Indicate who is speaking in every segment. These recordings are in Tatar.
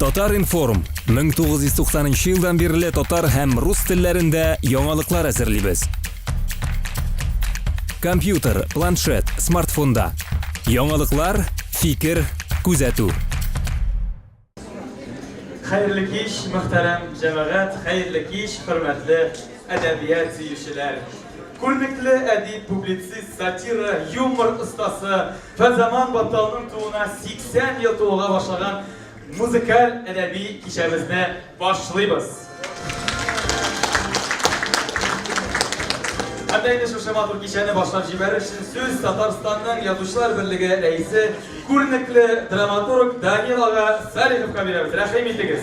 Speaker 1: Татар-информ, 1990 нчы елдан бирле татар һәм рус телләрендә яңалыклар әзерлибез. Компьютер, планшет, смартфонда. Яңалыклар, фикер, күзәтү.
Speaker 2: Хәерле кич, мөхтәрәм җәмәгать, хәерле кич, хөрмәтле әдәбият сөючеләр. Күренекле әдип, публицист, сатира, юмор остасы Фәнзаман Батталның тууына 80 ел тулуга башлаган музыкаль әдәби кичәбезне башлыйбыз. Хәтта инде шушы матур кичәне башлап җибәрер өчен сүз Татарстанның Язучылар берлеге рәисе, күренекле драматург Данил ага Салиховка бирәбез. Рәхим итегез.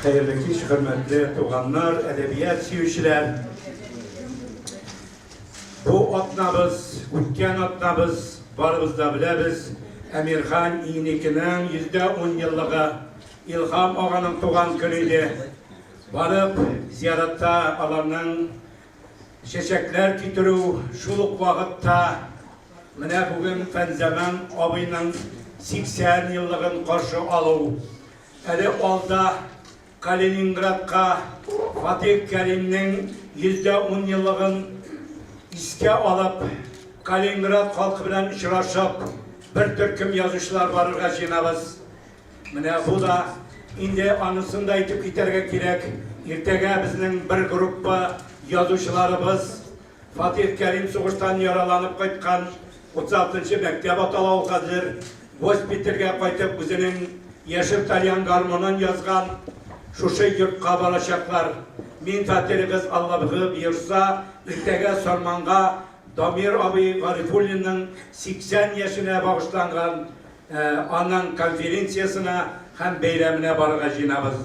Speaker 3: Хәерле кич, хөрмәтле туганнар, әдәбият сөючеләр. Бу атнабыз, үткән атнабыз, барыбыз да беләбез, Әмирхан Иникенең 110 еллыгы, Илһам аганың туган көне иде. Барып, зияратта аларның чәчәкләр китерү, шул ук вакытта менә бүген Фәнзаман абыйның 80 еллыгын каршы алу. Әле алда Калининградка Фатих Кәримнең 110 еллыгын искә алып, Калининград халкы белән очрашып, бер төркем язучылар барырга җыенабыз. Менә бу да инде анысын да әйтеп китәргә кирәк. Иртәгә безнең бер группа язучыларыбыз Фатих Кәрим сугыштан яраланып кайткан 36 нчы мәктәп атала ул хәзер. Госпитальгә кайтып үзенең яшел тальян гармунын язган шушы йортка барачаклар. Мин фатирыгыз Аллабгы боерса, иртәгә Сарманга Дамир абый Гарифуллинның 80 яшенә багышланган аның конференциясенә һәм бәйрәменә барырга җыенабыз.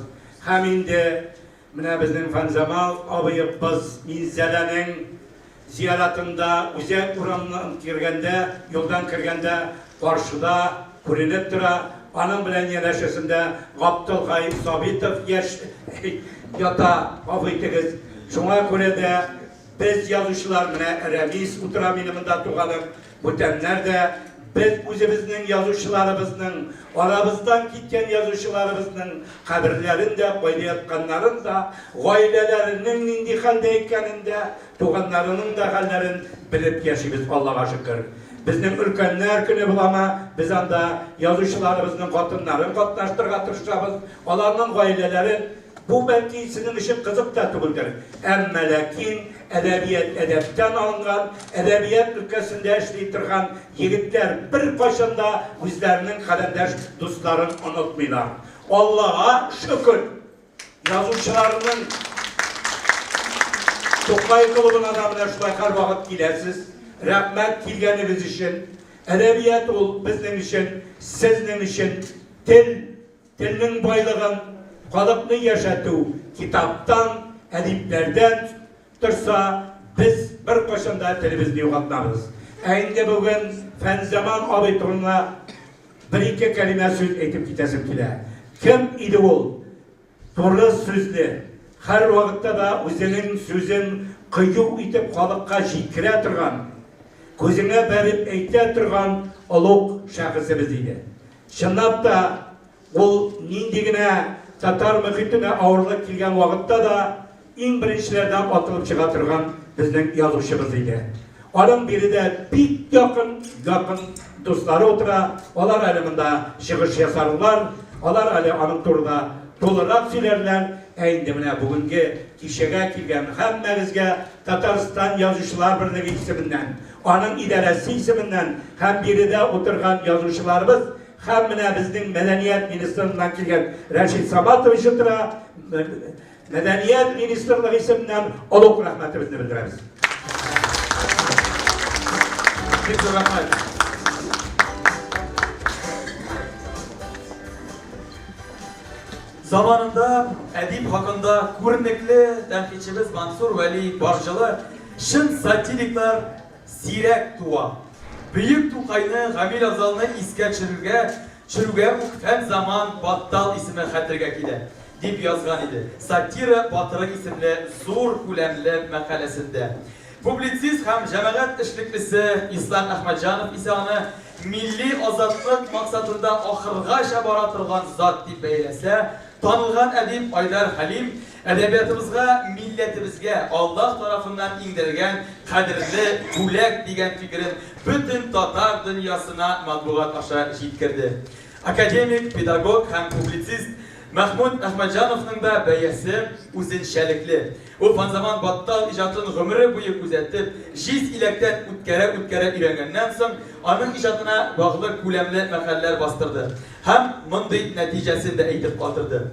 Speaker 3: Һәм инде Менә безнең Фәнзамал абыебыз Минзәләнең зияратында үзәк урамнан кергәндә, юлдан кергәндә каршыда күренеп тора. Аның белән янәшәсендә Гаптелхай Сабитов яшь ята, гафу итегез. Шуңа күрә дә без язучылар, менә Рәмис утыра минем монда туганым, Бүтәннәр дә без үзебезнең язучыларыбызның, арабыздан киткән язучыларыбызның каберләрен дә, кайда ятканнарын да, гаиләләренең нинди хәлдә икәнен дә, туганнарының да хәлләрен белеп яшибез, Аллага шөкер. Безнең өлкәннәр көне буламы, без анда язучыларыбызның хатыннарын катнаштырырга тырышабыз, аларның гаиләләрен. Бу, бәлки, сезнең өчен кызык та түгелдер, әмма ләкин әдәбият әдәптән алынган, әдәбият өлкәсендә эшли торган егетләр беркайчан да үзләренең каләмдәш дусларын онытмыйлар. Аллага шөкер, язучыларның Тукай клубына да менә шулай һәрвакыт киләсез. Рәхмәт килгәнегез өчен. Әдәбият ул безнең өчен, сезнең өчен тел, Телнең байлыгын, халыкны яшәтү китаптан, әдипләрдән торса, без беркайчан да телебезне югалтмабыз. Ә инде бүген Фәнзаман абый турында бер-ике кәлимә сүз әйтеп китәсем килә. Кем иде ул? Туры сүзле, һәрвакытта да үзенең сүзен кыю итеп халыкка җиткерә торган, күзеңә бәреп әйтә торган олуг шәхесебез иде. Чынлап та, ул нинди генә татар мөхитенә авырлык килгән вакытта да иң беренчеләрдән атылып чыга торган безнең язучыбыз иде. Аның биредә бик якын, якын дуслары утыра, алар әле монда чыгыш ясарлар, алар әле аның турында тулырак сөйләрләр. Ә инде менә бүгенге кичәгә килгән һәммәгезгә Татарстан Язучылар берлеге исеменнән, Аның идарәсе исеменнән һәм биредә утырган язучыларыбыз һәм менә безнең мәдәният министрлыгыннан килгән Рәшит Саматович утыра, мәдәният министрлыгы исеменнән олуг рәхмәтебезне белдерәбез.
Speaker 2: Бик зур рәхмәт. Заманында әдип хакында күренекле тәнкыйтьчебез Мансур Вәли Барҗылы Чын сатириклар сирәк туа. Бөек Тукайны, Гамил Афзалны искә төшерергә төшерүгә үк Фәнзаман Баттал исеме хәтергә килә, дип язган иде Сатира батыры исемле зур күләмле мәкаләсендә. Публицист һәм җәмәгать эшлеклесе Ислам Әхмәтҗанов исә аны милли азатлык максатында ахыргача бара торган зат дип бәяләсә, танылган әдип Айдар Хәлим әдәбиятыбызга, милләтебезгә Аллаһ тарафыннан иңдерелгән кадерле бүләк дигән фикерен бөтен татар дөньясына матбугат аша җиткерде. Академик, педагог һәм публицист Мәхмүт Әхмәтҗановның да бәясе үзенчәлекле. Ул Фанзаман Баттал иҗатын гомере буе күзәтеп, җиз иләктән үткәрә-үткәрә өйрәнгәннән соң, аның иҗатына баглы күләмле мәкаләләр бастырды һәм мондый нәтиҗәсен дә әйтеп калдырды,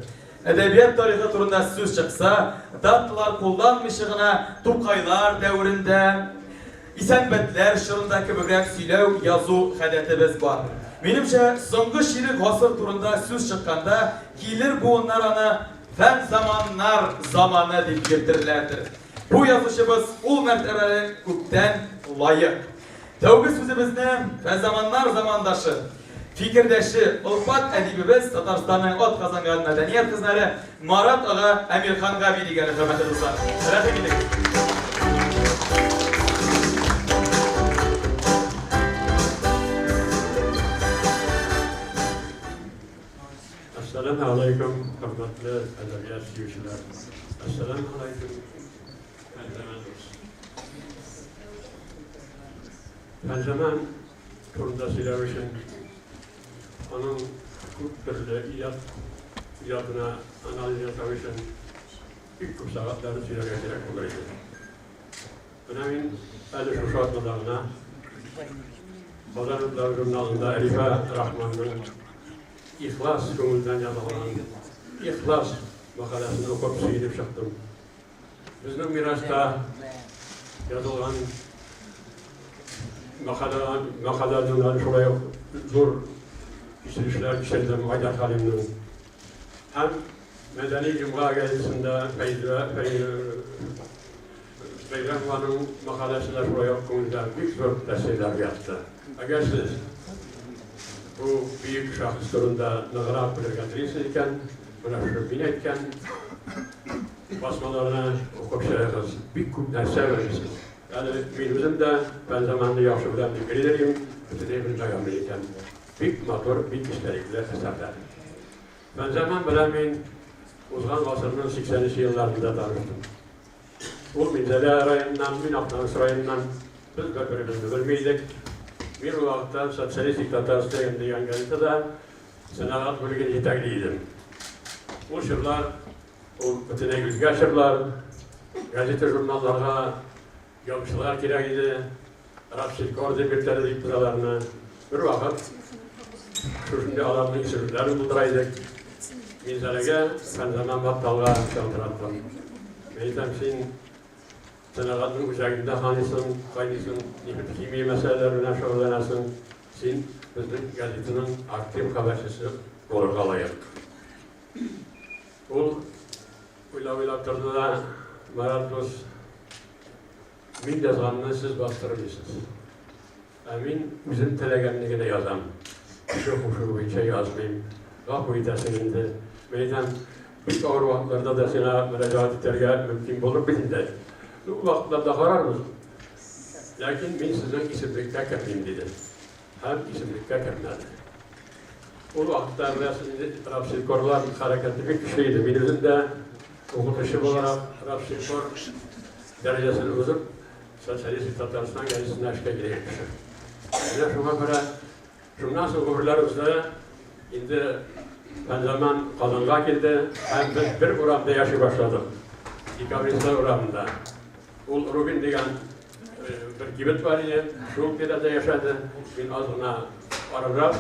Speaker 2: Әдәбият тарихы турында сүз чыкса, даталар кулланмыйча гына Тукайлар дәверендә, Исәнбәтләр чорында кебегрәк сөйләү, язу гадәтебез бар. Минемчә, соңгы чирек гасыр турында сүз чыкканда, килер буыннар аны Фәнзаманнар заманы дип йөртерләрдер. Бу язучыбыз ул мәртәбәне күптән лаек. Тәүге сүзебезне Фәнзаманнар замандашы, фикердәше, олпат әдибебез, Татарстанның атказанган мәдәният хезмәре Марат ага Әмирханга бирик әле, хөрмәтле дуслар. Рәхим итегез.
Speaker 4: Әссәламә алейкум, хөрмәтле әдәбият сөючеләр. Әссәламә алейкум, Фәнзаман дус. Фәнзаман турында сөйләү өчен аның күп төрле иҗат иҗатына анализ ясау өчен бик күп сәгатьләрне сөйләргә кирәк булыр иде. Менә мин әле шушы атнада гына Казан утлары журналында Рифа Рахманның ихлас күңелдән язылган ихлас мәкаләсен укып сөенеп чыктым. Безнең мираста язылган мәкалә мәкаләдән шулай ук зур кичерешләр кичердем Айдар Хәлимнең. Һәм Мәдәни җомга газетасында Фәйзә Бәйрәмованың мәкаләсе дә шулай ук күңелдә бик зур тәэсирләр уятты. Әгәр сез бу бөек шәхес турында ныграк белергә телисез икән, менә шушы мин әйткән басмаларны укып чыгыгыз, бик күп нәрсә белерсез. Әле мин үзем дә Фәнзаманны яхшы беләм дип йөридер идем, бөтенләй белмәгәнмен икән. Бик матур, бик эчтәлекле әсәрләр. Фәнзаман белән мин узган гасырның 80 нче елларында таныштым. Ул Минзәлә районыннан, мин Актаныш районыннан. Без бер-беребезне белми идек. Мин ул вакытта Социалистик Татарстан дигән газетада сәнәгать бүлеген җитәкли идем. Ул чорлар, ул бөтенләй үзгә чорлар. Газета-журналларга Язучылар кирәк иде. Рабселькор дип йөртәләр дип без аларны. Бервакыт шушындый аларның исемлекләрен булдыра идек. Минзәләгә Фәнзаман Батталга шалтыраттым. Мин әйтәм, син сәнәгатьнең үзәгендә ханыйсың, кайныйсың, нефть химия мәсьәләләре белән шөгыльләнәсең. Син безнең газетаның актив хәбәрчесе булырга лаек. Ул уйлап-уйлап торды да, Марат дус, мин язганны сез бастырмыйсыз. Ә мин үзем теләгәнне генә язам. Кеше кушуы буенча язмыйм. Гафу итәсең инде. Мин әйтәм, бик авыр вакытларда да сиңа мөрәҗәгать итәргә мөмкин булыр бит инде. Ул вакытларда карарбыз. Ләкин мин сезнең исемлеккә кермим, диде. Һәм исемлеккә кермәде. Ул вакытта беләсез инде, рабселькорлар хәрәкәте бик көчле иде. Мин үзем дә укытучы буларак рабселькор дәрәҗәсен узып, Социалистик Татарстан газетасына эшкә килгән кеше. Менә шуңа күрә шуннан соң гомерләр узды. Инде Фәнзаман Казанга килде һәм без бер урамда яши башладык. Декабристлар урамында. Ул Рубин дигән бер кибет бар иде, шул тирәдә яшәде. Мин аз гына арырак,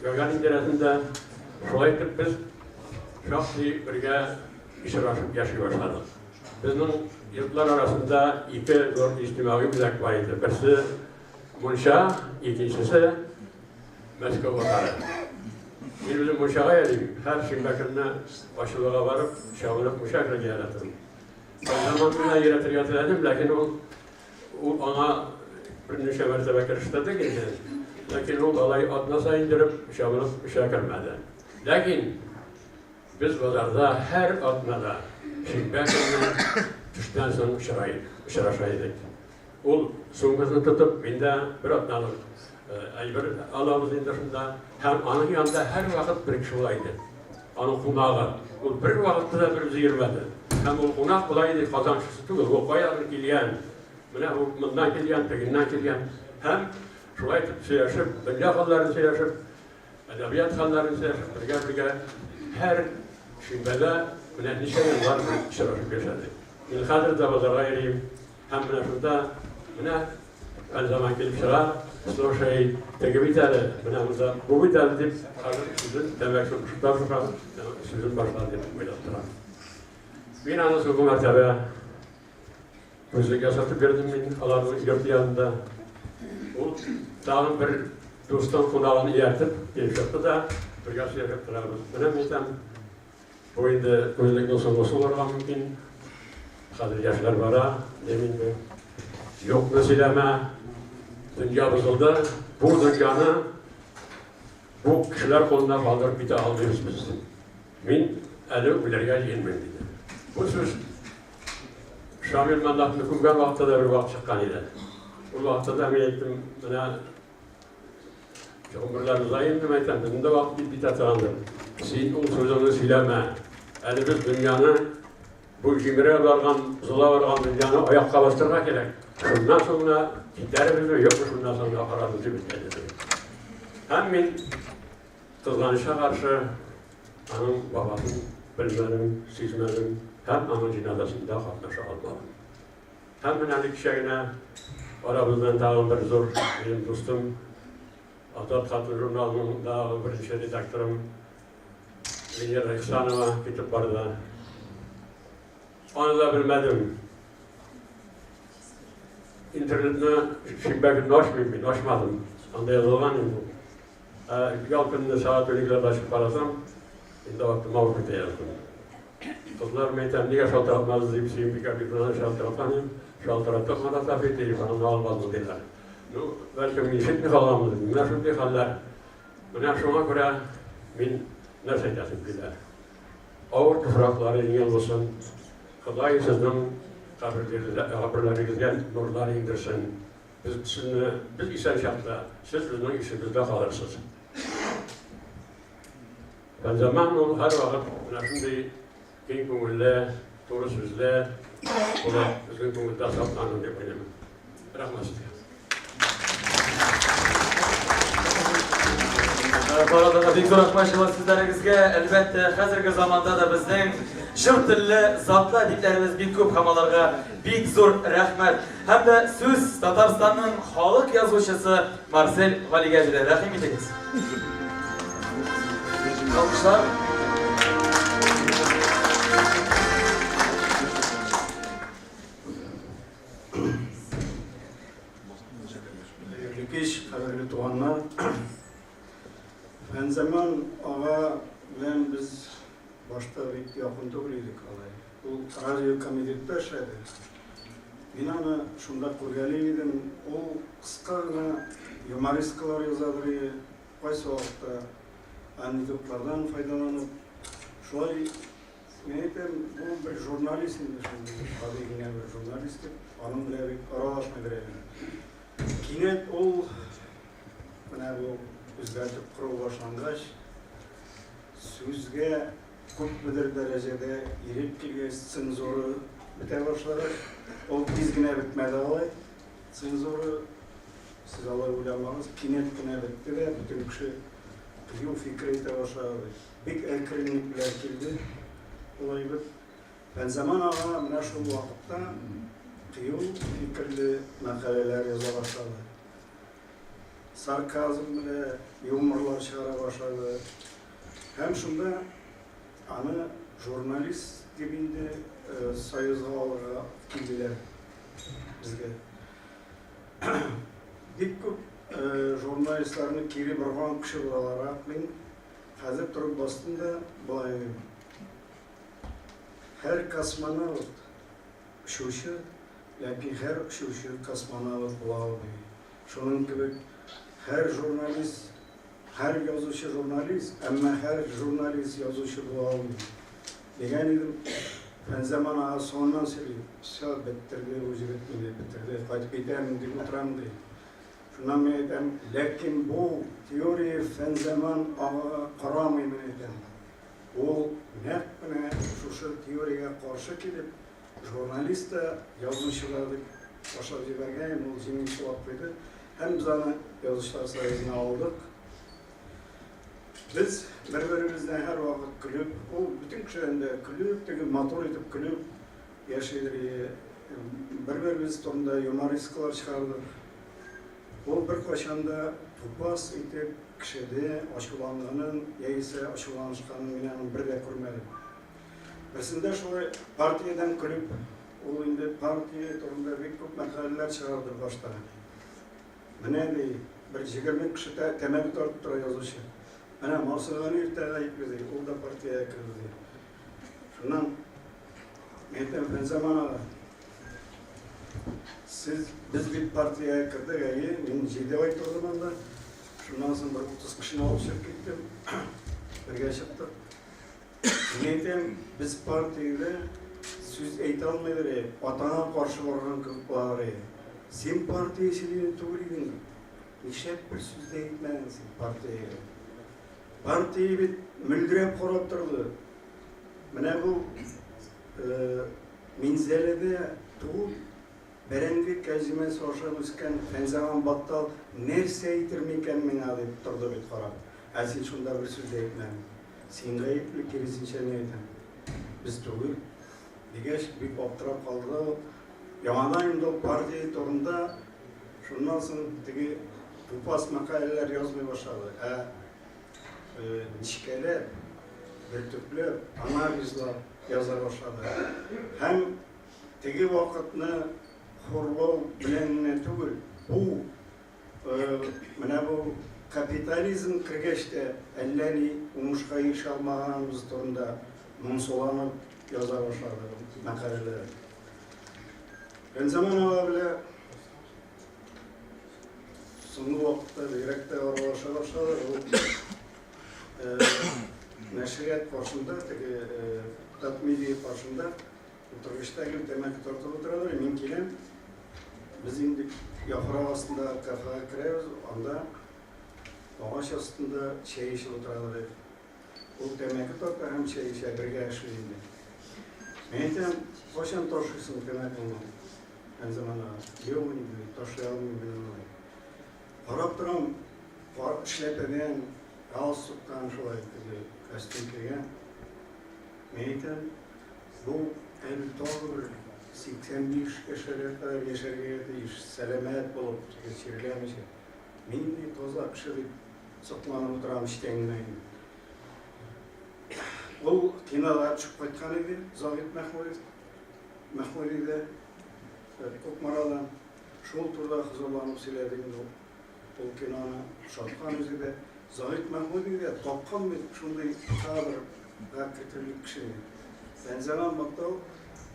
Speaker 4: Гагарин тирәсендә. Шулай итеп без шактый бергә очрашып яши башладык. Безнең йортлар арасында ике зур иҗтимагый үзәк бар иде. Берсе мунча, икенчесе Мәскәү базары. Мин үзем мунчага йөрим. Һәр шимбә көнне Ачулыга барып, чабынып мунча керергә яратам. Заман белән өйрәтергә теләдем, ләкин ул ул аңа берничә мәртәбә керештердек инде. Ләкин ул алай атна саен йөреп, чабынып эшә кермәде. Ләкин без базарда һәр атнада шимбә көнне төштән соң очраша идек. Ул сумкасын тотып, мин дә бер атналык әйбер алабыз инде шунда. Һәм аның янында һәрвакыт бер кеше була иде. Аның кунагы. Ул бер вакытта да бер үзе йөрмәде. Һәм ул кунак була иде, Казан кешесе түгел, ул каядыр килгән. Менә бу моннан килгән, тегеннән килгән. Һәм шулай итеп сөйләшеп, дөнья хәлләрен сөйләшеп, әдәбият хәлләрен сөйләшеп, бергә-бергә һәр шимбәдә менә ничә еллар бер очрашып яшәдек. Мин хәзер дә базарга йөрим. Һәм менә шунда менә Фәнзаман килеп чыга, слушай, теге бит әле, менә монда бу бит әле дип, хәзер сүзен тәмәке пышылдап сүзен башлар дип уйлап торам. Мин аны соңгы мәртәбә күзлек ясатып бирдем мин аларның йорты янында. Ул тагын бер дустын кунагын ияртеп килеп чыкты да, бергә сөйләшеп торабыз. Менә мин әйтәм, бу инде күзлекнең соңгысы булырга мөмкин. Хәзер яшьләр бара, дим инде. Юкны сөйләмә, дөнья бозылды. Бу дөньяны бу кешеләр кулына калдырып китә алмыйбыз без. Мин әле үләргә җыенмыйм, диде. Бу сүз Шамил Маннапны күмгән вакытта да бер вакыт чыккан иде. Ул вакытта да мин әйттем, менә гомерләр уза инде, мин әйтәм, безнең дә вакыт бит битә торгандыр. Син ул сүзеңне сөйләмә. Әле без дөньяны бу җимерә барган, бозыла барган дөньяны аякка бастырырга кирәк. Шуннан соң гына китәрбезме, юкмы, шуннан соң гына карарбыз дип әйтте. Һәм мин кызганычка каршы аның бабасын белмәдем, сизмәдем һәм аның җеназасында катнаша алмадым. Һәм менә әле кичә генә арабыздан тагын бер зур минем дустым, Азат хатын журналының дагы беренче редакторым Венера Ихсанова китеп барды. Аны да белмәдем. Интернетны шимбә көнне ачмыйм мин, ачмадым. Анда язылган инде. Ә ял көнне сәгать 12-ләрдә ачып карасам, инде вакытым авып китә яздым. Кызлар, мин әйтәм, нигә шалтыратмадыгыз дип, Сөембикә Бикмуллина шалтыраткан идем. Шалтыраттык, Марат абый, телефоныңны алмадың, диләр. Ну, бәлкем, мин ишетми калганмын, дидем. Менә шундый хәлләр. Менә шуңа күрә мин нәрсә әйтәсем килә. Авыр туфраклары җиңел булсын. Ходай сезнең каберләрегезгә нурлар иңдерсен. Без сезне, без исән чакта, сез безнең исебездә калырсыз. Фәнзаман ул һәрвакыт менә шундый киң күңелле, туры сүзле булып безнең күңелдә сакланыр дип уйлыйм. Рәхмәт сезгә.
Speaker 2: Барыгызга да бик зур рәхмәт җылы сүзләрегезгә. Әлбәттә, хәзерге заманда да безнең җыр телле затлы әдипләребез бик күп һәм аларга бик зур рәхмәт. Һәм дә сүз Татарстанның халык язучысы Марсель Галигә бирелә. Рәхим итегез. Алкышлар.
Speaker 5: Хәерле кич, кадерле туганнар. Фәнзаман ага белән без башта бик якын түгел идек алай. Ул радио комитетта эшләде. Мин аны шунда күргәли идем. Ул кыска гына юморескалар язадыр иде. Кайсы вакытта анекдотлардан файдаланып. Шулай мин әйтәм, бу бер журналист инде шундый, гади генә бер журналист дип, аның белән бик аралашмый йөрәдем. Кинәт ул менә бу үзгәртеп кору башлангач, сүзгә күпмедер дәрәҗәдә ирек килгәч, цензура бетә башлагач, ул тиз генә бетмәде алай. Цензура, сез алай уйламагыз, кинәт кенә бетте дә, бөтен кеше кыю фикер әйтә башлады. Бик әкренлек белән килде ул әйбер. Фәнзаман ага менә шул вакытта кыю фикерле мәкаләләр яза башлады. Сарказм белән юморлар чыгара башлады. Һәм шунда аны журналист дип инде союзга алырга килделәр безгә. Бик күп журналистларны кире борган кеше буларак мин хәзер торып бастым да болай дим. Һәр космонавт очучы, ләкин һәр очучы космонавт була алмый. Шуның кебек һәр журналист, һәр язучы журналист, әмма һәр журналист язучы була алмый. Дигән идем. Фәнзаман ага соңыннан сөйли, Всё, беттерде, бу җегет мине бетерде, кайтып китәм дип утырам, ди. Шуннан мин әйтәм, ләкин бу теория Фәнзаман агага карамый, мин әйтәм. Ул нәкъ менә шушы теориягә каршы килеп, журналист та, язучы да дип башлап җибәргән, ул җиңел сулап куйды. Һәм без аны Язучылар союзына алдык. Без бер-беребездән һәрвакыт көлеп, ул бөтен кешедән дә көлеп, теге матур итеп көлеп яшидер иде. Бер-беребез турында юмористкалар чыгардык. Ул беркайчан да тупас итеп кешедә ачуланганын яисә ачуланышканын мин аның бер дә күрмәдем. Берсендә шулай партиядән көлеп, ул инде партия турында бик күп мәкаләләр чыгарды башта. Менә, ди, бер 20 кеше тәмәке тартып тора язучы. Менә Мансур Ганиев тә гаепле, ди, ул да партиягә керде, ди. Шуннан мин әйтәм, Фәнзаман ага, сез, без бит партиягә кердек, әйе, мин 7 ай тордым анда. Шуннан соң бер 30 кешене алып чыгып киттем. Бергә чыктык. Мин әйтәм, без партиядә сүз әйтә алмыйдыр, е, атаңа каршы барган кебек булалар, е. Син партия члены түгел идең бит. Нишләп бер сүз дә әйтмәдең син партиягә? Партия бит мөлдерәп карап торды. Менә бу э, Минзәләдә туып, Бәрәңге кәҗемәсе ашап үскән Фәнзаман Баттал нәрсә әйтер микән миңа дип торды бит карап. Ә син шунда бер сүз дә әйтмәдең. Син гаепле, киресенчә мин әйтәм. Без түгел. Дигәч, бик аптырап калды да ул. Яңадан инде ул партия турында шуннан соң теге тупас мәкаләләр язмый башлады. Ә нечкәләп, бөртекләп, анализлап яза башлады. Һәм Теге вакытны хурлау белән генә түгел, бу менә бу капитализм кергәч тә әллә ни уңышка ирешә алмаганыбыз турында моңсуланып яза башлады мәкаләләр. Фәнзаман ага белән соңгы вакытта бигрәк тә аралаша башладык. Ул нәшрият каршында, теге Татмедиа каршында Утыргычта гел тәмәке тартып утыралар, мин киләм. Без инде яфрак астында кафега керәбез, анда агач астында чәй эчеп утыралар иде. Ул тәмәке тарта һәм чәй эчә, бергә эшли инде. Мин әйтәм, кайчан ташлыйсың тәмәкеңне? Әнзаман ага, юк инде, ташлый алмыйм мин аны. Карап торам, эшләпәдән, галстуктан шулай теге костюм кигән. Мин әйтәм, бу әле тагы бер 85 яшәргә кадәр яшәргә тиеш, сәламәт булып, теге чирләмичә. Нинди таза кеше дип сокланып утырам эчтән генә инде. Ул кинога төшеп кайткан иде, Загит Мәхмүдов, Мәхмүдидә, Кукмарадан. Шул турыда хозурланып сөйләде инде ул. Ул киноны ошаткан үзе дә. Заһид Мәхмүди дә тапкан бит шундый кадрга кертерлек кешене. Фәнзаман Баттал,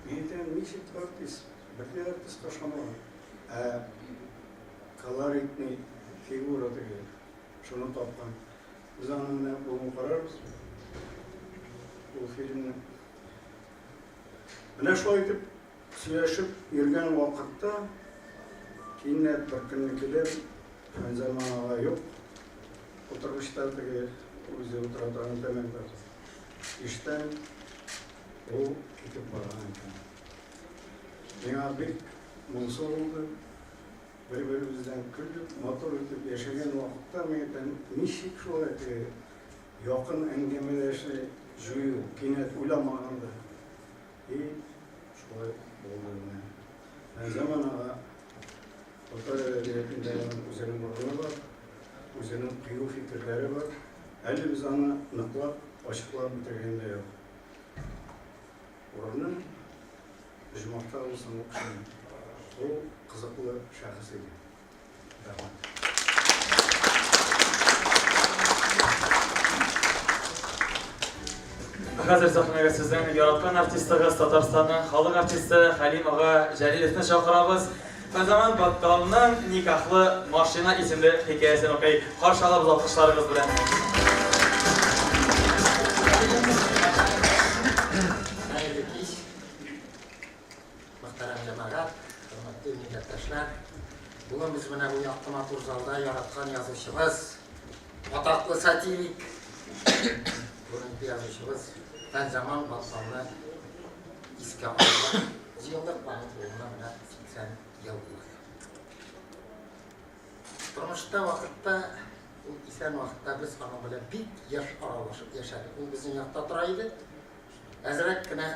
Speaker 5: мин әйтәм, ничек артист, бер дә артистка ошамаган. Ә колоритный фигура теге, шуны тапкан. Без аны менә бүген карарбыз, ул фильмны. Менә шулай итеп Сөйләшеп йөргән вакытта кинәт бер көнне килеп, Фәнзаман ага юк, утыргычта теге үзе утыра торган тәмәке Ишетәм, ул китеп барган икән. Миңа бик моңсу булды. Бер-беребездән көлеп, матур итеп яшәгән вакытта мин әйтәм, ничек шулай теге якын әңгәмәдәшне җую, кинәт уйламаганда. И шулай булды менә. Фәнзаман ага татар әдәбиятында үзенең урыны бар, үзенең кыю фикерләре бар. Әле без аны ныклап ачыклап бетергән дә юк. Урыны оҗмахта булсын ул кешенең. Ул кызыклы шәхес иде. Рәхмәт.
Speaker 2: Хәзер сәхнәгә сезнең яраткан артистыгыз, Татарстанның халык артисты Хәлим ага Җәлиловны чакырабыз. Фәнзаман Батталның Никахлы машина исемле хикәясен укый. Каршы алабыз алкышларыгыз белән.
Speaker 6: Хәерле кич. Иптәшләр, бүген без менә бу якты матур залда яраткан язучыбыз, атаклы сатирик, күренекле язучыбыз Фәнзаман Баталны искә алырга җыелдык. Аның тууына менә 80 ел булды. Тормышта вакытта, ул исән вакытта без аның белән бик еш аралашып яшәдек. Ул безнең якта тора иде. Әзрәк кенә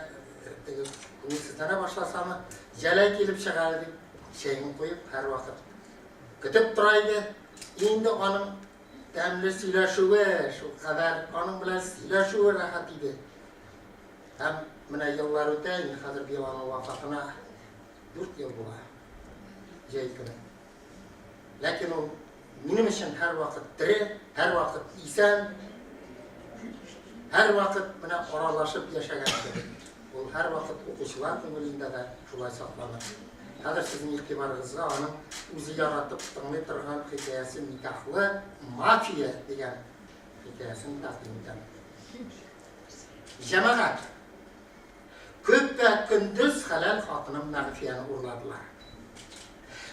Speaker 6: теге күңелсезләнә башласамы, Җәләй килеп чыга әле дип, чәен куеп, һәрвакыт көтеп тора иде. Инде аның тәмле сөйләшүе, шулкадәр аның белән сөйләшүе рәхәт иде. Һәм менә еллар үтә, инде хәзер быел аның вафатына 4 ел була. Җәй көне. Ләкин ул минем өчен һәрвакыт тере, һәрвакыт исән, һәрвакыт менә аралашып яшәгән кебек. Ул һәрвакыт укучылар күңелендә дә шулай сакланыр. Хәзер сезнең игътибарыгызга аның үзе яратып тыңлый торган хикәясе Никахлы мафия дигән хикәясен тәкъдим итәм. Җәмәгать! Көпә-көндез хәләл хатыным Мәгъфияне урладылар.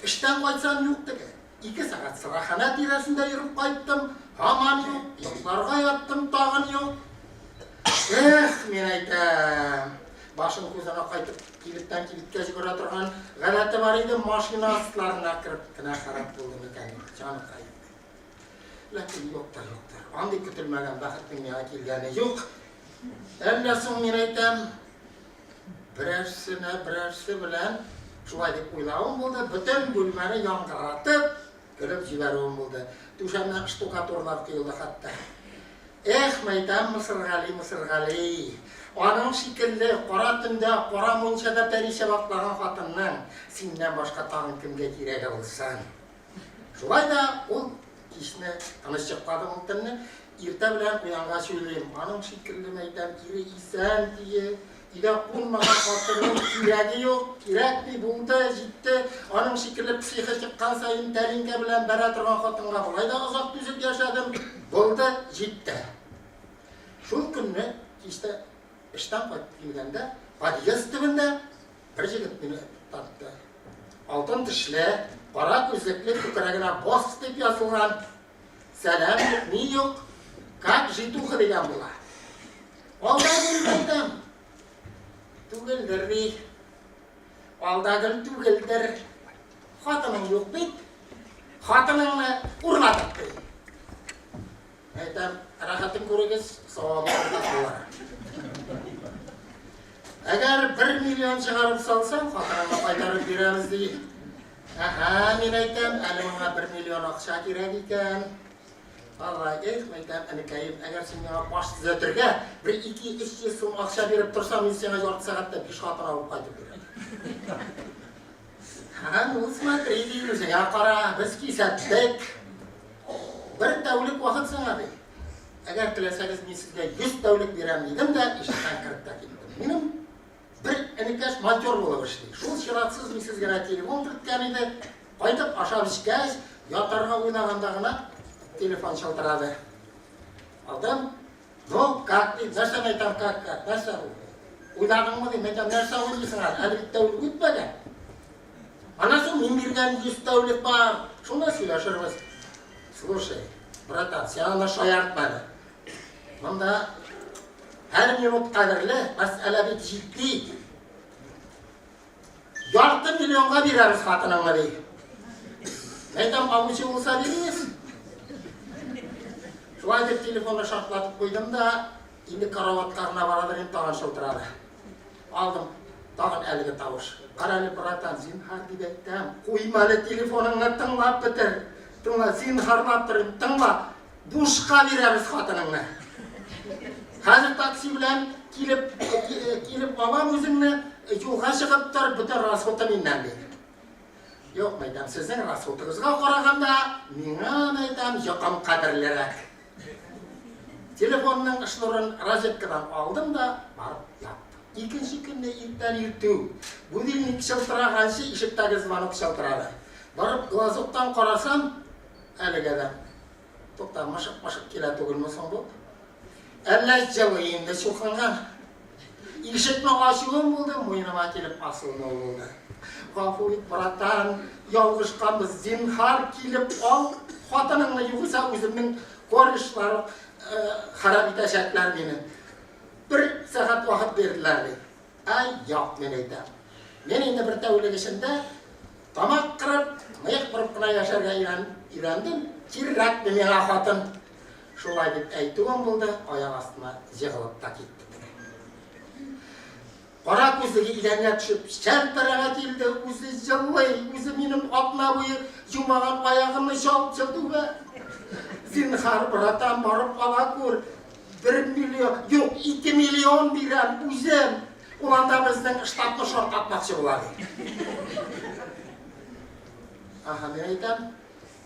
Speaker 6: Эштән кайтсам, юк теге. Ике сәгать сыраханә тирәсендә йөреп кайттым, һаман юк, йокларга яттым, тагын юк. Эх, мин әйтәм, башын күзен акайтып, кибеттән кибеткә җибәрә торган гадәте бар иде, машина асларына кереп кенә харап булды микән, җаныкай. Ләкин юктыр, юктыр. Андый көтелмәгән бәхетнең миңа килгәне юк. Әллә соң мин әйтәм, берәрсенә берәрсе белән шулай дип уйлавым булды, бөтен бүлмәне яңгыратып, көлеп җибәрүем булды. Түшәмнән штукатурлар коелды хәтта. Эх, мәйтәм, Мысыргали, Мысыргали! Аның шикелле кара төндә, кара мунчада пәри чабаклаган хатынның синнән башка тагын кемгә кирәге булсын? Шулай да ул кичне тыныч йокладым ул төнне. Иртә белән уянгач уйлыйм, аның шикелле мәйтәм, ире исән тие, өйдә кунмаган хатынның кирәге юк, кирәкми, булды, җитте. Аның шикелле психы чыккан саен тәлинкә белән бәрә торган хатынга болай да озак түзеп яшәдем, булды, җитте. Шул көнне кичтә эштән кайтып килгәндә, подъезд төбендә Бер җегет мине туктатты. Алтын тешле, кара күзлекле, күкрәгенә босс дип язылган. Сәлам юк, ни юк. Как житуха дигән була. Алда гөл мәйтәм. Түгелдер ди. Алда гөл түгелдер. Хатының юк бит. Хатыныңны урладык ди. Әйтәм, рәхәтен күрегез, савабы уртак булыр. Әгәр бер миллион чыгарып салсаң, хатыныңны кайтарып бирәбез, ди. Әһә, мин әйтәм, әле моңа бер миллион акча кирәк икән. Алла, эх, мәйтәм, энекәем, әгәр син миңа баш төзәтергә бер ике, өч йөз сум акча биреп торсаң, мин сиңа ярты сәгатьтә биш хатын алып кайтып бирәм. Һә, ну смотри, ди, үзеңә кара, без кисәттек. Бер тәүлек вакыт сиңа, ди. Әгәр теләсәгез, мин сезгә 100 тәүлек бирәм, дидем дә, ишектән кереп тә киттем. Минем бер энекәш монтер булып эшли. Шул чиратсыз мин сезгә телефон керткән иде. Кайтып ашап эчкәч, ятарга уйлаганда гына телефон чылтырады. Алдым. Ну, как ди, нәрсә әйтәм, как, как, нәрсә бу? Уйладыңмы ди, мәйтәм, нәрсә уйлыйсың әле? Әле бит тәүлек үтмәгән. Аннан соң мин биргән 100 тәүлек бар. Шунда сөйләшербез. Слушай, братан, син аны шаяртма әле. Монда һәр минут кадерле, мәсьәлә бит җитди. Ярты миллионга бирәбез хатыныңны, ди. Әйтәм, алучы булса бирегез. Шулай дип телефонны шартлатып куйдым да, инде караватка гына барадыр инде тагын шылтырады. Алдым. Тагын әлеге тавыш. Карале, братан, зинһар дип әйтәм. Куйма әле телефоныңны, тыңлап бетер. Тыңла, зинһарлап торыйм, тыңла. Бушка бирәбез хатыныңны. Хәзер такси белән килеп, килеп алам үзеңне, юлга чыгып тор, бөтен расходы миннән ди. Юк, мәйтәм, сезнең расходыгызга караганда, миңа, мәйтәм, йокым кадерлерәк. Телефонның шнурын розеткадан алдым да барып яттым. Икенче көнне иртән иртүк, будильник чылтыраганчы ишектәге звонок чылтырады. Барып глазоктан карасам, әлеге адәм. Тукта, мышык-мышык килә түгелме соң бу? Әллә җылый инде чукынган. Ишекне ачуым булды, муеныма килеп асылынуы булды. Гафу ит, братан, ялгышканбыз, зинһар килеп ал хатыныңны, югыйсә үземнең корешлар харап итәчәкләр мине. Бер сәгать вакыт бирделәр, ди. Әй, як, мин әйтәм. Мин инде бер тәүлек эчендә тамак кырып, мыек борып кына яшәргә өйрәндем, кирәкми миңа хатын. Шулай дип әйтүем булды, аяк астына җыгылып та китте теге. Кара күзлеге идәнгә төшеп, чәлпәрәмә килде, үзе җылый, үзе минем атна буе юмаган аягымны чалт-чолт үбә. Зинһар, братан, барып ала күр. Бер миллион, юк, 2 миллион бирәм үзем. Ул анда безнең штатны шартлатмакчы була, ди. Аһа, мин әйтәм,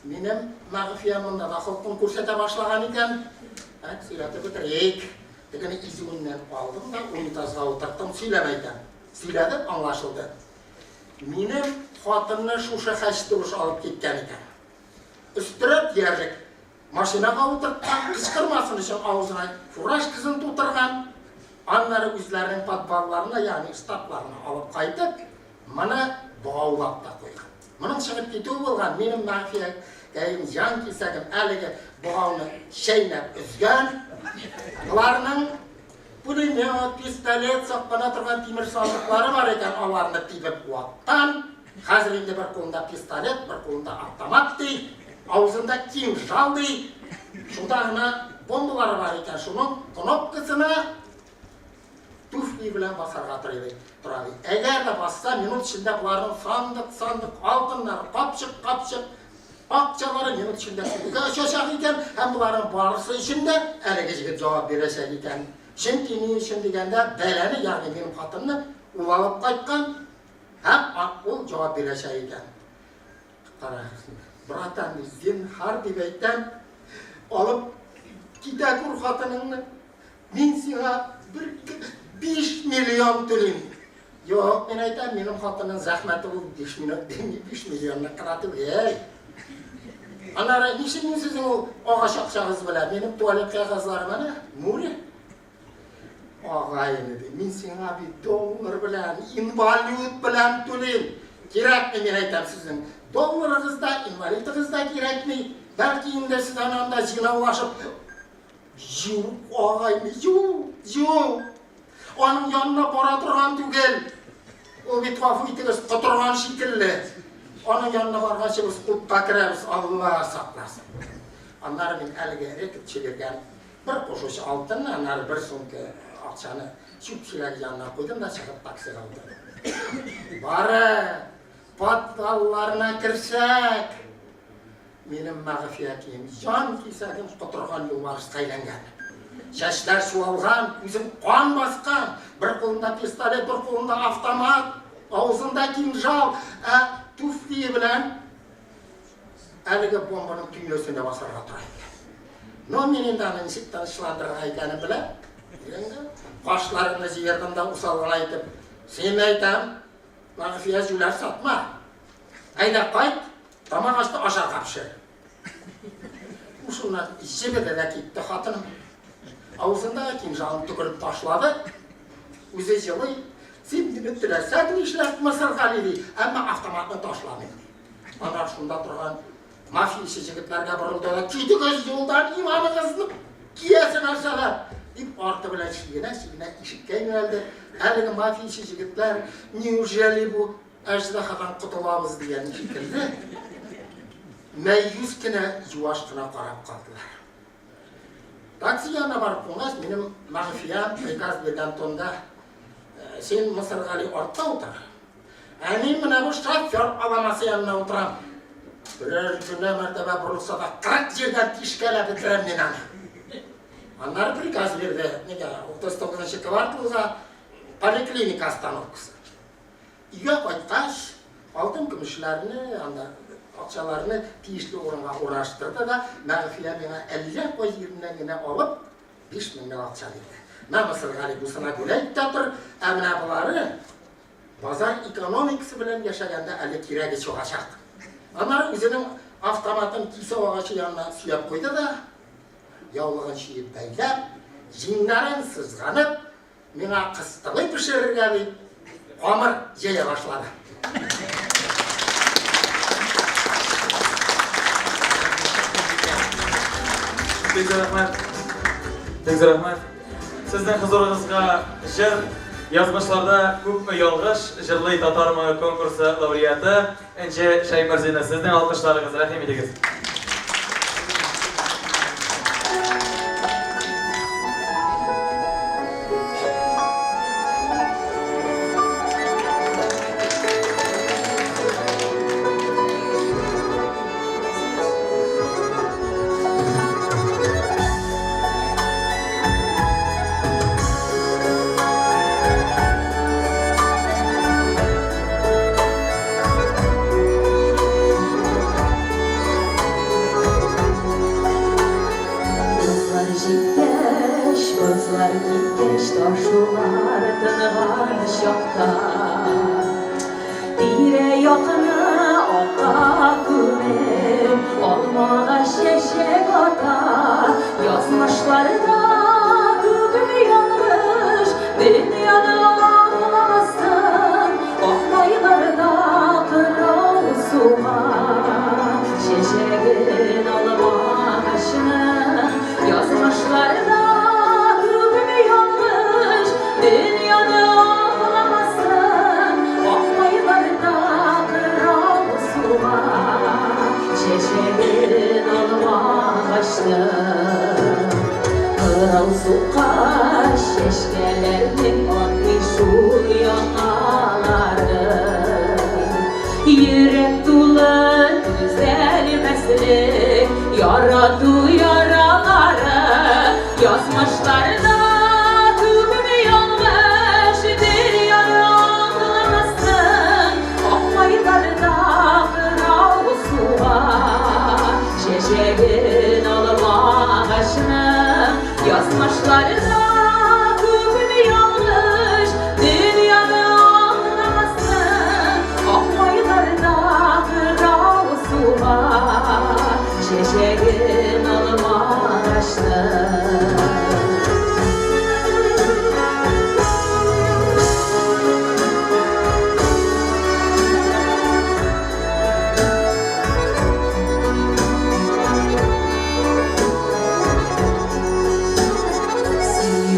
Speaker 6: минем Мәгъфия монда да холкын күрсәтә башлаган икән. Ә, сөйләтеп бетерик. Тегене изүеннән алдым да унитазга утырттым, сөйләп әйтәм. Сөйләдем, аңлашылды. Минем хатынны шушы хәчтерүш алып киткән икән. Өстерәп диярлек Машинага утырткан, кычкырмасын өчен авызына фуражкасын тутырган, аннары үзләренең подвалларына, ягъни штабларына алып кайтып, моны богаулап та куйган. Моның чыгып китүе булган, минем мәгъфиякәем, җан кисәгем әлеге богауны чәйнәп өзгән. Боларның пулемет, пистолет саклана торган тимер сандыклары бар икән, аларны тибеп ваткан. Хәзер инде бер кулында пистолет, бер кулында автомат ди, авызында кинжал ди. Шунда гына бомбалары бар икән, шуның кнопкасына туфли белән басарга тора ди. Тора ди. Әгәр дә басса, минут эчендә боларның сандык-сандык алтыннары, капчык-капчык акчалары минут эчендә күккә очачак икән, һәм боларның барысы өчен дә әлеге җегет җавап бирәчәк икән. Чөнки ни өчен дигәндә, бәлане, ягъни минем хатынны ул алып кайткан, Һәм ул җавап бирәчәк икән. Кара, братан, зинһар дип әйтәм, алып китә күр хатыныңны. Мин сиңа бер 5 миллион түлим. Юк, мин әйтәм, минем хатынның зәхмәте ул 5 миллион, 5 миллионны кына түгел. Аннары ничек мин сезнең ул агач акчагыз белән, минем туалет кәгазьләрем әнә, море. Агай-эне, ди, мин сиңа бит доллар белән, инвалют белән түлим. Кирәкми, мин әйтәм, сезнең долларыгыз да, инвалютыгыз да кирәкми. Бәлки инде сез аны анда җыйнаулашып Юк, агай-эне, юк, юк. Аның янына бара торган түгел. Ул бит, гафу итегез, котырган шикелле. Аның янына барганчы без утка керәбез, Алла сакласын. Аннары мин әлеге рэкетчы биргән Бер кушуч алтын, аннары бер сумка акчаны чүп чиләге янына куйдым да чыгып таксига утырдым. Бары подвалларына керсәк, минем мәгъфиятием, җан кисәгем котырган юлбарыска әйләнгән. Чәчләр чуалган, күзен кан баскан, бер кулында пистолет, бер кулында автомат, авызында кинжал, ә туфлие белән Әлеге бомбаның төймәсенә басарга тора икән. Но мин инде аны ничек тынычландырырга икәнен беләм. Инде кашларымны җыердым да усал гына итеп, син әйтәм, Мәгъфия җүләр сатма. Әйдә кайт, тамак асты ашарга пешер. Шуннан җебеде дә китте хатыным. Авызындагы кинжалын төкереп ташлады. Үзе җылый. Син мине теләсәң нишләт, Мысыргали, ди, әмма автоматны ташламыйм, ди. Аннары шунда торган мафияче җегетләргә борылды да, Китегез юлдан, иманыгызны киясе нәрсәләр! дип арты белән чигенә-чигенә ишеккә юнәлде. Әлеге мафияче җегетләр, неужели бу әждаһадан котылабыз дигән шикелле, мәюс кенә, юаш кына карап калдылар. Такси янына барып кунгач, минем Мәгъфия приказ биргән тонда, Син, Мысыргали, артта утыр. Ә мин менә бу шофер аламасы янына утырам. Берәр генә мәртәбә борылса да, 40 җирдән тишкәләп бетерәм мин аны. Аннары приказ бирде, нигә, 39 нчы кварталга поликлиника остановкасы. Өйгә кайткач, алтын-көмешләрне, анда акчаларны тиешле урынга урнаштырды да, Мәгъфия миңа әллә кай җиреннән генә алып, 5000 лек акча бирде. Мә, Мысыргали, бусына гүләйт тә тор, ә менә болары Базар экономикасы белән яшәгәндә әле кирәге чыгачак. Аннары үзенең автоматын кисәү агачы янына сөяп куйды да, яулыгын чөеп бәйләп, җиңнәрен сызганып, миңа кыстыбый пешерергә дип, Камыр җәя башлады.
Speaker 2: Бик зур рәхмәт. Бик зур рәхмәт. Сезнең хозурыгызга җыр язмышларда күпме ялгыш җырлый татар моңы конкурсы лауреаты Энҗе Шәйморзина. Сезнең алкышларыгыз, рәхим итегез.
Speaker 7: Язлар җиткәч, бозлар киткәч, ташулар тынган чакта, Тирә-якны акка күмеп, алмагач чәчәк ата. Язмышларда күпме ялгыш, дөньяны аңламасын, Акмайларда кырау суга, чәчәген алмагачның. Язмышларда күпме ялгыш, дөньяны аңламасын, Акмайларда кырау суга, чәчәген алмагачның. Кырау суккач, чәчкәләрнең атмый шул яңалары. Йөрәк тулы төзәлмәслек ярату яралары. Язмышларда күпме ялгыш, дөньяны аңламасын, Акмайларда кырау суга, чәчәген алмагачның. Язмышларда күпме ялгыш, дөньяны аңламасын, Акмайларда кырау суга, чәчәген алмагачның.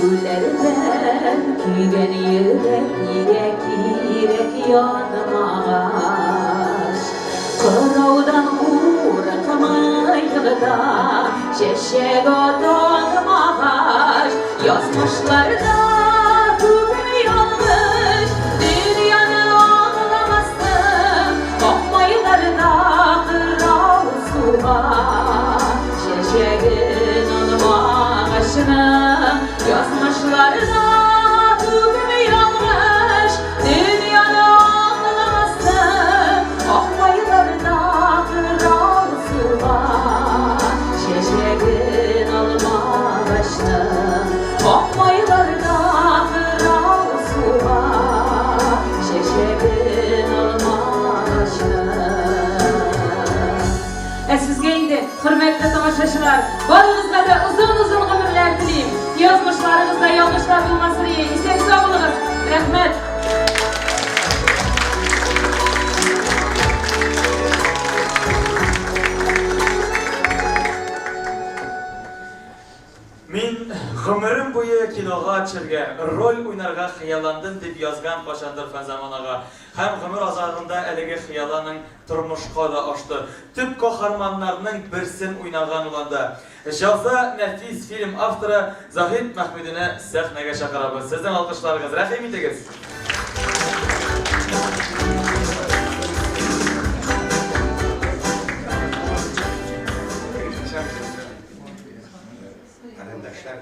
Speaker 7: Сөюләрдән көйгән йөрәк нигә кирәк янмагач? Кыраудан курыкмый да, чәчәк аталмагач, Язмышларда күпме ялгыш, дөньяны аңламасын, Акмайларда кырау суга, чәчәген алмагачның. Язмышларда күпме ялгыш, дөньяны аңламасын, Акмайларда кырау суга, чәчәген алмагачның. Акмайларда кырау суга, чәчәген алмагачның. Ә сезгә инде, хөрмәтле тамашачылар, барыгызга да озын-озын гомерләр телим. Язмышларыгызда ялгышлар булмасын ие. Исән-сау булыгыз. Рәхмәт.
Speaker 2: Мин гомерем буе кинога төшергә, роль уйнарга хыялландым, дип язган кайчандыр Фәнзаман ага. Һәм гомер азагында әлеге хыялы аның тормышка да ашты. Төп каһарманнарның берсен уйнаган ул анда. Җаза нәфис фильм авторы Заһид Мәхмүдине сәхнәгә чакырабыз. Сезнең алкышларыгыз, рәхим итегез!
Speaker 8: Карендәшләр,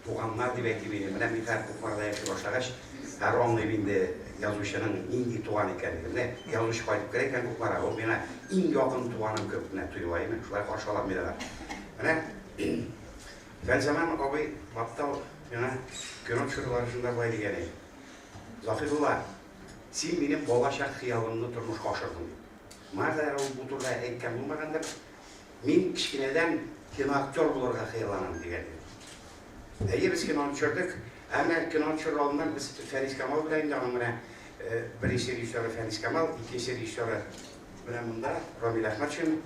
Speaker 8: туганнар дип әйтим инде. Менә мин хәзер Кукмарада яши башлагач, хәзер аңлыйм инде язучының нинди туган икәнлеген. Менә язучы кайтып керә икән Кукмарага, ул миңа иң якын туганым кебек менә тоела, әйме? Шулай каршы алам мин аны. Менә Фәнзаман абый Баттал миңа кино төшерү барышында болай дигән иде. Заһидулла, син минем балачак хыялымны тормышка ашырдың, дип. Моңа кадәр ул бу турыда әйткән булмагандыр. Мин кечкенәдән киноактер булырга хыялланам, дигән иде. Әйе, без киноны төшердек. Ә менә киноны төшерер алдыннан без Фәнис Камал белән инде аның менә Беренче режиссеры Фәнис Камал, икенче режиссеры менә монда Рамил Әхмәтшин.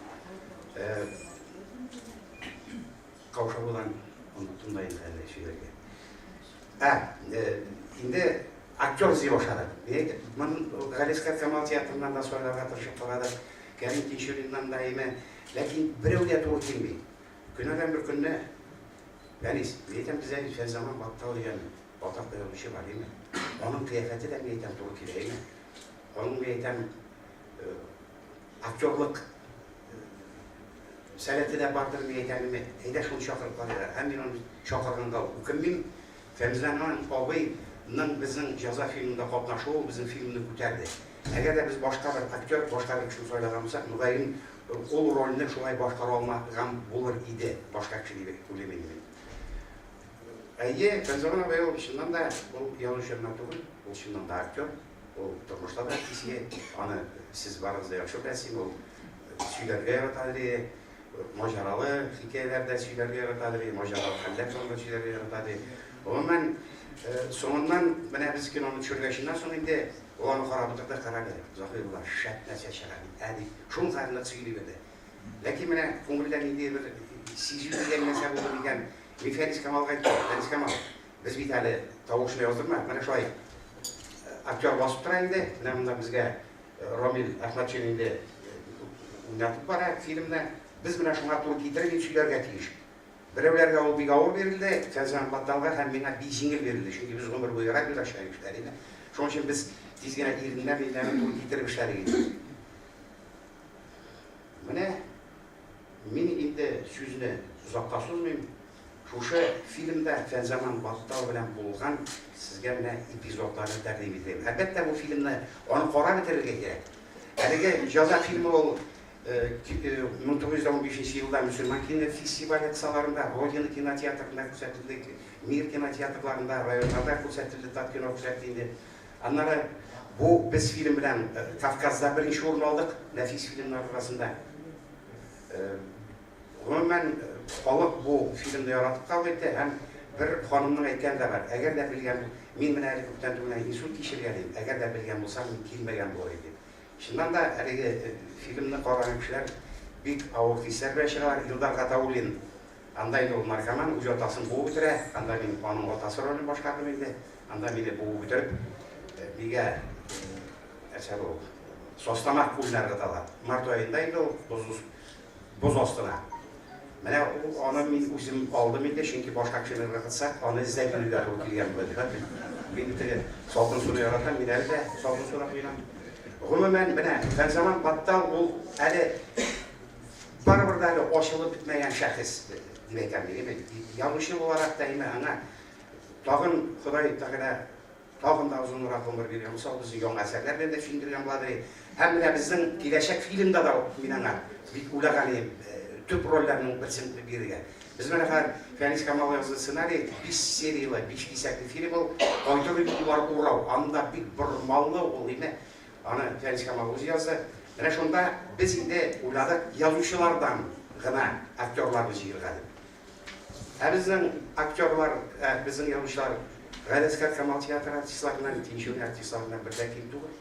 Speaker 8: Каушавудан оныттым да инде әле сөйләргә. Ә, инде актер эзли башладык. Мин әйтеп, мон Галиәсгар Камал театрыннан да сайларга тырышып карадык, Кәрим Тинчуриннан да име, ләкин берәү дә туры килми. Көннәрдән бер көнне Фәнис, мин әйтәм, бездә бит Фәнзаман Баттал дигән атаклы язучы бар, име. Аның кыяфәте дә, мин әйтәм, туры килә, име. Аның, мин әйтәм, актерлык сәләте дә бардыр, мин әйтәм, име. Әйдә, шуны чакырып карыйк. Һәм мин аны чакырганга үкенмим. Фәнзаман абыйның безнең Җәза фильмында катнашуы ул безнең фильмны күтәрде. Әгәр дә без башка бер актер, башка бер кешене сайлаган булсак, мөгаен, ул рольне шулай башкара алмаган булыр иде башка кеше дип уйлыйм инде мин. Әйе, Фәнзаман абый ул чыннан да ул язучы гына түгел, ул чыннан да актер, ул тормышта да изге, аны сез барыгыз да яхшы беләсез, ул сөйләргә ярата ди, маҗаралы хикәяләр дә сөйләргә ярата ди, маҗаралы хәлләр турында сөйләргә ярата ди. Гомумән, соңыннан менә без киноны төшергәченнән соң инде ул аны карап утырды, кара әле, Заһирулла, шәп нәрсә чыга бит, ә дип, шул хәтле нык сөйли бирде. Ләкин менә күңелдә ниндидер бер сизү дигән нәрсә булды микән, мин Фәнис Камалга әйттем, Фәнис Камал, без бит әле тавышны яздырмадык, менә шулай актер басып тора инде, менә монда безгә Рамил Әхмәтшин инде уйнатып бара фильмны, без менә шуңа туры китереп инде сөйләргә тиеш. Берәүләргә ул бик авыр бирелде, Фәнзаман Батталга һәм миңа бик җиңел бирелде, чөнки без гомер буе радиода эшләгән кешеләр иде. Шуның өчен без тиз генә иреннәр милләрне туры китереп эшләдек инде. Менә мин инде сүзне озакка сузмыйм. Шушы фильмда Фәнзаман Баттал белән булган сезгә менә эпизодларны тәкъдим итәм. Әлбәттә, бу фильмны аны карап бетерергә кирәк. Әлеге Җәза фильмы ул 1915 елда мөселман кинофестивале кысаларында Родина кинотеатрында күрсәтелде, Мир кинотеатрларында, районнарда күрсәтелде, Таткино күрсәтте инде. Аннары бу без фильм белән Кавказда беренче урын алдык, нәфис фильмнар арасында. Гомумән, халык бу фильмны яратып кабул итте һәм бер ханымның әйткәне дә бар, әгәр дә белгән, мин менә әле күптән түгел генә инсульт кичергән идем, әгәр дә белгән булсам, мин килмәгән булыр идем. Чыннан да, әлеге фильмны караган кешеләр бик авыр хисләр белән чыгалар. Илдар Гатауллин, анда инде ул наркоман, үз атасын буып үтерә. Анда мин аның атасы ролен башкардым инде. Анда мине буып үтереп, мигә, нәрсә бу, Состамак күленә ыргыталар. Март аенда инде ул боз боз астына. Менә ул аны мин үзем алдым инде, чөнки башка кешене ыргытсак, аны эзләп йөрергә туры килгән булыр иде. Мин теге салкын суны яратам, мин әле дә салкын суда коенам. Гомумән, менә Фәнзаман Баттал ул әле барыбер дә әле ачылып бетмәгән шәхес дип әйтәм мин. Язучы буларак та инде аңа тагын Ходай Тәгалә Тагын да озынрак гомер биргән булса, ул безне яңа әсәрләр белән дә сөендергән була ди. Һәм менә безнең киләчәк фильмда да мин аңа бик уйлаган идем, төп рольләрнең берсен бирергә. Без менә хәзер Фәнис Камал язды сценарий, биш серияле, биш кисәкле фильм ул, Кайтыр юллар урау. Анда бик бормалы ул име. Аны Фәнис Камал үзе язды. Менә шунда без инде уйладык, язучылардан гына актерларны җыерга дип. Ә безнең актерлар, ә безнең язучылар Галиәсгар Камал театры артистларыннан, Тинчурин артистларыннан бер дә ким түгел.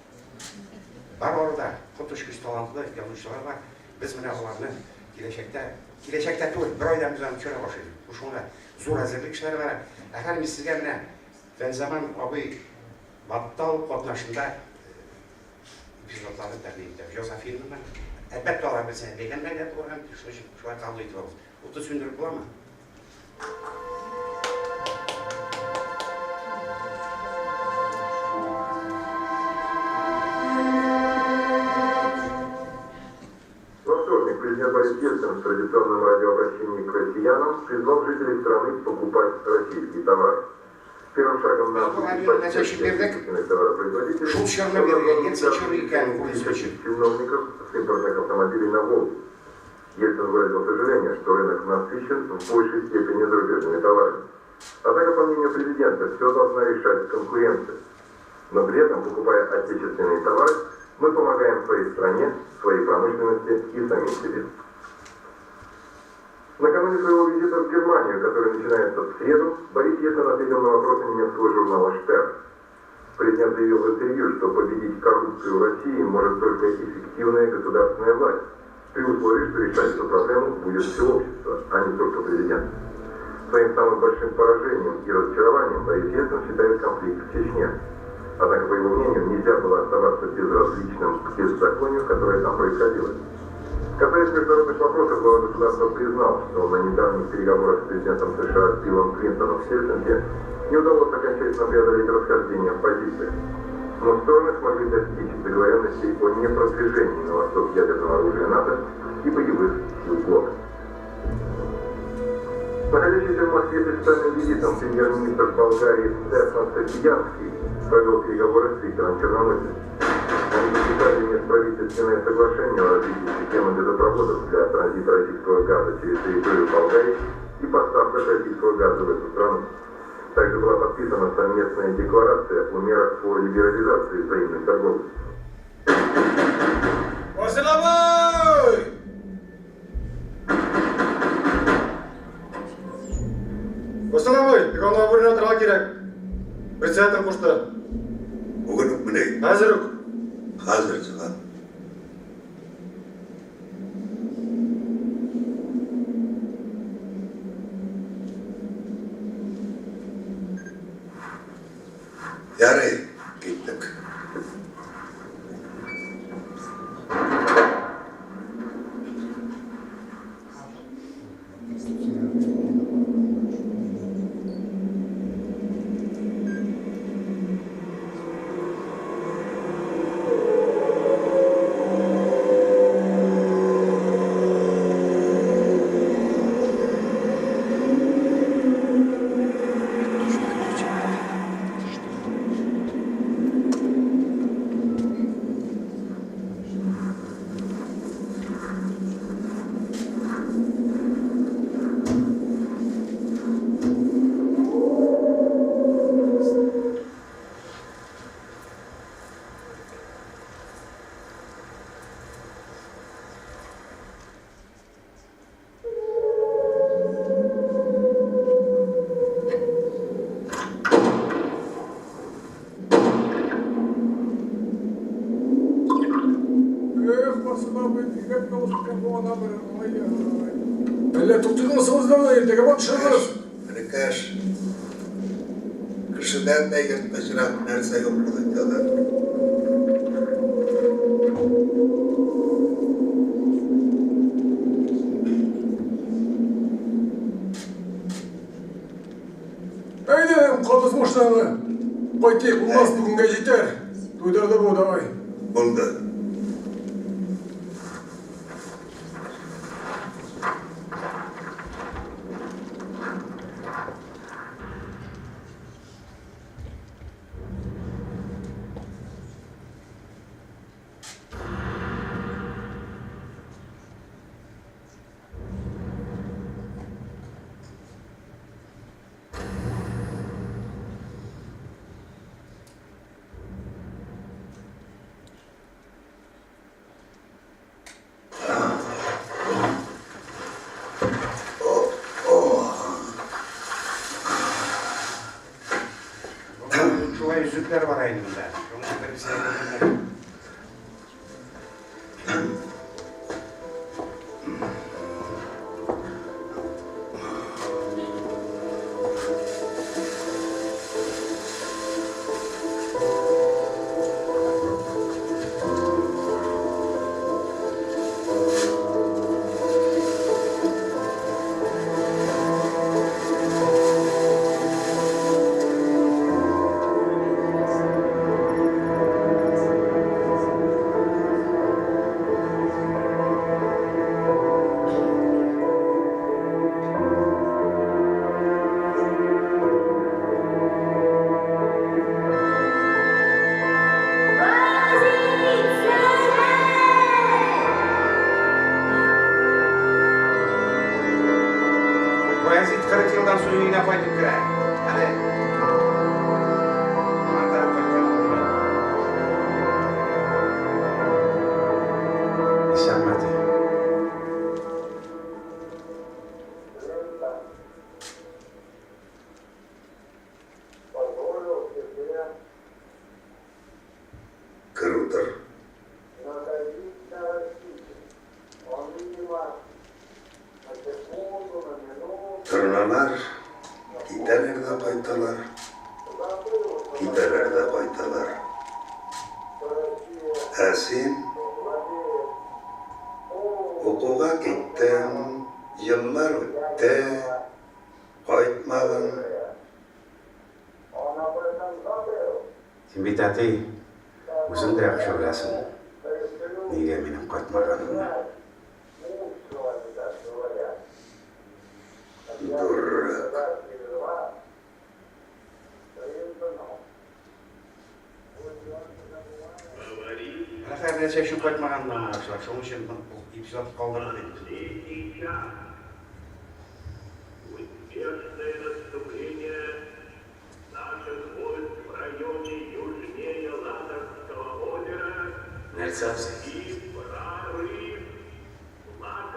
Speaker 8: Бар арада коточкыч талантлы язучылар бар. Без менә аларны киләчәктә, киләчәктә түгел, бер айдан без аны төшерә башлыйбыз. Бу шуңа зур әзерлек эшләре бара. Ә хәзер мин сезгә менә Фәнзаман абый Баттал катнашында эпизодларны тәкъдим итәм. Җаза фильмыннан. Әлбәттә, алар берсенә бәйләнмәгән булырга мөмкин, шуның өчен шулай кабул итеп алыгыз. Утны сүндереп буламы?
Speaker 9: Во вторник президент Борис Ельцин в традиционном радиообращении к россиянам призвал жителей страны покупать российские товары. Первым шагом на
Speaker 8: Без бу
Speaker 9: пути
Speaker 8: радионы нәрсә өчен
Speaker 9: поддержки
Speaker 8: бирдек?
Speaker 9: отечественных товаропроизводителей
Speaker 8: Шул чорны
Speaker 9: стало
Speaker 8: бирергә, Ельцин чоры икәнен күренсен өчен.
Speaker 9: чиновников с импортных автомобилей на Волге. Ельцин выразил сожаление, что рынок насыщен в большей степени зарубежными товарами. Однако, по мнению президента, все должна решать конкуренция. Но при этом, покупая отечественные товары, мы помогаем своей стране, своей промышленности и самим себе. Накануне своего визита в Германию, который начинается в среду, Борис Ельцин ответил на вопросы немецкого журнала «Штерн». Президент заявил в интервью, что победить коррупцию в России может только эффективная государственная власть, при условии, что решать эту проблему будет все общество, а не только президент. Своим самым большим поражением и разочарованием Борис Ельцин считает конфликт в Чечне. Однако, по его мнению, нельзя было оставаться безразличным к беззаконию, которое там происходило. Касаясь международных вопросов, глава государства признал, что на недавних переговорах с президентом США Биллом Клинтоном в Хельсинки не удалось окончательно преодолеть расхождения в позициях. Но стороны смогли достичь договоренности о непродвижении на восток ядерного оружия НАТО и боевых сил блока. Находящийся в Москве с официальным визитом премьер-министр Болгарии Стефан Софиянский провел переговоры с Виктором Черномырдиным. Они подписали межправительственное соглашение о развитии системы газопроводов для транзита российского газа через территорию Болгарии и поставках российского газа в эту страну. Также была подписана совместная декларация о мерах по либерализации взаимной торговли.
Speaker 10: Васил абый, иконга бүрене атырга кирәк. Председатель кушты.
Speaker 11: Бүген үк мени?
Speaker 10: Хәзер үк.
Speaker 11: Хәзер чыгам. Ярый, киттек.
Speaker 10: Эх, Васил абый, бигрәк тавыш икән бу ана бер. Ай-яй. Әллә туктыймы соң эзләүдә, иртәгә бар төшербез.
Speaker 11: Энекәш, кешедән дә ерткычрак нәрсә юк бу дөньяда.
Speaker 10: Әйдә, кабыз машинаны. Кайтыйк, булмас, бүгенгә җитәр. Туйдырды бу, давай.
Speaker 11: Булды.
Speaker 8: Шулай өзекләр бар инде монда. Шуның беренчесе Баязит 40 елдан соң өенә кайтып керә. Әле моңа карап кайткан булмый.
Speaker 12: Исәнме, әти.
Speaker 11: Торналар китәләр дә кайталар, китәләр дә кайталар. Ә син укуга киттең, еллар үтте, кайтмадың.
Speaker 8: Син бит, әти, үзең дә яхшы беләсең, нигә минем кайтмаганымны.
Speaker 11: Дурак.
Speaker 8: Менә хәзер нәрсә өчен кайтмаганын аңламаслар, шуның өчен бу эпизод калдырдык инде.
Speaker 12: Нәрсә, абзый?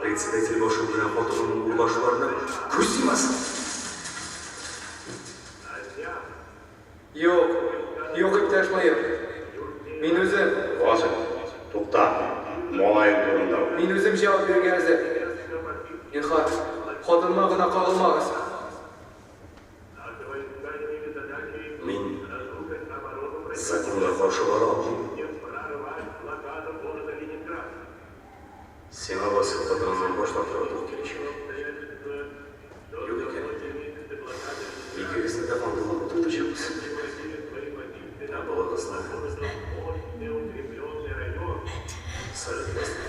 Speaker 12: Председатель башы белән хатынының урлашуларына күз йомасың?
Speaker 2: Юк, юк, иптәш майор. Мин үзем.
Speaker 13: Васил, тукта, малаең турында уйла.
Speaker 2: Мин үзем җавап бирергә әзер. Зинһар, хатыныма гына кагылмагыз.
Speaker 12: Мин законга каршы бара алмыйм. Сиңа Васил хатыныңнан баш тартырга туры киләчәк. Юк икән инде. Икегезне дә кандалга утыртачакбыз. Ә балагызны Совет власте.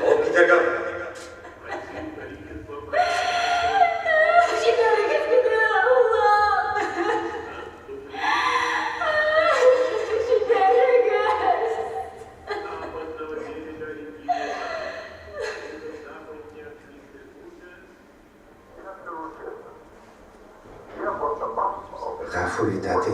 Speaker 13: Алып китәргә!
Speaker 7: Җибәрегез мине, улым! Җибәрегез!
Speaker 8: Гафу ит, әти.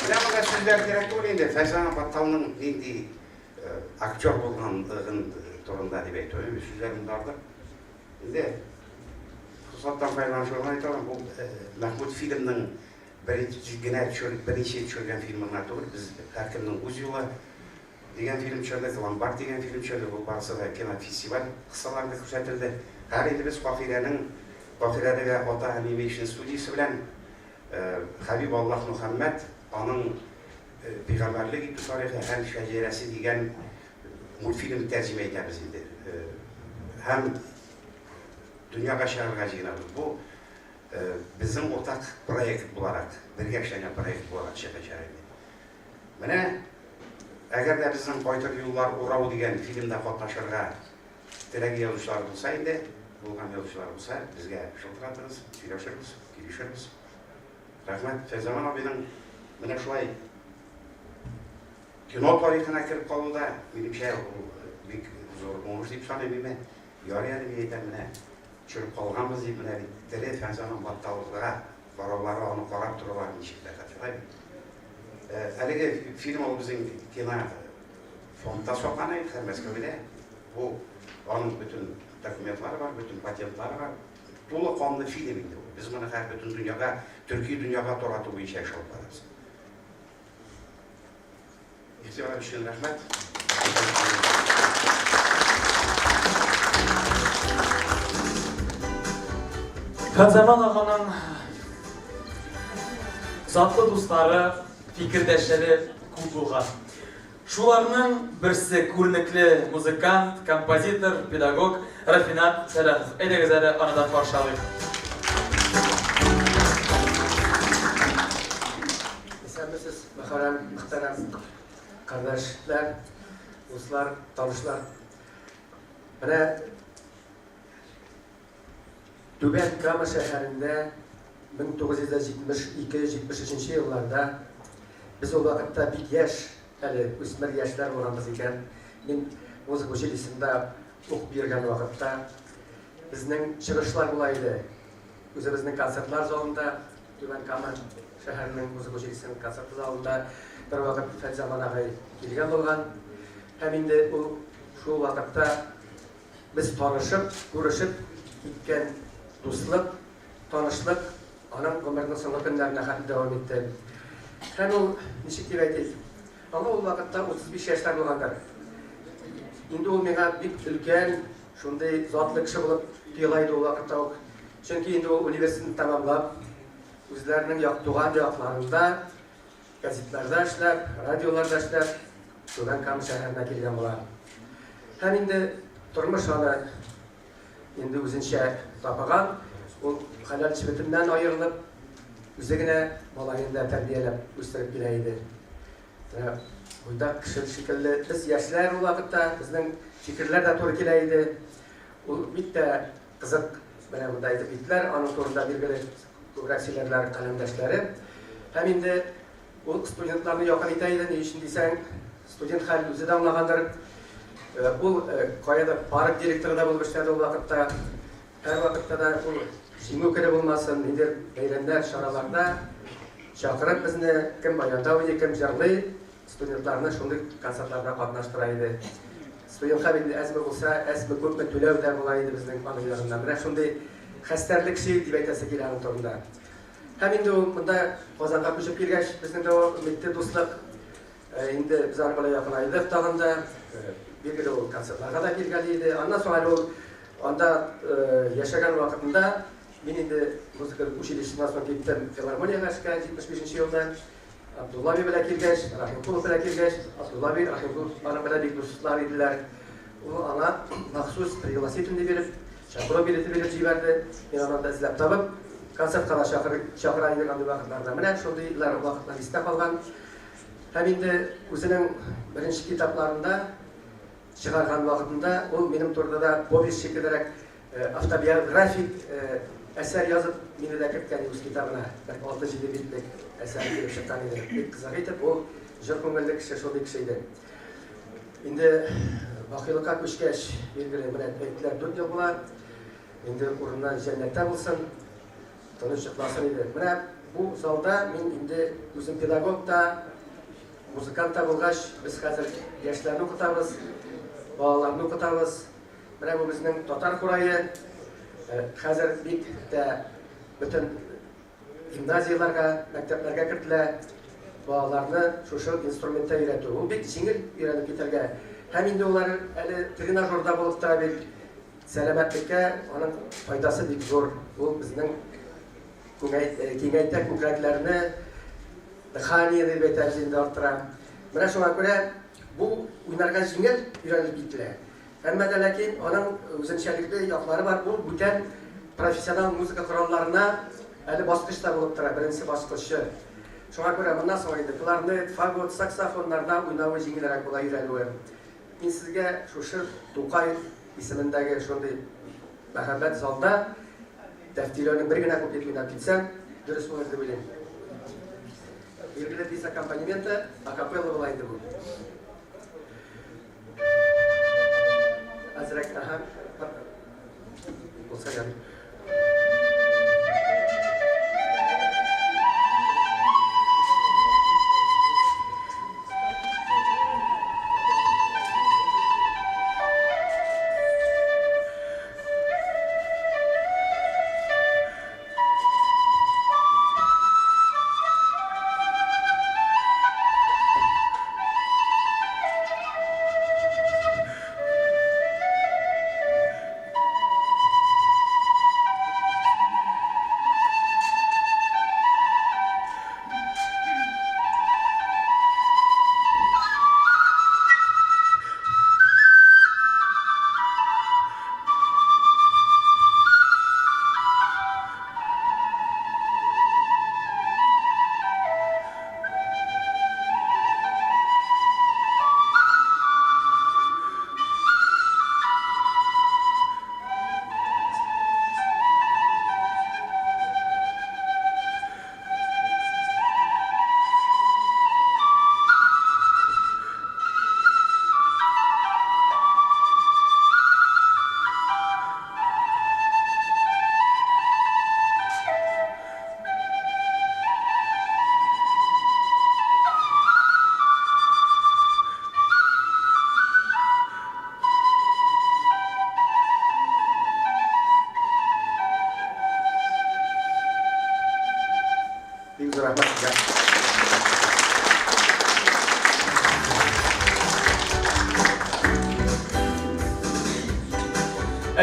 Speaker 8: Менә монда сүзләр кирәк түгел инде. Фәрзана Батталның нинди актер булганлыгын турында дип әйтү. Сүзләр монда артык. Инде форсаттан файдаланып шуны әйтә алам, бу Мәхмүт фильмның беренче генә беренче төшергән фильмы гына түгел, без һәркемнең үз юлы Дигән фильм төшердек, Ломбард дигән фильм төшердек, ул барысы да кинофестиваль кысаларында күрсәтелде. Хәзер инде без Каһирәнең Каһирәдәге Ата Анимейшн студиясе белән Хәбиб Аллаһ Мөхәммәд, аның пәйгамбәрлек итү тарихы һәм шәҗәрәсе дигән мультфильм тәрҗемә итәбез инде. Һәм дөньяга чыгарырга җыенабыз. Бу безнең уртак проект буларак, бергә эшләнгән проект буларак чыгачак инде. Менә әгәр дә безнең Кайтыр юллар урау дигән фильмда катнашырга теләге язучылар булса инде, булган язучылар булса, безгә шылтыратыгыз, сөйләшербез, килешербез. Рәхмәт, Фәйзаман абыйның менә шулай кино тарихына кереп калуы да, минемчә, ул бик зур уңыш дип саныйм мин. Ярый әле, мин әйтәм, менә төшереп калганбыз дип, менә бит тере Фәнзаман Батталга Караулары, аны карап торулары ничек рәхәт, шулай бит? Әлеге фильм ул безнең кино фондта саклана инде, хәзер Мәскәүдә. Бу аның бөтен документлары бар, бөтен патентлары бар. Тулы канлы фильм инде ул. Без моны хәзер бөтен дөньяга, төрки дөньяга тарату буенча эш алып барабыз. Игътибар өчен рәхмәт.
Speaker 2: Ханзаман аганың затлы дуслары, фикердәшләре күп булган. Шуларның берсе күренекле музыкант, композитор, педагог Рафинат Сәлахов. Әйдәгез әле аны да каршы алыйк.
Speaker 14: Исәнмесез, мөхәррәм, мөхтәрәм кардәшләр, дуслар, танышлар. Менә Түбән Кама шәһәрендә 1972-73 елларда без ул вакытта бик яшь әле, үсмер яшьләр булганбыз икән. Мин музыка училищесында укып йөргән вакытта безнең чыгышлар була иде. Үзебезнең концертлар залында, Түбән Кама шәһәренең музыка училищесының концерт залында бервакыт Фәнзаман агай килгән булган. Һәм инде ул шул вакытта Без танышып, күрешеп киткән дуслык, танышлык аның гомеренең соңгы көннәренә хәтле дәвам итте. Һәм ул, ничек дип әйтик, аңа ул вакытта 35 яшьләр булгандыр. Инде ул миңа бик өлкән, шундый затлы кеше булып тоела иде ул вакытта ук. Чөнки инде ул университетны тәмамлап, үзләренең як, туган якларында Газетларда эшләп, радиоларда эшләп, Түбән Кама шәһәренә килгән була. Һәм инде тормыш аны инде үзенчә тапаган. Ул хәләл җебетеннән аерылып, үзе генә малаен да тәрбияләп үстереп килә иде. Менә буйдак кеше шикелле без яшьләр ул вакытта, безнең фикерләр дә туры килә иде. Ул бик тә кызык, менә монда әйтеп киттеләр, аның турында билгеле Күбрәк сөйләрләр каләмдәшләре. Һәм инде ул студентларны якын итә иде, ни өчен дисәң, студент хәлен үзе дә аңлагандыр. Ул каядыр парк директоры да булып эшләде ул вакытта. Һәрвакытта да ул Җиңү көне булмасын, ниндидер бәйрәмнәр, чараларда чакырып безне, кем баянда уйный, кем җырлый, Студентларны шундый концертларда катнаштыра иде. Студентка бит инде әзме булса, әзме күпме түләү дә була иде безнең аның ягыннан. Менә шундый хәстәрле кеше дип әйтәсе килә аның турында. Һәм инде ул монда Казанга күчеп килгәч, безнең дәвам итте дуслык. Инде без аның белән якынайдык тагын да. Билгеле ул концертларга да килгәли иде. Аннан соң әле ул анда яшәгән вакытында мин инде музыка училищесыннан соң киттем филармониягә эшкә 75 нче елда. Абдулла абый белән килгәч, Рахимкулов белән килгәч, Абдулла абый, Рахимкулов аның белән бик дуслар иделәр. Ул аңа махсус пригласительный биреп, чакыру билеты биреп җибәрде. Мин аны анда эзләп табып, концертка да чакыр, чакыра идек андый вакытларда. Менә шундыйлар вакытлар истә калган. Һәм инде үзенең беренче китапларында чыгарган вакытында ул минем турыда да повесть шикеллерәк Автобиографик әсәр язып, мине дә керткән үз китабына. Бер алты-җиде битлек әсәр килеп чыккан иде. Бик кызык итеп, ул җор күңелле кеше, шундый кеше иде. Инде бакыйлыкка күчкәч, билгеле, менә әйттеләр, дүрт ел була. Инде урыннан җәннәттә булсын, тыныч йокласын иде. Менә бу залда мин инде үзем педагог та, музыкант та булгач, без хәзер яшьләрне укытабыз, балаларны укытабыз. Менә бу безнең татар курае. Хәзер бик тә бөтен гимназияләргә, мәктәпләргә кертелә балаларны шушы инструментта өйрәтү. Ул бик җиңел өйрәнеп китәргә. Һәм инде улар әле тренажерда булып тора бит. Сәламәтлеккә аның файдасы бик зур. Ул безнең киңәйтә күкрәкләрне, дыхание дип әйтәбез инде арттыра. Менә шуңа күрә бу уйнарга җиңел өйрәнеп кителә. Әмма дә ләкин аның үзенчәлекле яклары бар, ул бүтән профессионал музыка коралларына әле баскыч та булып тора, беренче баскычы. Шуңа күрә моннан соң инде кларнет, фагот, саксофоннарда уйнавы җиңелрәк була өйрәнүе. Мин сезгә шушы Тукай исемендәге шундый мәһабәт залда Тәфтиләүнең бер генә куплет уйнап китсәм, дөрес булыр дип уйлыйм. Билгеле без аккомпанементы, акапелла була инде бу. Әзрәк, аһа. Булса ярый.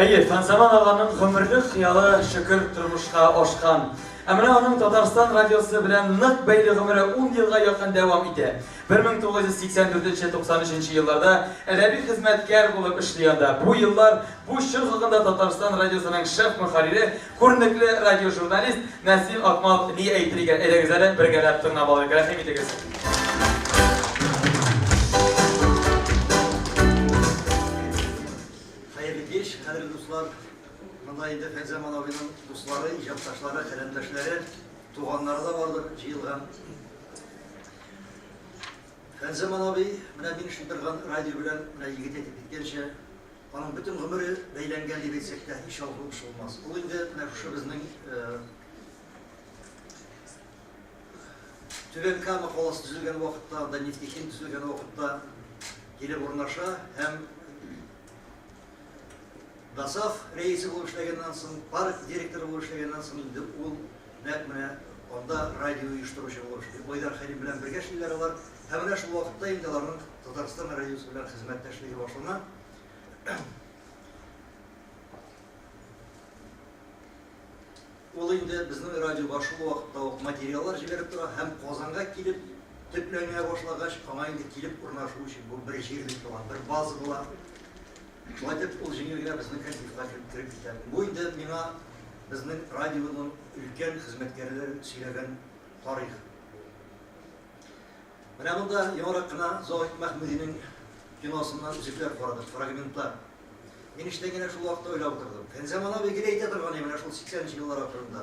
Speaker 2: Әйе, Фәнзаман аганың гомерлек хыялы, шөкер, тормышка ашкан. Ә менә аның Татарстан радиосы белән нык бәйле гомере ун елга якын дәвам итә. 1984-93 елларда әдәби хезмәткәр булып эшли анда. Бу еллар, бу чор хакында Татарстан радиосының шеф-мөхәррире, күренекле радиожурналист Нәсим Акмал ни әйтер икән? Әйдәгез әле, бергәләп тыңлап алыйк. Рәхим итегез.
Speaker 15: Хәерле кич, кадерле дуслар. Монда инде Фәнзаман абыйның дуслары, иҗатташлары, каләмдәшләре, туганнары да бардыр җыелган. Фәнзаман абый, менә мин эшли торган радио белән, менә егет әйтеп киткәнчә, аның бөтен гомере бәйләнгән дип әйтсәк тә, һич ялгыш булмас. Ул инде менә шушы безнең э, Түбән Кама каласы төзелгән вакытта, анда нефтехим төзелгән вакытта килеп урнаша һәм ДОСААФ рәисе булып эшләгәннән соң, парк директоры булып эшләгәннән соң инде ул нәкъ менә анда радио оештыручы булып эшли. Айдар Хәлим белән бергә эшлиләр алар. Һәм менә шул вакытта инде аларның Татарстан радиосы белән хезмәттәшлеге башлана. Ул инде безнең радиога шул вакытта ук материаллар җибәреп тора һәм Казанга килеп төпләнә башлагач, аңа инде килеп урнашу өчен бу бер җирлек була, бер база була. Шулай итеп, ул җиңел генә безнең коллективка килеп кереп китә. Бу инде миңа безнең радионың өлкән хезмәткәрләре сөйләгән тарих. Менә монда яңарак кына Заһид Мәхмүдинең киносыннан өзекләр карадык, фрагментлар. Мин эчтән генә шул вакытта уйлап утырдым. Фәнзаман абый гел әйтә торган иде менә шул 80 нче еллар ахырында.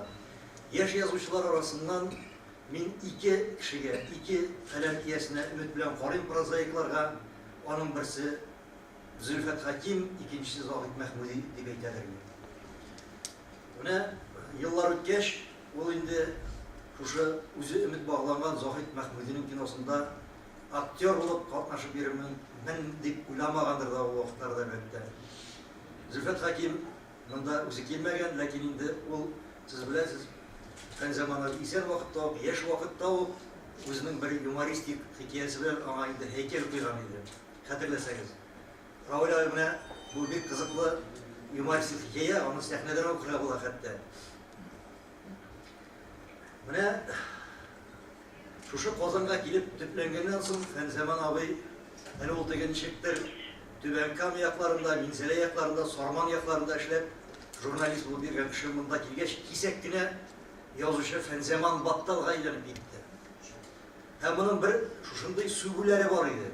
Speaker 15: Яшь язучылар арасыннан мин ике кешегә, ике каләм иясенә өмет белән карыйм прозаикларга. Аның берсе Зөлфәт Хәким, икенчесе Заһид Мәхмүди дип әйтәдер инде. Менә еллар үткәч, ул инде шушы үзе өмет багланган Заһид Мәхмүдинең киносында Актер булып катнашып йөрермен дип уйламагандыр да ул вакытларда, әлбәттә. Зөлфәт Хәким монда үзе килмәгән, ләкин инде ул, сез беләсез, Фәнзаманов исән вакытта ук, яшь вакытта ук үзенең бер юмористик хикәясе белән аңа инде һәйкәл куйган иде, хәтерләсәгез. Равил абый менә бу бик кызыклы юмористик хикәя, аны сәхнәдән укырга була хәтта. Менә шушы Казанга килеп төпләнгәннән соң Фәнзаман абый әле ул теге ничектер Түбән Кама якларында, Минзәлә якларында, Сарман якларында эшләп, журналист булып йөргән кеше монда килгәч, кисәк кенә язучы Фәнзаман Батталга әйләнеп китте. Һәм моның бер шушындый сүгүләре бар иде.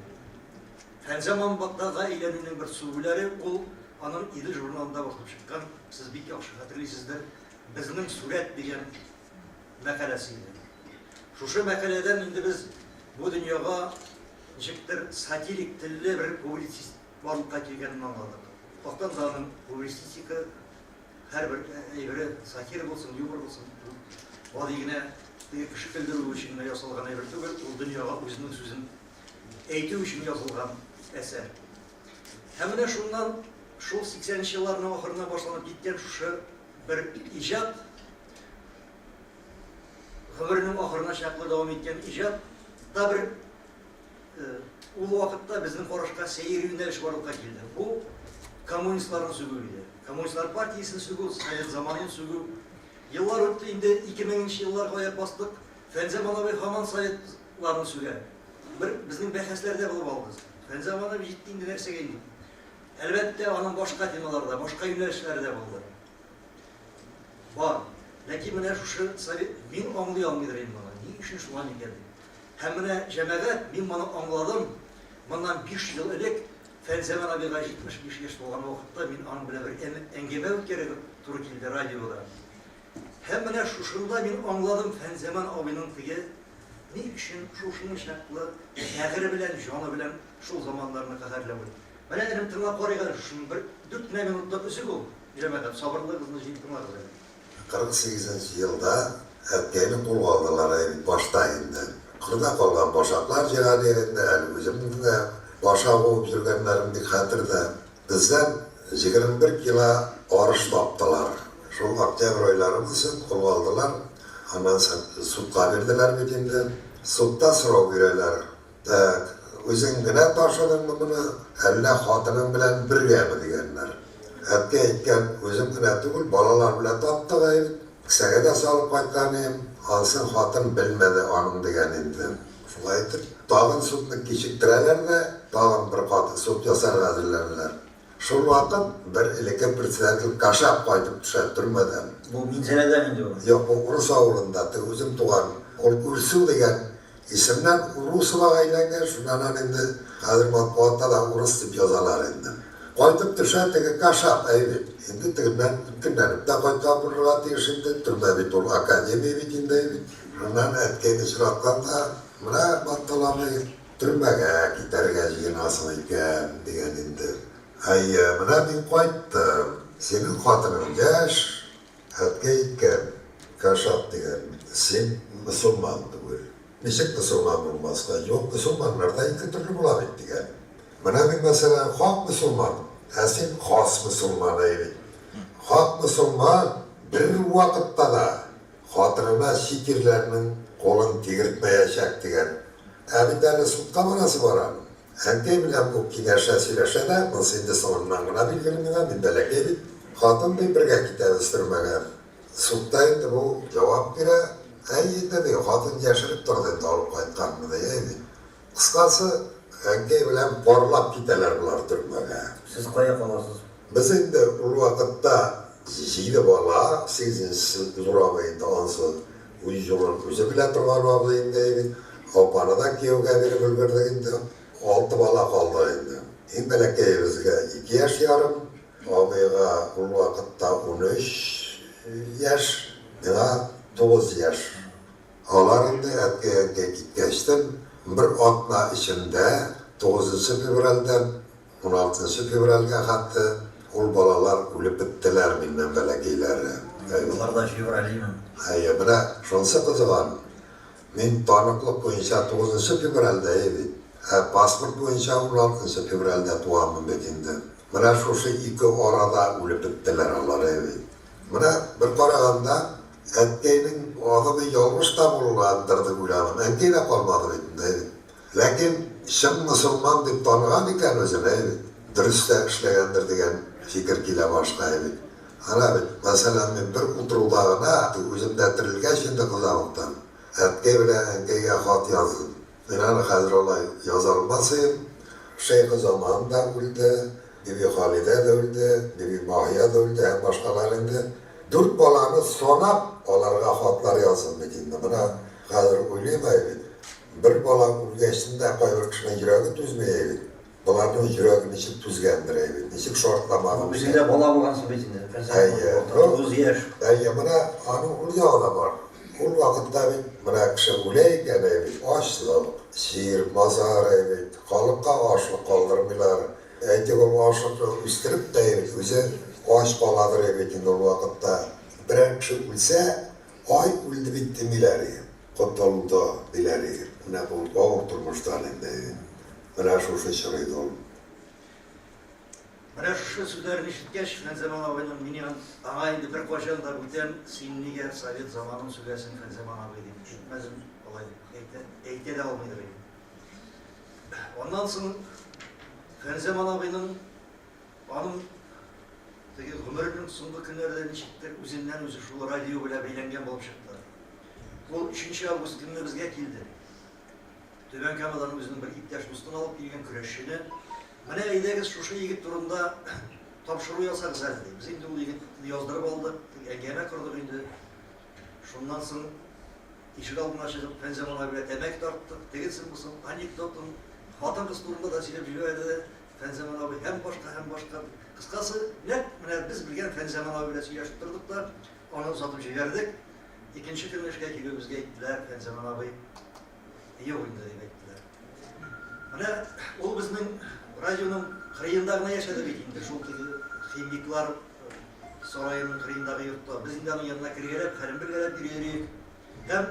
Speaker 15: Фәнзаман Батталга әйләнүнең бер сүгүләре ул аның Идел журналында басылып чыккан, сез бик яхшы хәтерлисездер, Безнең сурәт дигән мәкаләсе иде. Шушы мәкаләдән инде без бу дөньяга ничектер сатирик телле бер публицист барлыкка килгәнен аңладык. Хактан да аның публицистика һәрбер әйбере сатира булсын, юмор булсын, гади генә теге кеше көлдерү өчен генә ясалган әйбер түгел, ул дөньяга үзенең сүзен әйтү өчен язылган әсәр. Һәм менә шуннан шул 80 нче елларның ахырыннан башланып киткән шушы бер иҗат гомеренең ахырына чаклы дәвам иткән иҗат та бер э, ул вакытта безнең карашка сәер юнәлеш барлыкка килде. Бу коммунистларны сүгү иде. Коммунистлар партиясен сүгү, совет заманын сүгү. Еллар үтте инде, 2000 нче елларга аяк бастык. Фәнзаман абый һаман советларны сүгә. Бер безнең бәхәсләр дә булып алды. Фәнзаман абый җитте инде нәрсәгә инде. Әлбәттә, аның башка темалары да, башка юнәлешләре дә булды. Бар. Ләкин менә шушы совет, мин аңлый алмыйдыр инде моны. Ни өчен шулай микән дип. Һәм менә җәмәгать, мин моны аңладым. Моннан 5 ел элек Фәнзаман абыйга 75 яшь тулган вакытта мин аның белән бер әңгәмә үткәрергә туры килде радиода. Һәм менә шушында мин аңладым Фәнзаман абыйның теге ни өчен шушының чаклы бәгыре белән, җаны белән шул заманнарны каһәрләвен. Менә, энем, тыңлап карыйк әле шушының бер дүрт кенә минутлык өзек ул, җәмәгать, сабырлыгыгызны җыеп тыңлагыз әле.
Speaker 11: 48 нче елда әткәйне кулга алдылар әй бит башта инде. Кырда калган башаклар җыйган инде, әле үземнең дә башак уып йөргәннәрем бик хәтердә. Бездән 21 кило арыш таптылар. Шул октябрь айларымы соң кулга алдылар. Аннан соң судка бирделәр бит инде. Судта сорау бирәләр. Так, үзең генә ташыдыңмы моны, әллә хатының белән бергәме дигәннәр. Әткәй әйткән, үзем генә түгел, балалар белән таптык әй бит. Кесәгә дә салып кайткан идем. Ансын хатын белмәде аның дигән инде. Шулай итеп, тагын судны кичектерәләр дә, тагын бер кат суд ясарга әзерләнәләр. Шул вакыт бер элекке председатель Кашап кайтып төшә төрмәдән.
Speaker 15: Бу Минзәләдән инде ул.
Speaker 11: Юк, бу урыс авылында, теге үзем туган. Ул Үрсу дигән исемнән Урусовага әйләнгән, шуннан инде хәзер матбугатта да урыс дип язалар инде. Кайтып төшә теге Кашап, әй бит. Инде тегеннән иркенләнеп тә кайткан булырга тиеш инде, төрмә бит ул академия бит инде, әй бит. Шуннан әткәйне очраткан да, менә, Баттал абый, Төрмәгә китәргә җыенасың икән, дигән инде. Әйе, менә мин кайттым. Синең хатының яшь, әткәй әйткән, Кашап дигән, син мөселман түгел. Ничек мөселман булмаска? Юк, мөселманнар да ике төрле була бит, дигән. Менә мин, мәсәлән, хак мөселман, ә син хас мөселман, әйе бит. Хак мөселман бервакытта да Хатынына чит ирләрнең кулын тигертмәячәк, дигән. Ә бит әле судка барасы бар аның. Әнкәй белән бу киңәшә, сөйләшә дә, монысы инде соңыннан гына билгеле миңа, мин бәләкәй бит. Хатын, ди, бергә китәбез төрмәгә. Судта инде бу җавап бирә, Әй инде, ди, хатын яшереп торды инде алып кайтканны, ди, әй, ди. Кыскасы, әнкәй белән парлап китәләр болар төрмәгә.
Speaker 15: Сез кая каласыз?
Speaker 11: Без инде ул вакытта җиде бала, сигезенчесе зур абый инде, анысы үз юлын үзе белә торган абый инде, бит. Апаны да кияүгә биреп өлгердек инде. Алты бала калдык инде. Иң бәләкәебезгә ике яшь ярым, абыйга ул вакытта 13 яшь, миңа 9 яшь. Алар инде әткәй-әнкәй киткәчтен бер атна эчендә, тугызынчы февральдән уналтынчы февральгә хәтле ул балалар үлеп беттеләр миннән бәләкәйләре.
Speaker 15: Алар да февралиме?
Speaker 11: Әйе, менә шунысы кызык аның. Мин таныклык буенча тугызынчы февральдә әйе бит, ә паспорт буенча уналтынчы февральдә туганмын бит инде. Менә шушы ике арада үлеп беттеләр алар, әйе бит. Менә бер караганда, әткәйнең адымы ялгыш та булгандыр дип уйладым. Әнкәй дә калмады бит инде, әй бит. Ләкин чын мосылман дип таныган икән үзен, әй бит, дөрес тә эшләгәндер дигән фикер килә башка, әй бит. Әнә бит, мәсәлән, мин бер утыруда гына, үзем дә терелгәч инде кызамыктан, әткәй белән әнкәйгә хат яздым. Мин аны хәзер алай яза алмас идем. Шәйхезаман да үлде, Бибихалидә дә үлде, Бибимаһия дә үлде һәм башкалар инде. Дүрт баланы санап, аларга хатлар яздым бит инде. Менә хәзер уйлыйм әй бит, бер бала үлгәчтен дә кайбер кешенең йөрәге түзми әй бит. Боларның йөрәге ничек түзгәндер әй бит, ничек шартламаган
Speaker 15: Үзең дә бала булгансың бит инде,
Speaker 11: Әйе.
Speaker 15: 9 яшь.
Speaker 11: Әйе, менә аның ул ягы да бар. Ул вакытта бит менә кеше үлә икән әй бит, ачлык, чир, мазар әй бит, халыкка ашлык калдырмыйлар. Әйтик, ул ашлыкны үстереп тә әй бит, үзе ач каладыр әй бит инде ул вакытта. Берәр кеше үлсә, ай үлде бит димиләр иде, котылды диләр иде. Менә бу авыр тормыштан инде әй бит. Менә шушы чор иде ул.
Speaker 15: Менә шушы сүзләрен ишеткәч, Фәнзаман абыйның мин аңа инде беркайчан да бүтән син нигә совет заманын сүгәсең, Фәнзаман абый дип әйтмәдем, алай дип әйтә, әйтә дә алмыйдыр идем. Аннан соң Фәнзаман абыйның аның теге гомеренең соңгы көннәрендә ничектер үзеннән-үзе шул радио белән бәйләнгән булып чыкты. Ул 3 август көнне безгә килде. Түбән Камадан үзенең бер иптәш дустын алып килгән, көрәшчене. Менә әйдәгез шушы егет турында тапшыру ясагыз әле, ди. Без инде ул егетне яздырып алдык, әңгәмә кордык инде. Шуннан соң ишек алдына чыгып, Фәнзаман абый белән тәмәке тарттык, тегесен-бусын, анекдотын, хатын-кыз турында да сөйләп җибәрде Фәнзаман абый һәм башка, һәм башка. Кыскасы, нәкъ менә без белгән Фәнзаман абый белән сөйләшеп тордык та, аны озатып җибәрдек. Икенче көнне эшкә килүебезгә әйттеләр, Фәнзаман абый юк инде, дип әйттеләр. Менә ул безнең радионың кырыенда гына яшәде бит инде, шул теге химиклар сараеның кырыендагы йортта. Без инде аның янына кергәләп, хәлен белгәләп йөри йөрик. Һәм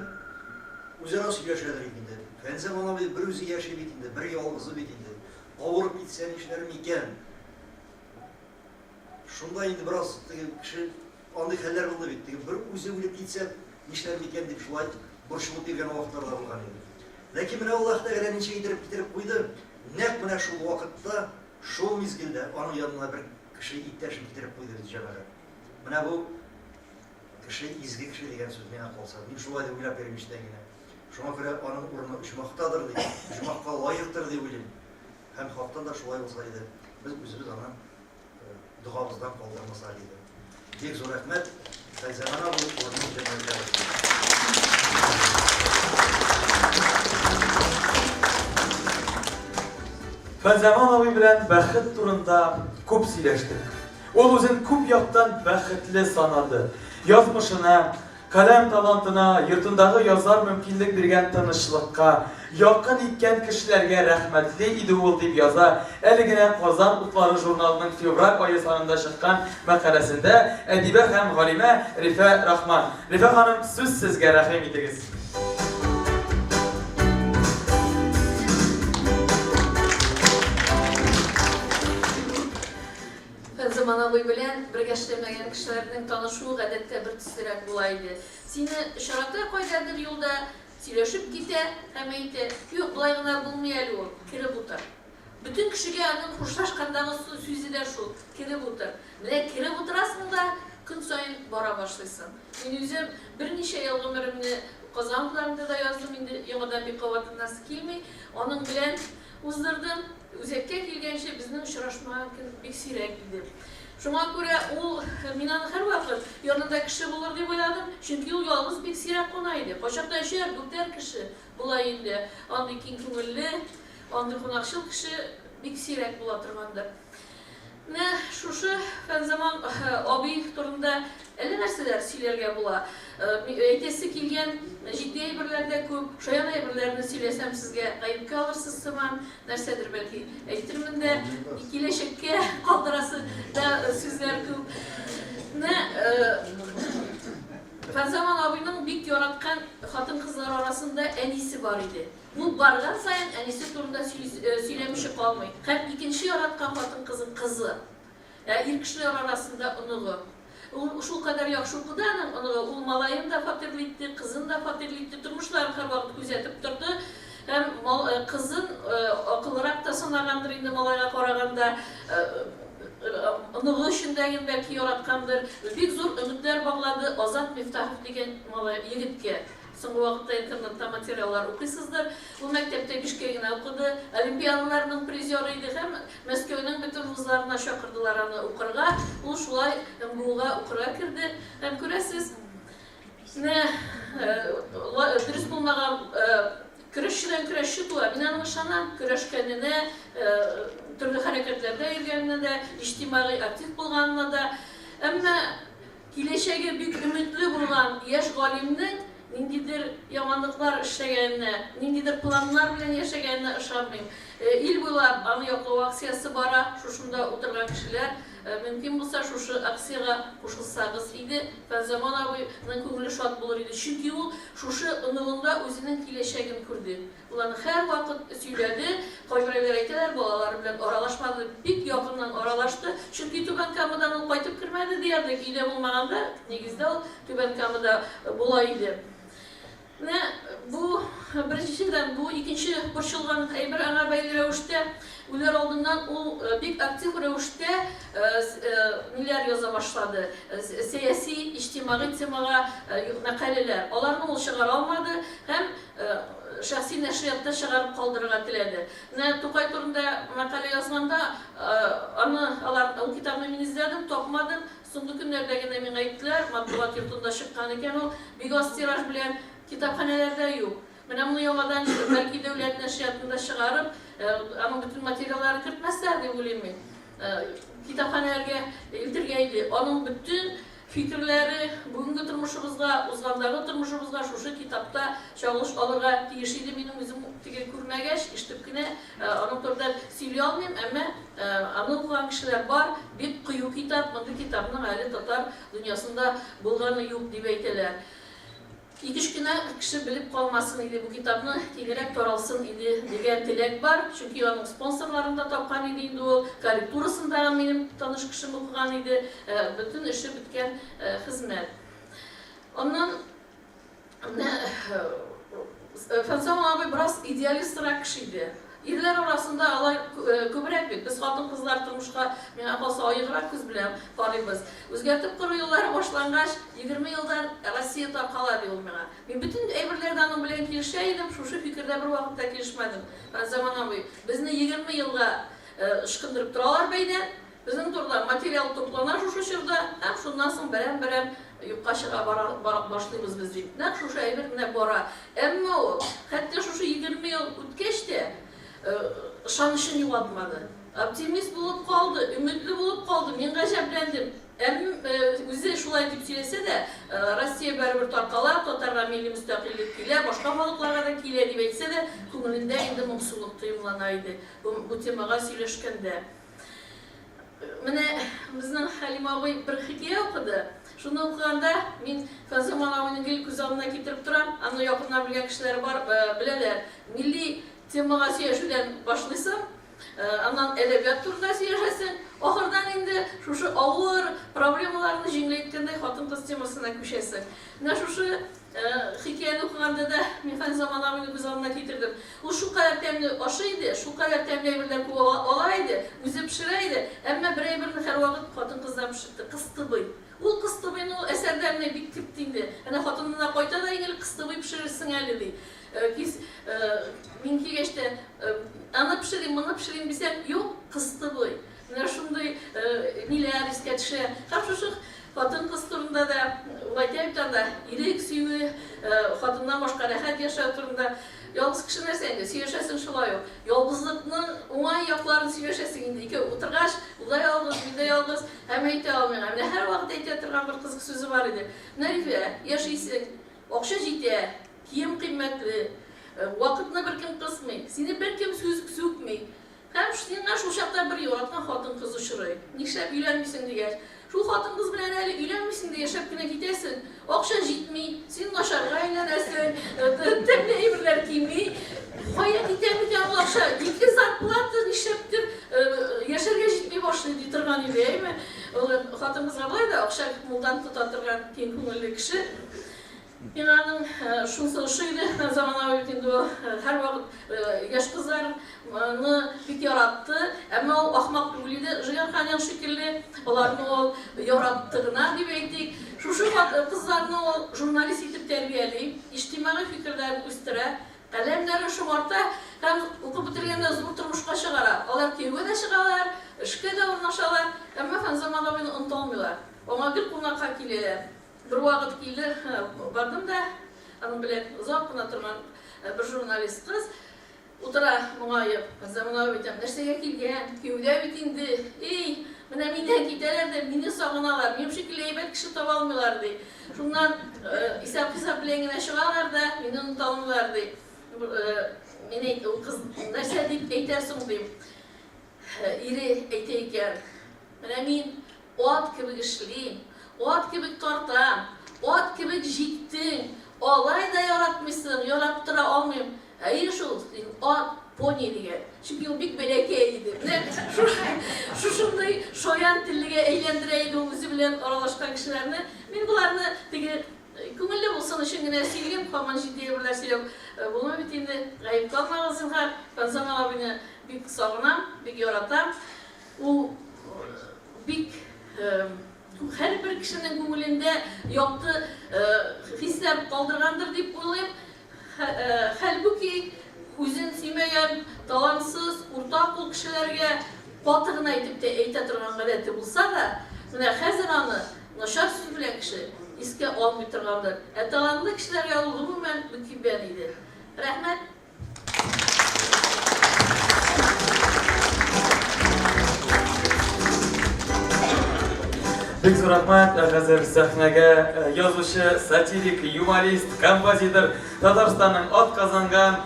Speaker 15: үзара сөйләшәдер инде. Фәнзаман абый бер үзе яши бит инде, бер ялгызы бит инде. Авырып китсә нишләр микән? Шунда инде бераз теге кеше андый хәлләр булды бит. Теге бер үзе үлеп китсә, нишләр микән дип шулай борчылып йөргән вакытлар да булган иде. Ләкин менә Аллаһ Тәгалә ничек иттереп китереп куйды, нәкъ менә шул вакытта, шул мизгелдә аның янына бер кеше иптәшен китереп куйды бит җәмәгать. Менә бу кеше изге кеше дигән сүз миңа калса. Мин шулай дип уйлап йөрим эчтән генә. Шуңа күрә аның урыны оҗмахтадыр дип, оҗмахка лаектыр дип уйлыйм. Һәм хактан да шулай булса иде, без үзебез аны догабыздан калдырмасак иде. Бик зур рәхмәт, Фәйзәман абый, урының җәннәттә булсын.
Speaker 2: Фәнзаман абый белән бәхет турында күп сөйләштек. Ул үзен күп яктан бәхетле санады. Язмышына, Каләм талантына, йортындагы язар мөмкинлек биргән тынычлыкка, якын иткән кешеләргә рәхмәтле иде ул, дип яза әле генә Казан утлары журналының февраль ае санында чыккан мәкаләсендә әдибә һәм галимә Рифә Рахман. Рифә ханым, сүз сезгә, рәхим итегез.
Speaker 16: Фәнзаман абый белән бергә эшләмәгән кешеләрнең танышуы гадәттә бер төслерәк була иде. Сине очрата кайдадыр юлда, сөйләшеп китә һәм әйтә, Юк, болай гына булмый әле ул, кереп утыр. Бөтен кешегә аның хушлашкандагы сүзе дә шул, кереп утыр. Менә кереп утырасың да, көн саен бара башлыйсың. Мин үзем берничә ел гомеремне Казан утларында да яздым инде, яңадан бик кабатланасы килми. Аның белән Уздырдым. Үзәккә килгәнче безнең очрашмаган көн бик сирәк иде. Шуңа күрә ул, мин аны һәрвакыт янында кеше булыр дип уйладым, чөнки ул ялгыз бик сирәк куна иде. Кайчакта өчәр, дүртәр кеше була инде. Андый киң күңелле, андый кунакчыл кеше бик сирәк була торгандыр. Менә шушы Фәнзаман абый турында әллә нәрсәләр сөйләргә була. Әйтәсе килгән җитди әйберләр дә күп. Шаян әйберләрне сөйләсәм, сезгә гаепкә алырсыз сыман. Нәрсәдер бәлки әйтермен дә. Киләчәккә калдырасы да сүзләр күп. Менә Фәнзаман абыйның бик яраткан хатын-кызлар арасында әнисе бар иде. Ул барган саен әнисе турында сөйләмичә калмый. Һәм икенче яраткан хатын-кызы, кызы. Ә ир кешеләр арасында оныгы. Ул шулкадәр яхшы укыды аның оныгы, ул малаен да фатирлы итте, кызын да фатирлы итте, тормышларын һәрвакыт күзәтеп торды. Һәм кызын акыллырак та санагандыр инде малайга караганда. Оныгы өчен дә бәлки яраткандыр. Бик зур өметләр баглады Азат Мифтахов дигән малай, егеткә. Соңгы вакытта интернетта материаллар укыйсыздыр. Ул мәктәптә бишкә генә укыды. Олимпиадаларның призеры иде һәм Мәскәүнең бөтен вузларына чакырдылар аны укырга. Ул шулай МГУга укырга керде. Һәм күрәсез, менә дөрес булмаган көрәшчедән көрәшче туа. Мин аның ышанам, көрәшкәненә, төрле хәрәкәтләрдә йөргәненә дә, иҗтимагый актив булганына да. Әмма Киләчәге бик өметле булган яшь галимнең ниндидер яманлыклар эшләгәненә, ниндидер планнар белән яшәгәненә ышанмыйм. Ил буйлап аны яклау акциясе бара, шушында утырган кешеләр, мөмкин булса, шушы акциягә кушылсагыз иде, Фәнзаман абыйның күңеле шат булыр иде. Чөнки ул шушы оныгында үзенең киләчәген күрде. Ул аны һәрвакыт сөйләде. Кайберәүләр әйтәләр, балалары белән аралашмады дип. Бик якыннан аралашты. Чөнки Түбән Камадан ул кайтып кермәде диярлек. Өйдә булмаганда, нигездә ул Түбән Камада була иде. Менә бу, беренчедән, бу икенче борчылган әйбер аңа бәйле рәвештә. Үләр алдыннан ул бик актив рәвештә ниләр яза башлады, сәяси, иҗтимагый темага мәкаләләр. Аларны ул чыгара алмады һәм шәхси нәшриятта чыгарып калдырырга теләде. Менә Тукай турында мәкалә язганда, аны алар, ул китапны мин эзләдем, тапмадым. Соңгы көннәрдә генә миңа әйттеләр, матбугат йортында чыккан икән ул, бик аз тираж белән, китапханәләрдә юк. Менә моны яңадан, бәлки, дәүләт нәшриятында чыгарып, аның бөтен материалларын кертмәсләр дип уйлыйм мин. Китапханәләргә илтергә иде. Аның бөтен Фикерләре бүгенге тормышыбызга, узгандагы тормышыбызга шушы китапта чагылыш алырга тиеш иде. Минем үзем теге күрмәгәч, ишетеп кенә аның турында сөйли алмыйм, әмма аны укыган кешеләр бар. Бик кыю китап, мондый китапның әле татар дөньясында булганы юк, дип әйтәләр. Ике-өч кенә кеше белеп калмасын иде бу китапны, киңрәк таралсын иде дигән теләк бар. Чөнки аның спонсорларын да тапкан иде инде ул, корректурасын да минем таныш кешем укыган иде. Бөтен эше беткән хезмәт. Аннан менә Фәнзаман абый бераз идеалистрак кеше иде. Ирләр арасында алай күбрәк бит. Без хатын-кызлар тормышка, миңа калса, аеграк күз белән карыйбыз. Үзгәртеп кору еллары башлангач, 20 елдан Россия таркала, ди ул миңа. Мин бөтен әйберләрдә аның белән килешә идем, шушы фикердә бервакытта килешмәдем. Фәнзаман абый, безне 20 елга ычкындырып торалар бәйдән. Безнең турыда материал туплана шушы чорда һәм шуннан соң берәм-берәм юкка чыга бара башлыйбыз без, дип. Нәкъ шушы әйбер менә бара. Әмма ул, хәтта шушы 20 ел үткәч тә, ышанычын югалтмады. Оптимист булып калды, өметле булып калды. Мин гаҗәпләндем. Әм үзе шулай дип сөйләсә дә, Россия барыбер таркала, татарга милли мөстәкыйльлек килә, башка халыкларга да килә дип әйтсә дә, күңелендә инде моңсулык тоемлана иде бу темага сөйләшкәндә. Менә безнең Хәлим абый бер хикәя укыды. Шуны укыганда мин Фәнзаман абыйны гел күз алдына китереп торам. Аны якыннан белгән кешеләр бар, беләләр. Милли темага сөйләшүдән башлыйсың, аннан әдәбият турында сөйләшәсең, ахырдан инде шушы авыр проблемаларны җиңеләйткәндәй хатын-кыз темасына күчәсең. Менә шушы Хикәяне укыганда да мин Фәнзаман абыйны күз алдына китердем. Ул шулкадәр тәмле ашый иде, шулкадәр тәмле әйберләр күп ала иде, үзе пешерә иде, әмма бер әйберне һәрвакыт хатын-кыздан пешертте, кыстыбый. Ул кыстыбыйны ул әсәрдә менә бик кертте инде. Әнә хатынына кайта да иң элек кыстыбый пешерерсең әле, ди. Кис, мин килгәч тә, аны пешерим, моны пешерим дисәм, юк, кыстыбый. Менә шундый ниләр искә төшә. Һәм шушы хатын-кыз турында да ул әйтә бит анда, ирек сөюе, хатыннан башка рәхәт яшәү турында. Ялгыз кеше нәрсә инде, сөйләшәсең шулай ук. Ялгызлыкның уңай якларын сөйләшәсең инде. Икәү утыргач, ул да ялгыз, мин дә ялгыз. Һәм әйтә ул миңа, менә һәрвакыт әйтә торган бер кызык сүзе бар иде. Нәрифә, яшисең, акча җитә, кием кыйммәтле, вакытны беркем кысмый, сине беркем сүз сүкми. Һәм сиңа шул чакта бер яраткан хатын-кыз очрый. Нишләп өйләнмисең дигәч, шул хатын-кыз белән әле өйләнмисең дә яшәп кенә китәсең. Акча җитми, син начарга әйләнәсең, тәмле әйберләр кими. Кая китә микән ул акча? Ике зарплата нишләптер яшәргә җитми башлый, ди торган иде, әйме? Ул хатын-кызга болай да акча мулдан тота торган киң күңелле кеше. Миңа аның шунысы ошый иде, заманауи бит инде ул, һәрвакыт яшь кызларны бик яратты. Әмма ул ахмак түгел иде, Жиганханян шикелле, аларны ул яратты гына дип әйтик. Шушы кызларны ул журналист итеп тәрбияли, иҗтимагый фикерләрен үстерә, каләмнәрен шомарта һәм укып бетергәндә зур тормышка чыгара. Алар кияүгә дә чыгалар, эшкә дә урнашалар, әмма Фәнзаман абыйны оныта алмыйлар. Аңа гел кунакка киләләр. Бервакыт килде, бардым да, аның белән озак кына торган бер журналист кыз утыра моңаеп. Заманауи әйтәм, нәрсәгә килгән, кияүдә бит инде. Эй, менә миннән китәләр дә, мине сагыналар, минем шикелле әйбәт кеше таба алмыйлар, ди. Шуннан исәп-хисап белән генә чыгалар да, мине оныта алмыйлар, ди. Мин әйт, ул кыз нәрсә дип әйтә соң, дим. Ире әйтә икән, менә мин Ат кебек эшлим, ат кебек тартам, ат кебек җиктең, алай да яратмыйсың, яраттыра алмыйм. Әйе шул, син ат, пони дигән. Чөнки ул бик бәләкәй иде. Менә шушындый шаян теллегә әйләндерә иде ул үзе белән аралашкан кешеләрне. Мин боларны теге күңелле булсын өчен генә сөйлим, һаман җитди әйберләр сөйләп булмый бит инде. Гаепкә алмагыз, зинһар. Фәрзана абыйны бик сагынам, бик яратам. Ул бик һәрбер кешенең күңелендә якты хисләр калдыргандыр дип уйлыйм. Хәлбуки, үзен сөймәгән, талантсыз, урта кул кешеләргә каты гына итеп тә әйтә торган гадәте булса да, менә хәзер аны начар сүз белән кеше искә алмый торгандыр. Ә талантлы кешеләргә ул гомумән мөкиббән иде. Рәхмәт.
Speaker 2: Бик зур рәхмәт. Ә хәзер сәхнәгә э, язучы, сатирик, юморист, композитор, Татарстанның атказанган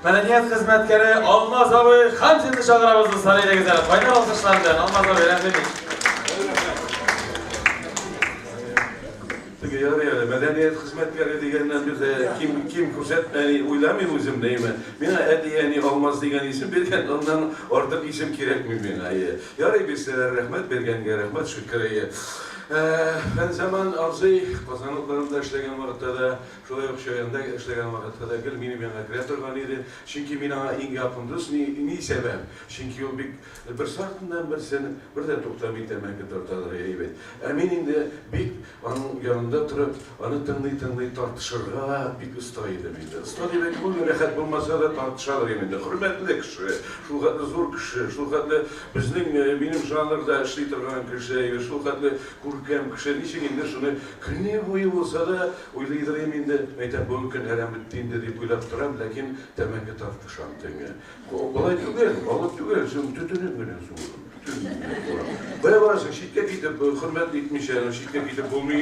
Speaker 2: мәдәният хезмәткәре Алмаз абый Хамзинны чакырабыз, дуслар, әйдәгез әле. Кайнар алкышлар белән Алмаз абый, рәхим ит.
Speaker 17: Теге ярый әле, мәдәният хезмәткәре дигәннән бер дә ким, ким күрсәтмәни уйламыйм үземне, әйме. Миңа әти-әни Алмаз дигән исем биргән, аннан артык исем кирәкми миңа, әйе. Ярый бирсәләр, рәхмәт, биргәнгә рәхмәт, шөкер, әйе. Фәнзаман абзый Казан утларында эшләгән вакытта да, шулай ук Чаянда эшләгән вакытта да гел минем янга керә торган иде. Чөнки мин аңа иң якын дус. Ни, ни сәбәп? Чөнки ул бик берсе артыннан берсен бер дә туктамый тәмәке тартадыр әйбәт. Ә мин инде бик аның янында торып, аны тыңлый-тыңлый тартышырга бик оста идем инде. Оста дип әйтеп булмый, рәхәт булмаса да тартышадыр идем инде. Хөрмәтле кеше, шулхәтле зур кеше, шулхәтле безнең, минем жанрда эшли торган кеше, шулхәтле күркәм кеше. Ничек инде шуны көне буе булса да уйлыйдыр идем инде. Әйтәм, бүген көн әрәм бетте инде дип уйлап торам, ләкин тәмәке тартышам төнге. Болай түгел, алып түгел, шул төтенен генә суырып. Кая барасың, читкә китеп, хөрмәт итмичә, читкә китеп булмый,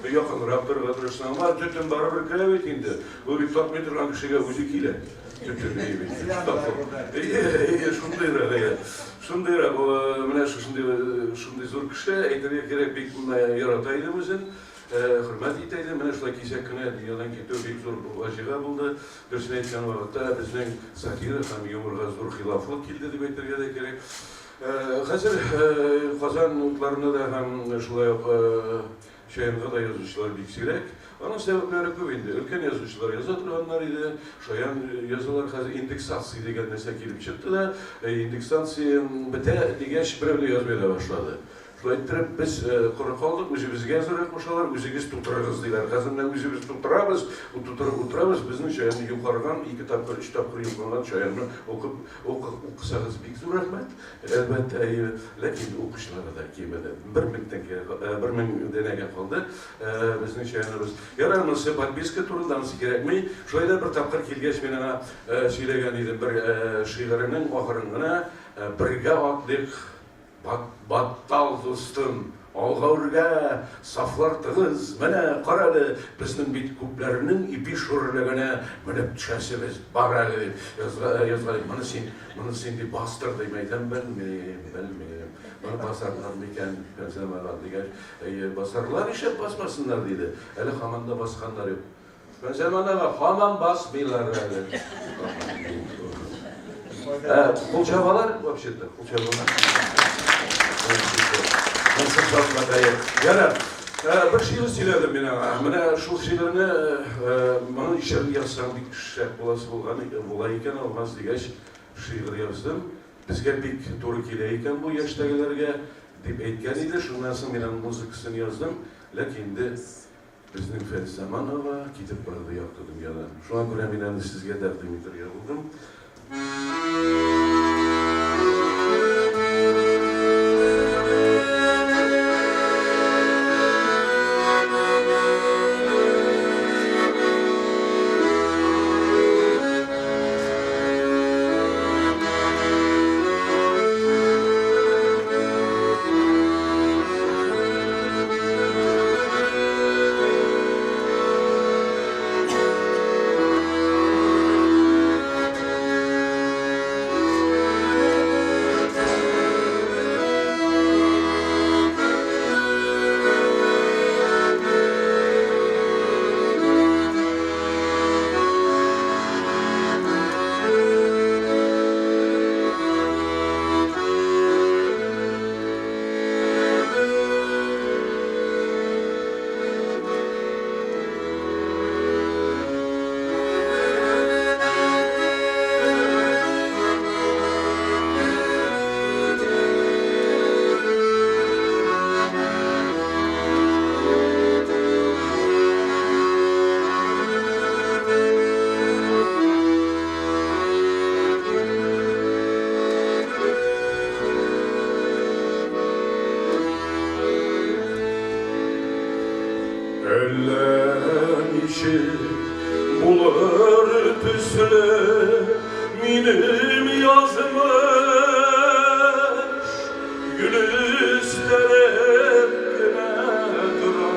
Speaker 17: якынрак торырга тырышсаң, бар, төтен барыбер керә бит инде. Ул бит тартмый торган кешегә үзе килә. Төтен, әйе бит. Әйе, шундыйрак, әйе. Шундыйрак, менә шушындый, шундый зур кеше, әйтергә кирәк, бик ярата идем үзен. Хөрмәт итә идем. Менә шулай кисәк кенә дөньядан китү бик зур фаҗига булды. Дөресен әйткән вакытта, безнең сатира һәм юморга зур хилафлык килде дип әйтергә дә кирәк. Хәзер Казан утларына да һәм шулай ук Чаянга да язучылар бик сирәк. Аның сәбәпләре күп инде. Өлкән язучылар яза торганнар иде, шаян язалар. Хәзер индексация дигән нәрсә килеп чыкты да, индексация бетә дигәч, берәү дә язмый да башлады. Шулай иттереп, без коры калдык, үзебезгә язарга кушалар, үзегез тутырыгыз, диләр. Хәзер менә үзебез тутырабыз, тутырып утырабыз, безнең чаянны юкарган, ике тапкыр, өч тапкыр юкарган чаянны укып, укысагыз бик зур рәхмәт, әлбәттә, әйе. Ләкин укучылары да кимеде. 1000 тәңкә, 1000 данәгә калды безнең чаяныбыз. Ярар, монысы подписка турында, анысы кирәкми. Шулай да бер тапкыр килгәч, мин аңа сөйләгән идем бер шигыренең ахырын гына, Бергә атлыйк, Баттал дустым, алга үргә, сафлар тыгыз, менә, карале, безнең бит күпләрнең ипи шүрлегенә менеп төшәсебез бар әле, дип язган идем. Моны син, моны син дип бастыр, дим, әйтәм, белмим, белмим. Моны басарлар микән, Фәнзәмә дигәч, әйе, басарлар, нишләп басмасыннар, диде. Әле һаман да басканнар юк. Фәнзәман ага, һаман басмыйлар әле. Кул чабалар, вообще-то, кул чабалар. Ярар. Бер шигырь сөйләдем мин аңа. Менә шул шигырьне моны ишәп язсаң бик шәп буласы булган, була икән, Алмаз дигәч, шигырь яздым. Безгә бик туры килә икән бу яшьтәгеләргә, дип әйткән иде. Шуннан соң мин аның музыкасын яздым. Ләкин инде Безнең Фәнзаман ага китеп барды якты дөньядан. Шуңа күрә мин аны сезгә тәкъдим итәргә булдым. Әллә ничек булыр төсле минем язмыш, Гөлөстәлеп кенә тора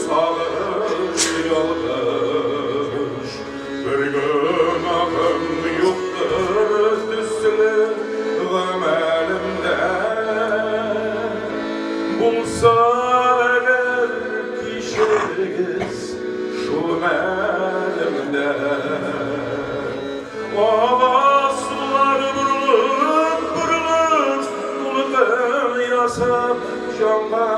Speaker 17: сагыш ялгыш. Бер гөнаһым юктыр төсле гамәлемдә. Булса әгәр кичерегез шул мәлемдә. Ага сулар борылып-борылып, дулкын ясап җанга.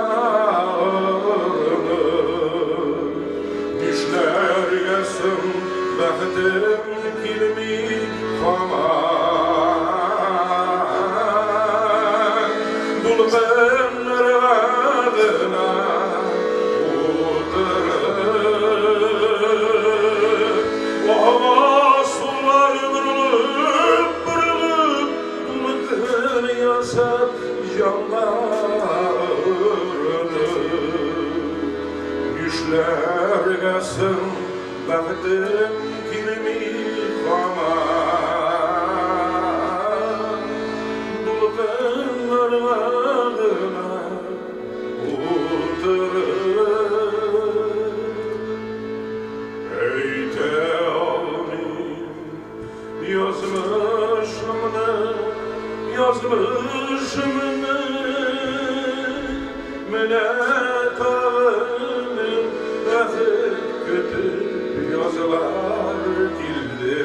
Speaker 17: Нишләргә соң, бәхетем килми һаман. Дулкыннарга гына утырып. Әйтә алмыйм язмышымны, язмышымны. Менә тагын бәхет көтеп язлар килде.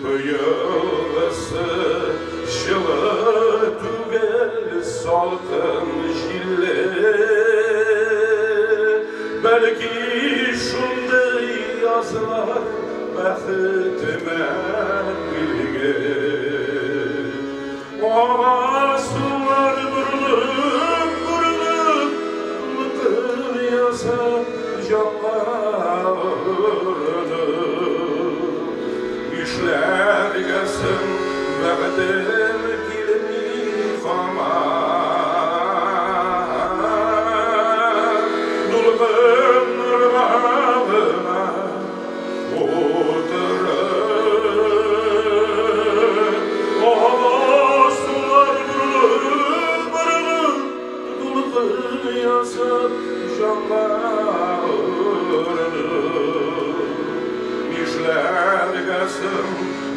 Speaker 17: Быелгысы җылы түгел, салкын җилле. Бәлки шундый язлар бәхетемә билге. Ага сулар борылып, борылып, дулкын ясап җанга орынып. Нишләргә соң, бәхетем килми һаман. Дулкыннарга гына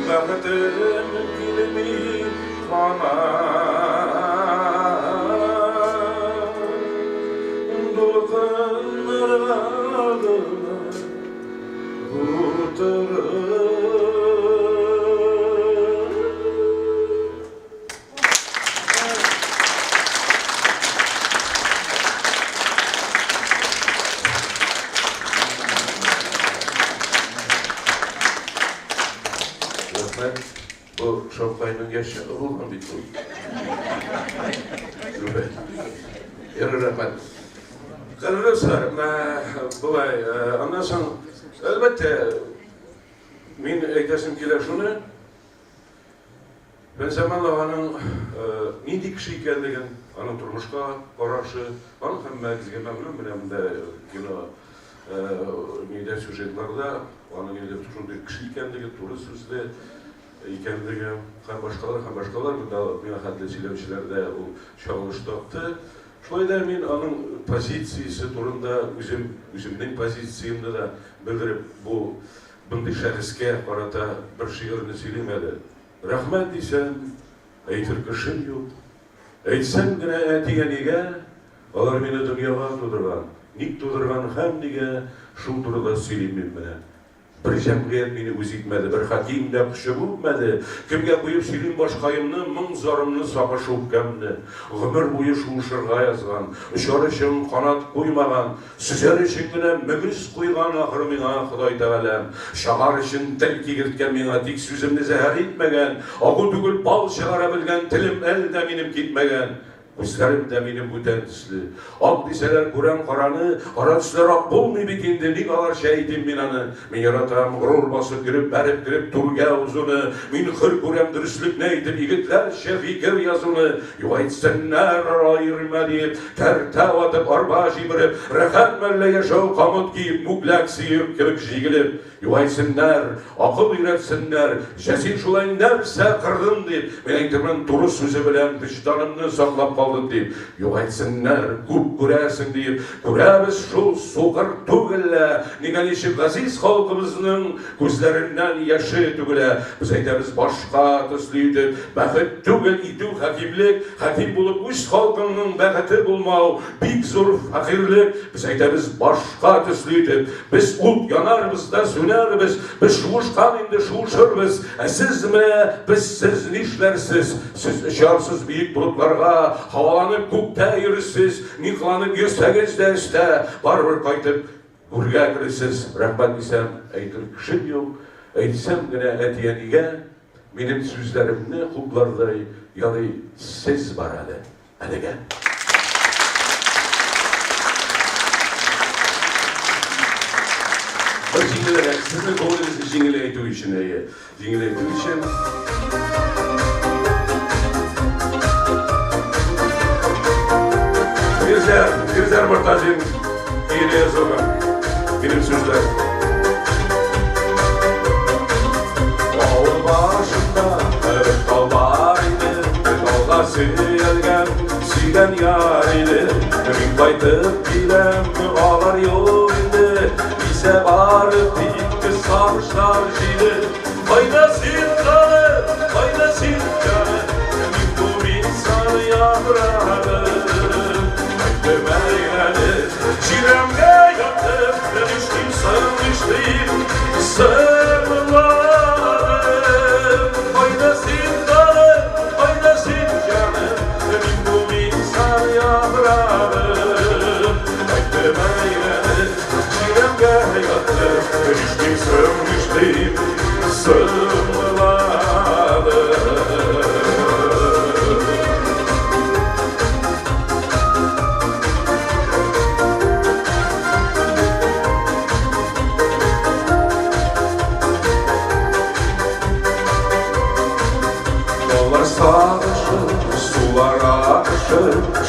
Speaker 17: Бәхетем килми һаман. Дулкыннарга гына Рәхмәт. Бу Шаукайның яшь чагы булган бит ул. Рәхмәт. Ярар, рәхмәт. Кадерле дуслар, болай, аннан соң, әлбәттә, мин әйтәсем килә шуны, Фәнзаман аганың нинди кеше икәнлеген, аның тормышка карашы, аның һәммәгезгә мәгълүм, менә монда кино нидә сюжетларда аның инде шундый кеше икәнлеге, туры сүзле икәнлеге һәм башкалар һәм башкалар монда миңа хәтле сөйләүчеләрдә ул чагылыш тапты. Шулай да мин аның позициясе турында үзем, үземнең позициямне дә белдереп, бу мондый шәхескә карата бер шигырьне сөйлим әле. Рәхмәт дисәм, әйтер кешем юк. Әйтсәм генә әти-әнигә, алар мине дөньяга тудырган. Ник тудырган һәм нигә, шул турыда сөйлим мин менә. Бер җәмгыять мине үз итмәде, бер хаким дә кочып үпмәде. Кемгә куеп сөйлим башкаемны, моң-зарымны, сагыш-үпкәмне? Гомер буе шуышырга язган, очар өчен канат куймаган, сөзәр өчен генә мөгез куйган ахры миңа Ходай Тәгаләм. Чагар өчен тел кигерткән миңа, тик сүземне зәһәр итмәгән, агу түгел, бал чыгара белгән телем әле дә минем кипмәгән. Күзләрем дә минем бүтән төсле. Ак дисәләр, күрәм караны, кара төсләр ак булмый бит инде, ник аларча әйтим мин аны? Мин яратам, горур басып йөреп, бәреп кереп түргә узуны, мин хөр күрәм дөреслекне әйтеп, егетләрчә фикер язуны. Юк әйтсеннәр, аерма диеп, кәртә ватып, арба җимереп, рәхәт мәллә яшәү, камыт киеп, мүкләк сыер кебек җигелеп. Юк әйтсеннәр, акыл өйрәтсеннәр, җә син шулай нәрсә кырдың дип, мин әйтермен туры сүзе белән вөҗданымны саклап калдым дип. Юк әйтсеннәр, күп күрәсең диеп, күрәбез шул, сукыр түгел лә, нигә ничек газиз халкыбызның күзләреннән яше түгелә. Без әйтәбез башка төсле итеп, бәхет түгел итү хакимлек, хаким булып үз халкыңның бәхете булмау, бик зур фәкыйрьлек. Без әйтәбез башка төсле итеп, Без ут янарбыз да сүнәрбез, без шуышкан инде шуышырбыз, ә сез менә безсез нишләрсез? Сез очарсыз биек болытларга, һаваланып күктә йөрерсез, ни кыланып йөрсәгез дә өстә, барыбер кайтып гүргә керерсез. Рәхмәт дисәм, әйтер кешем юк, әйтсәм генә әти-әнигә, минем сүзләремне хуплардай, ярый, сез бар әле. Әлегә. Бер җиңелрәк, сезнең күңелегезне җиңеләйтү өчен, әйе. Җиңеләйтү өчен. Фирзәр, Фирзәр Мортазин. көенә язылган минем сүзләр. Авыл башында бер тал бар иде, талга сөялгән сөйгән яр иде. Мин кайтып киләм, алар юк инде, исә бары тик сагышлар җыйды. Кайда син, җаным, кайда син, җаным, мин бу мин сары яфрагым. Кайттым әйләнеп, чирәмгә яттым, нишлим соң, нишлим, сыңладым. Кайда син, җаным, кайда син, җаным, мин бу мин сары яфрагым. Кайттым әйләнеп, чирәмгә яттым, нишлим соң, нишлим, сыңладым. Таулар сагышы, сулар агышы,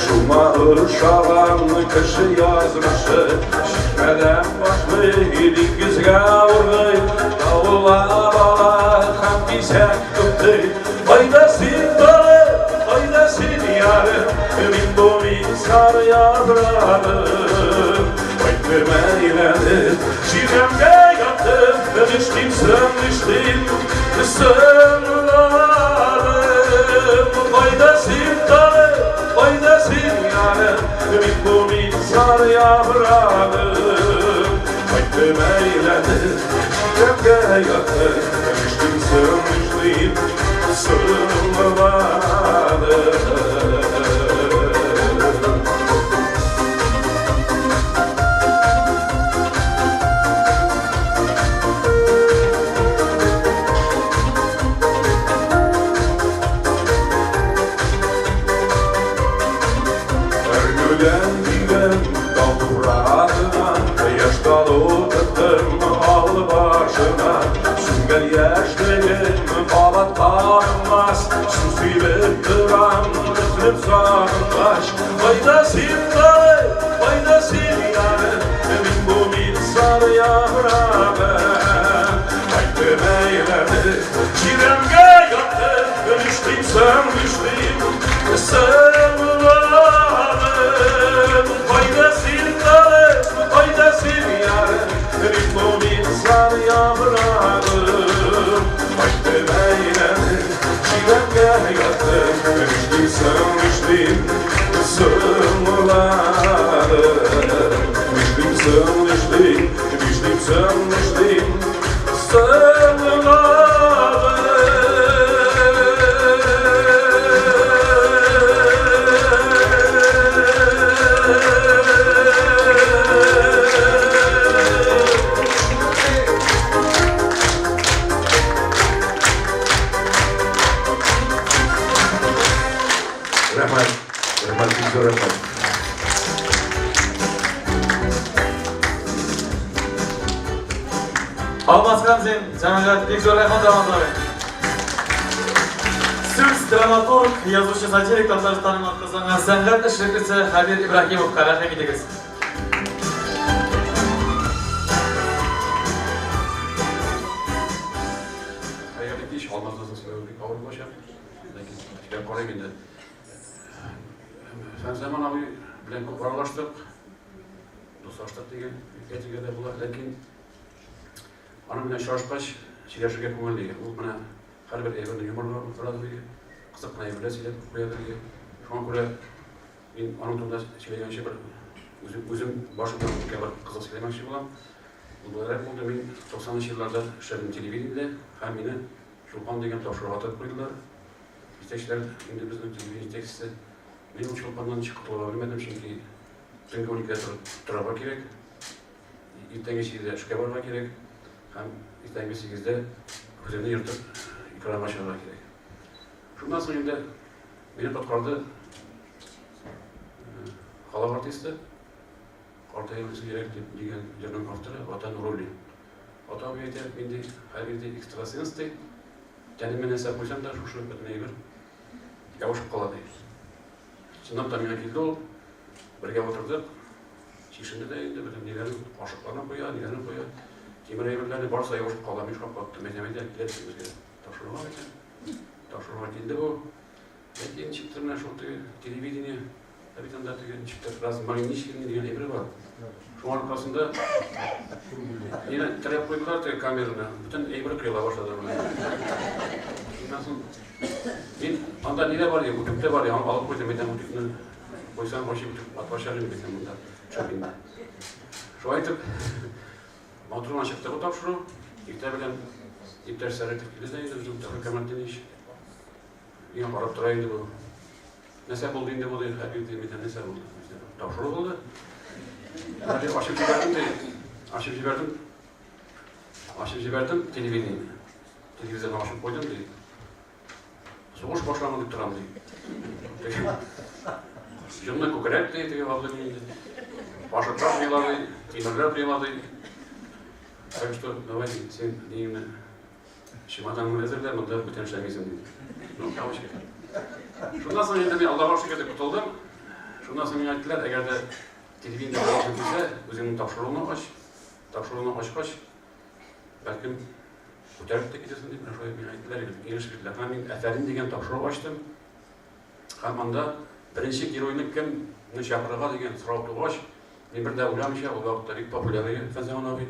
Speaker 17: шуңа ошаган кеше язмышы. Чишмәдән башлый, диңгезгә ургый, давыллап ала һәм кисәк туктый. Кайда син, талым, кайда син, ярым, мин бу мин сары яфрагым. Кайттым әйләнеп, чирәмгә яттым, нишлим соң, нишлим, сыңладым. Кайда син, талым, кайда син, ярым, мин бу мин сары яфрагым. Кайттым әйләнеп, чирәмгә яттым, нишлим соң, нишлим, сыңладым. Әрнүдән дигән тау туфрагына, Кояш талу тоттым ал башына. Сүнгән яшьлегем кабат кабынмас, Су сибеп торам өзелеп сагынгач. Кайда син, талым, кайда син, ярым, Мин бу мин сары яфрагым. Кайттым әйләнеп, чирәмгә яттым, Нишлим соң, нишлим, сыңладым. Кайда син, талым, кайда син, ярым, Мин бу мин сары яфрагым. Кайттым әйләнеп, чирәмгә яттым, Нишлим соң, нишлим, сыңладым. Нишлим соң, нишлим, нишлим соң, нишлим, сыңладым. Рәхмәт, рәхмәт, бик зур рәхмәт.
Speaker 2: Алмаз Хәмзин, җәмәгать, бик зур рәхмәт Алмаз абый. Сүз драматург, язучы, сатирик Татарстанның атказанган сәнгать эшлеклесе Хәбир Ибраһимовка рәхим итегез.
Speaker 4: Хәерле кич, Алмаз дусның сөйләве бик авыр булачак. Ләкин сөйләп карыйм инде. Фәнзаман абый белән күп аралаштык, дуслаштык дигән әйтергә дә була, ләкин аның белән очрашкач сөйләшергә күңелле. Ул менә һәрбер әйберне юморга утырадыр иде, кызык кына әйберләр сөйләп куядыр иде. Шуңа күрә мин аның турында сөйләгәнче бер үзем, үзем башымнан үткән бер кызык сөйләмәкче булам. Ул болайрак булды, мин 90 нчы елларда эшләдем телевидениедә һәм мине Чулпан дигән тапшыруга тотып куйдылар. Җитәкчеләр инде безнең телевидение җитәкчесе. Мин ул Чулпаннан ничек котыла белмәдем, чөнки төнге уникедә торып торырга кирәк. Иртәнге җидедә эшкә барырга кирәк һәм иртәнге сигездә күземне ертып экранга чыгарга кирәк. Шуннан соң инде мине коткарды халык артисты, Картаябыз йөрәк дип дигән җырның авторы Гата Нуруллин. Гата абый әйтә, мин ди, хәбир ди, экстрасенс ди, тәнемә нәрсә куйсам да, шушы бөтен әйбер ябышып кала ди. Чынлап та миңа килде ул, бергә утырдык, Чишенде дә инде, бөтен ниләрен, кашыкларны куя, ниләрне куя. Тимер әйберләрне барысы да ябышып кала. Мин шаккаттым. Әйтәм, әйдә, киләсең безгә. Тапшыруга әйтәм. Тапшыруга килде бу. Ләкин ничектер менә шул теге телевидение, ә бит анда теге ничектер размагничивание дигән әйбер бар. Шуның аркасында мине терәп куйдылар теге камераны. Бөтен әйбер коела башлады менә. Шуннан соң мин анда нидә бар иде, үтүк тә бар иде, аны алып куйдым, әйтәм, үтүкне куйсам, вообще үтүк атлашар инде әйтәм монда. Чүп инде. Шулай итеп, матур гына чыкты бу тапшыру. Иртә белән иптәш Сәгыйтов килде дә инде безнең Тәфәк Камалтдинович. Миңа карап тора инде бу. Нәрсә булды инде бу ди, Хәбир ди, мин нәрсә булды? Тапшыру булды. Әле ачып җибәрдем ди. Ачып җибәрдем. Ачып җибәрдем телевидение. Телевизорны ачып куйдым ди. Сугыш башланды дип торам ди. Җонны күкрәк ди, теге абзый инде. Кашыклар җыела ди, тимерләр җыела ди. Так что давай син нигә Чемоданыңны әзерлә, монда бүтән эшләмисең, диде. Ну, кавычка. Шуннан соң инде мин Аллага шөкер дип котылдым. Шуннан соң миңа әйттеләр, әгәр дә телевидение буласың килсә, үзеңнең тапшыруыңны ач. Тапшыруыңны ачкач, бәлкем күтәреп тә китерсең дип, менә шулай миңа әйттеләр, инде киңәш бирделәр. Һәм мин Афәрин дигән тапшыру ачтым. Һәм анда беренче геройны кемне чакырырга дигән сорау тугач, мин бер дә уйламыйча, ул вакытта бик популяр иде Фәнзаман абый.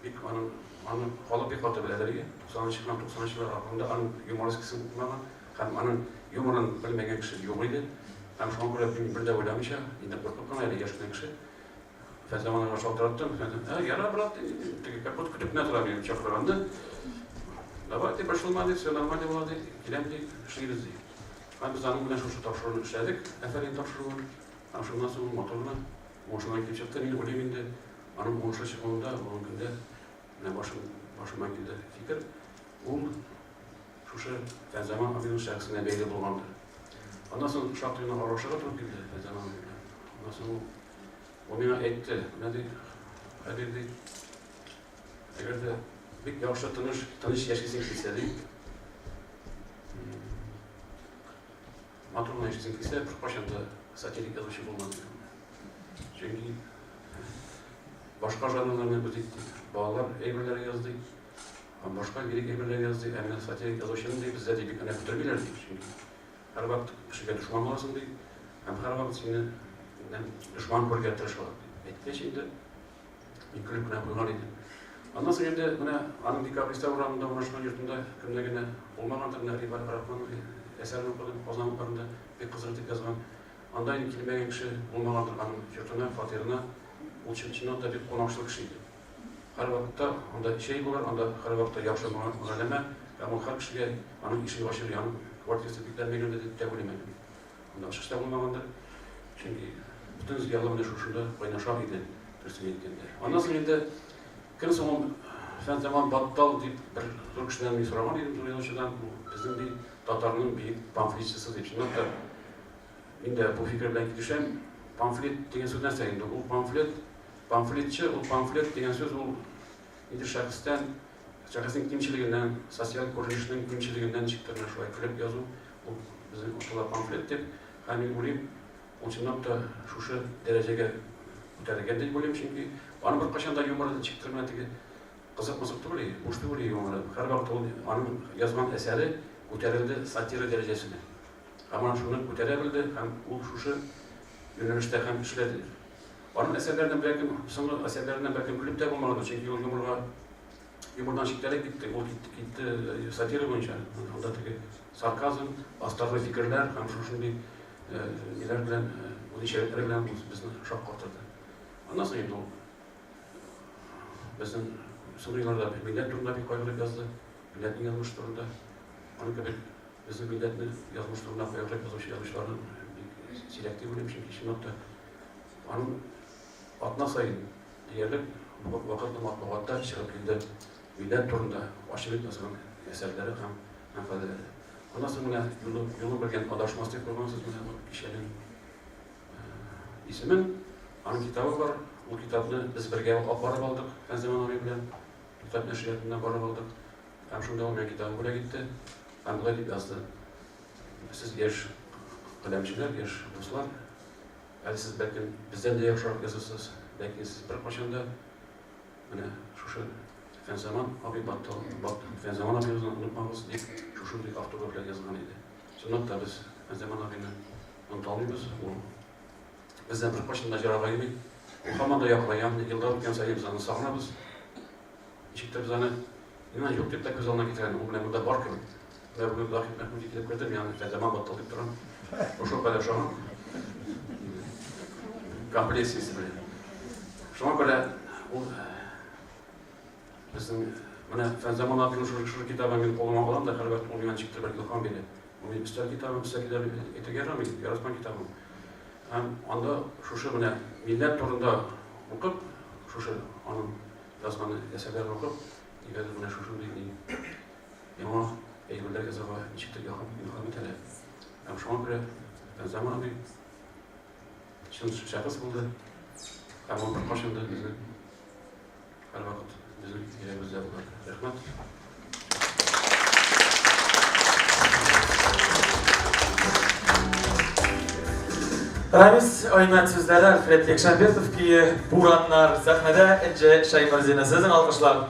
Speaker 4: Бик аның, аны халык бик каты беләдер иде. 90 һәм 90 еллар ахырында аның юморескасын укымаган һәм аның юморын белмәгән кеше юк иде. Һәм шуңа күрә мин бер дә уйламыйча, инде куркып кына әле яшь кенә кеше, Фәнзаманга шалтыраттым. Ә, яра, брат, теге как будто көтеп кенә тора минем чакырганны. Давай, ди, борчылма, ди, все нормально була, ди, киләм, ди, эшлибез, ди. Һәм без аның белән шушы тапшыруны эшләдек, Афәрин тапшыруын. Һәм шуннан соң матур гына, уңышлы гына килеп чыкты. Мин уйлыйм инде, Аның уңышлы чыгуында бүгенге көндә менә башым, башыма килде фикер, ул шушы Фәнзаман абыйның шәхесенә бәйле булгандыр. Аннан соң шактый гына аралашырга туры килде Фәнзаман абый белән. Аннан соң ул, ул миңа әйтте, менә ди, Хәбир ди, әгәр дә бик яхшы тыныч, тыныч яшисең килсә ди, Матур гына яшисең килсә, беркайчан да сатирик язучы булма дигән. Чөнки башка жанрларны үз ит ди. Балалар әйберләре яз ди. Һәм башка лирик әйберләр яз ди. Ә менә сатирик язучыны ди, бездә ди бик әнә көттермиләр ди. Чөнки һәрвакыт кешегә дошман буласың ди. Һәм һәрвакыт сине дошман күрергә тырышалар ди. Әйткәч инде, Мин көлеп кенә куйган идем. Аннан соң инде менә аның Декабристлар урамында урнашкан йортында кемдә генә булмагандыр, менә Рибат Рахманов әсәрен укыдым, Казан утларында бик кызык итеп язган. Анда инде килмәгән кеше булмагандыр аның йортына, фатирына. Ул чын-чыннан да бик кунакчыл кеше иде. Һәрвакытта анда чәй булыр, анда һәрвакытта яхшы мөгаләмә, һәм ул һәр кешегә аның ишеге ачык, аның квартирасы бикләнмәгәндер дип тә уйлыйм әле мин. Анда ачыш та булмагандыр. Чөнки бөтен зыялы менә шушында кайнаша иде, дөресен әйткәндә. Аннан соң инде кем соң ул Фәнзаман Баттал дип бер зур кешедән мин сораган идем, зур язучыдан, бу безнең ди татарның бөек памфлетчысы дип. Чынлап та мин дә бу фикер белән килешәм. Памфлет дигән сүз нәрсә инде? Ул памфлет, памфлетчы, ул памфлет дигән сүз ул инде шәхестән, шәхеснең кимчелегеннән, социаль күренешнең кимчелегеннән ничектер менә шулай көлеп язу. Ул безнең атала памфлет дип, һәм мин уйлыйм, ул чынлап та шушы дәрәҗәгә күтәрелгән дип уйлыйм, чөнки аның беркайчан да юморы ничектер менә теге кызык-мызык түгел, буш түгел юморы. Һәрвакыт ул аның язган әсәре күтәрелде сатира дәрәҗәсенә. Һәм аны шуны күтәрә белде, һәм ул шушы юнәлештә һәм эшләде. Аның әсәрләреннән бәлкем, соңгы әсәрләреннән бәлкем көлеп тә булмагандыр, чөнки ул юморга юмордан читтәрәк китте, ул китте, китте сатира буенча. Анда теге сарказм, астарлы фикерләр һәм шушындый ниләр белән, үзенчәлекләр белән ул безне шаккатырды. Аннан соң инде ул безнең соңгы елларда милләт турында бик кайгырып язды, милләтнең язмышы турында. Аның кебек безнең милләтне язмыш турында кайгырып язучы язучыларны бик сирәк дип уйлыйм, чөнки чынлап та аның атна саен диярлек вакытлы матбугатта чыгып килде милләт турында ачык язган әсәрләре һәм мәкаләләре. Аннан соң менә юлы, юлын белгән адашмас дип куйгансыз менә бу кичәнең исемен. Аның китабы бар. Ул китапны без бергә алып барып алдык Фәнзаман абый белән. Китап нәшриятыннан барып алдык. Һәм шунда ул миңа китабын бүләк итте. Һәм болай дип язды. Сез яшь каләмчеләр, яшь дуслар.
Speaker 12: Әле сез бәлкем бездән дә яхшырак язасыз, ләкин сез беркайчан да менә шушы Фәнзаман абый Баттал, Бат, Фәнзаман абыебызны онытмагыз, дип шушындый автограф белән язган иде. Чынлап та без Фәнзаман абыйны оныта алмыйбыз. Ул бездән беркайчан да ерагаймый. Ул һаман да якыная. Еллар үткән саен без аны сагынабыз. Ничектер без аны миңа юк дип тә күз алдына китерәм. Ул менә монда бар кебек. Менә бүген Заһид Мәхмүди килеп керде, мин аны Фәнзаман Баттал дип торам. Шул кадәр ошаган. Компрессиясе белән. Шуңа күрә ул безнең менә Фәнзаман абыйның шушы шушы китабын мин кулыма алам да һәрвакыт ул миңа ничектер бер илһам бирә. Ул минем өстәл китабым, өстәл китабы әйтергә ярамый, яраткан китабым. Һәм анда шушы менә милләт турында укып, шушы аның язган әсәрләрен укып, нигәдер менә шушындый ни яңа әйберләр язарга ничектер илһам илһам итәләр. Һәм шуңа күрә Фәнзаман абый чын шәхес булды. Һәм ул беркайчан да безне һәрвакыт безнең йөрәгебездә булыр. Рәхмәт.
Speaker 2: Рамис Аймәт сүзләре, Альфред Якшамбетов көе, Бураннар сәхнәдә Энҗе Шәйморзина. Сезнең алкышлар.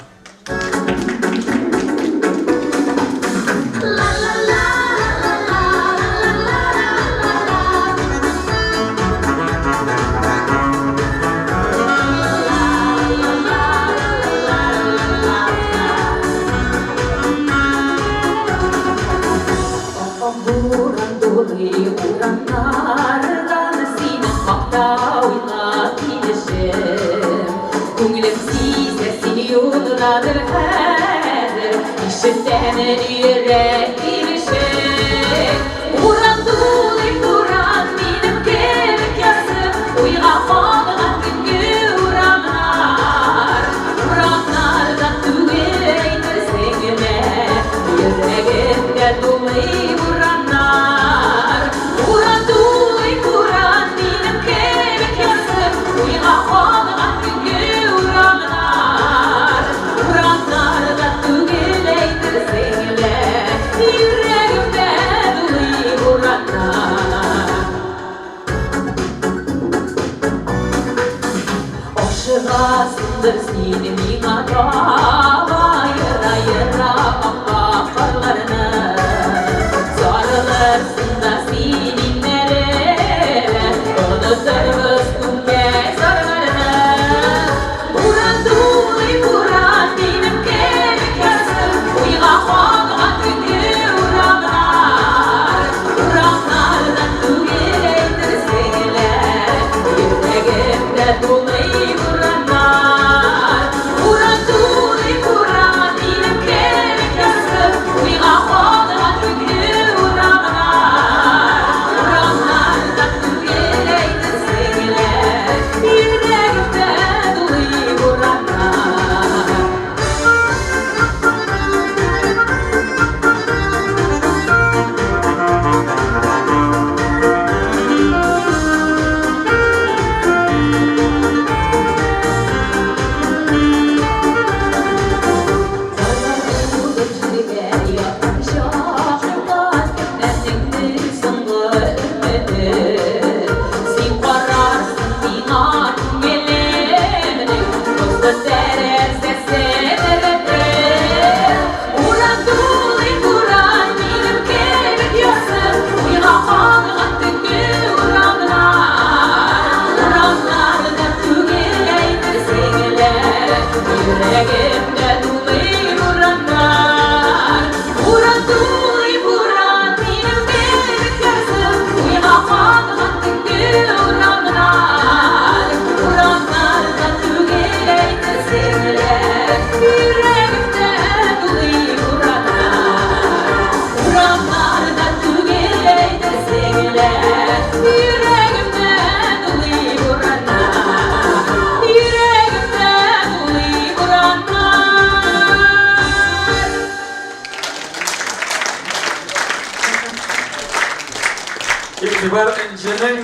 Speaker 2: Игътибар Энҗенең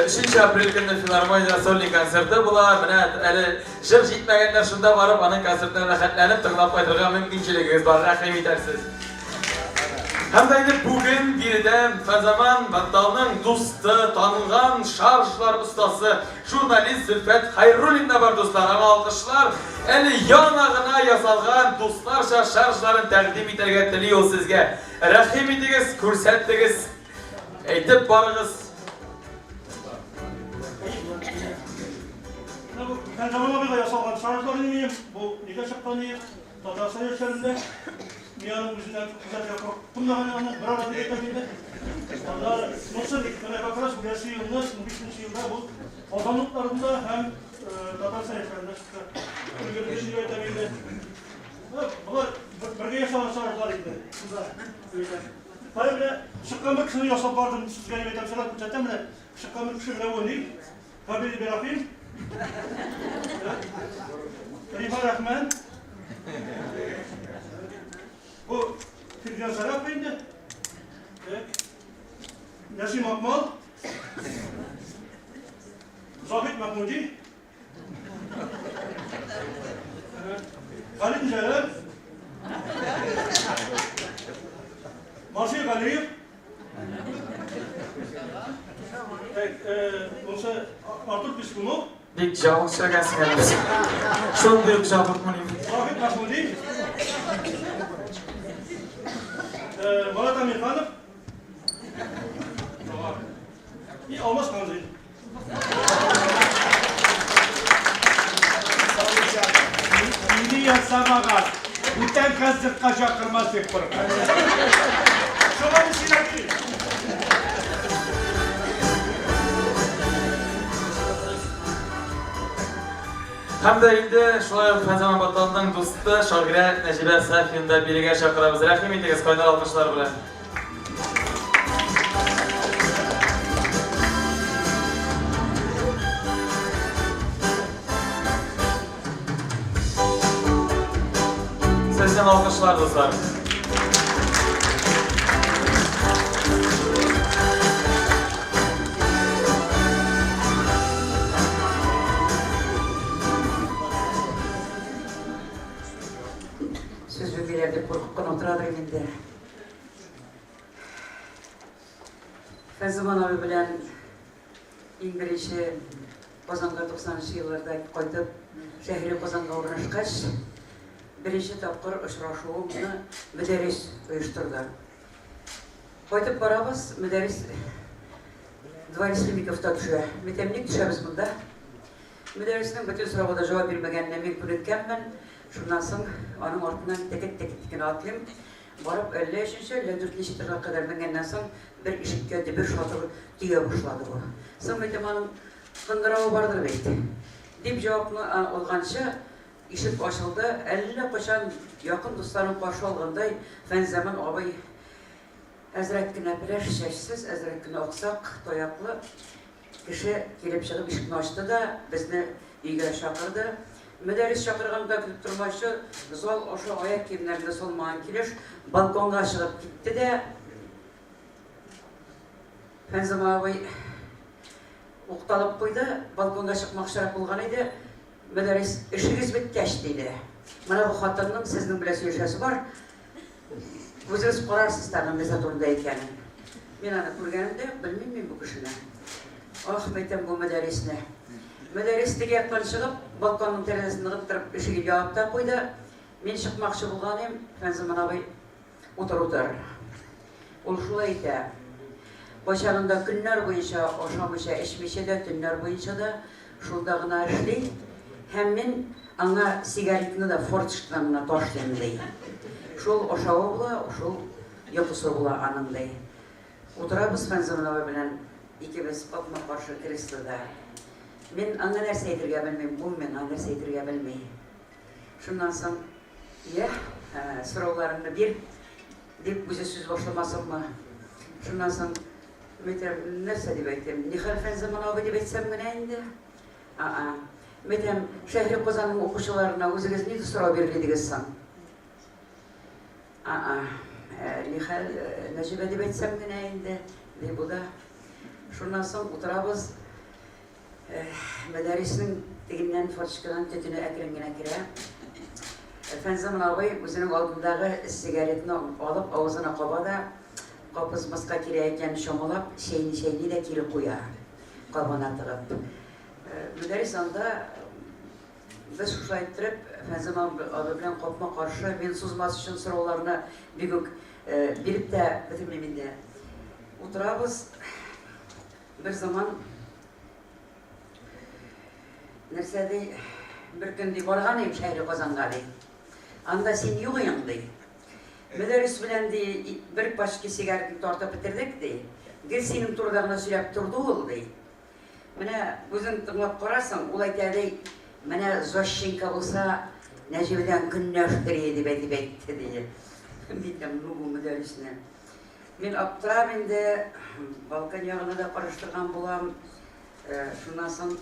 Speaker 2: 3 апрель көнне филармониядә сольный концерты була. Менә әле җыр җитмәгәннәр шунда барып, аның концертына рәхәтләнеп тыңлап кайтырга мөмкинчелегегез бар. Рәхим итәрсез. Һәм дә инде бүген биредә Фәнзаман Батталның дусты, танылган шаржлар остасы, журналист Зөлфәт Хәйруллин да бар, дуслар. Аңа алкышлар. Әле яңа гына ясалган дусларча шаржларын тәкъдим итәргә тели ул сезгә. Рәхим итегез, күрсәтегез, әйтеп барыгыз.
Speaker 18: Фәнзаман абыйга ясалган шаржлар инде бу нигә чыккан Татарстан яшьләрендә мин аның үзеннән күзәтергә курыктым да аны бер ара дип әйтәм инде. Аннары монысы менә как раз үләсе елны, 15 нче елда бу Казан утларында һәм Татарстан яшьләрендә чыкты. Өлгерде дип әйтәм инде. Болар бергә ясалган шаржлар инде. Шунда әйтәм. Кая менә чыккан бер кешене ясап бардым сезгә дип әйтәм, сәлам күрсәтәм менә. Чыккан бер кеше менә бу ни? Кабил Ибрахим. Рима Рахман. Бу Фирдәүс Сәлахов инде. Так. Нәсим Акмал. Заһид Махмуди. Галим Җәләл. Марсель Галиев. Артур Пискунов.
Speaker 2: Бик җавык сөйләгәнсең әле. Шундый ук җавыкмыни?
Speaker 18: Заһид Махмуди. Марат Амирханов. И Алмаз Хамзин.
Speaker 3: Мине ясамаган, бүтән концертка чакырмас дип куркам.
Speaker 18: Шуңа мин сөйләп
Speaker 2: Һәм дә инде шулай ук Фәнзаман Баталның дусты шагыйрә Нәҗибә Сафина да бирегә чакырабыз. Рәхим итегез кайнар алкышлар белән. Сезнең алкышлар, дуслар.
Speaker 19: Сүз бирмиләр дип куркып кына утырадыр инде. Фәнзаман абый белән иң беренче Казанга 90 нчы елларда кайтып, шәһри Казанга урнашкач, беренче тапкыр очрашуымны Мөдәррис оештырды. Кайтып барабыз, Мөдәррис Дворец химиковта төшә. Мәйтәм, ник төшәбез монда? Мөдәрриснең бөтен сорауга да җавап бирмәгәненә мин күнеккәнмен. Шуннан соң аның артыннан текет-текет кенә атлыйм. Барып, әллә өченче, әллә дүртенче этажга кадәр менгәннән соң, бер ишеккә дөбер-шатыр төя башлады бу. Соң, әйтәм, аның кыңгыравы бардыр бит. Дип җавапны алганчы, ишек ачылды. Әллә кайчан якын дусларын каршы алгандай, Фәнзаман абый әзрәк кенә пеләш чәчсез, әзрәк кенә аксак, таяклы Кеше килеп чыгып ишекне ачты да, безне өйгә чакырды. Мөдәррис чакырганда көтеп тормыйча, зал аша аяк киемнәрен дә салмаган килеш, балконга чыгып китте дә, Фәнзаман абый укталып куйды, балконга чыкмакчырак булган иде, Мөдәррис, эшегез беткәч, диде. Менә бу хатынның сезнең белән сөйләшәсе бар. Үзегез карарсыз тагын нәрсә турында икәнен. Мин аны күргәнем дә юк, белмим мин бу кешене. Ах, мәйтәм бу Мөдәррисне. Мөдәррис теге яктан чыгып, балконның тәрәзәсен ныгыттырып, ишеген ябып та куйды. Мин чыкмакчы булган идем, Фәнзаман абый, утыр, утыр. Ул шулай итә. Кайчагында көннәр буенча ашамыйча, эчмичә дә, төннәр буенча да шунда гына эшли. Һәм мин аңа сигаретны да форточкадан гына ташлыйм, ди. Шул ашавы була, шул йокысы була аның, ди. Утырабыз Фәнзаман абый белән икебез капма-каршы креслода. Мин аңа нәрсә әйтергә белмим, ул миңа нәрсә әйтергә белми. Шуннан соң, Я, сорауларыңны бир, Дип үзе сүз башламасынмы? Шуннан соң, мәйтәм, нәрсә дип әйтим? Нихәл Фәнзаман абый дип әйтсәм генә инде. А-а. Мәйтәм, Шәһри Казанның укучыларына үзегез нинди сорау бирер идегез соң? А-а. Э, нихәл э, Нәҗибә дип әйтсәм генә инде, ди бу да. Шуннан соң утырабыз. Мөдәрриснең тегеннән форточкадан төтене әкрен генә керә. Фәнзаман абый үзенең алдындагы сигаретны алып авызына каба да. Кабызмаска кирәк икәнен чамалап, чәйни-чәйни дә кире куя, кабына тыгып. Мөдәррис анда без шушылай иттереп, Фәнзаман абый белән капма-каршы, мин сузмас өчен сорауларны бик үк биреп тә бетермим инде. Утырабыз. Бер заман нәрсә ди, бер көн ди барган идем Шәһри Казанга ди. Анда син юк идең ди. Мөдәррис белән ди бер пачка сигаретны тартып бетердек ди. Гел синең турыда гына сөйләп торды ул ди. Менә үзең тыңлап карарсың, ул әйтә ди, менә Зощенко булса, Нәҗибедән көнләштер иде дип әйтеп әйтте ди. Мин ну бу Мөдәррисне. Мин аптырап инде, балкон ягына да караштырган булам. Шуннан соң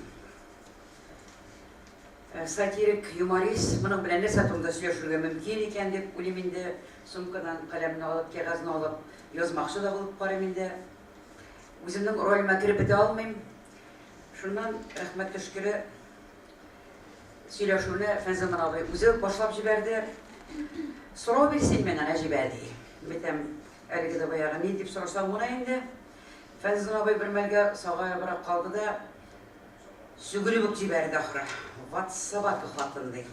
Speaker 19: сатирик, юморист, моның белән нәрсә турында сөйләшергә мөмкин икән дип уйлыйм инде. Сумкадан каләмне алып, кәгазьне алып, язмакчы да булып карыйм инде. Үземнең ролемә кереп бетә алмыйм. Шуннан, рәхмәт төшкере, Сөйләшүне Фәнзаман абый үзе үк башлап җибәрде. Сорау бир син миңа, Нәҗибә, ди. Әйтәм, әлеге дә баягы ни дип сорасаң гына инде. Фәнзаман абый бер мәлгә сагаебрак калды да, сүгенеп үк җибәрде ахры. Вот собака хатын, ди.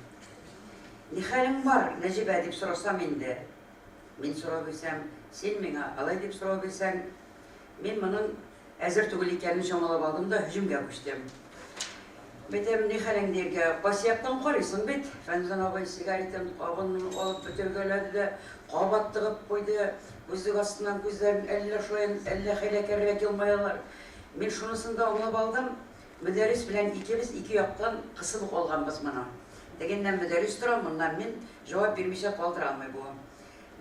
Speaker 19: Ни хәлең бар, Нәҗибә, дип сорасам инде. Мин сорау бирсәм, син миңа алай дип сорау бирсәң, мин моның Әзер түгел икәнен чамалап алдым да һөҗүмгә күчтем. Бетем, ни хәлең дияргә, кайсы яктан карыйсың бит? Фәнзан абый сигаретын кабыннан алып бөтергәләде дә, кабат тыгып куйды. Күзлек астыннан күзләрен әллә шаян, әллә хәйләкәррәк елмаялар. Мин шунысын да аңлап алдым, Мөдәррис белән икебез ике яктан кысып ук алганбыз моны. Тегеннән Мөдәррис тора, моннан мин, җавап бирмичә калдыра алмый бу.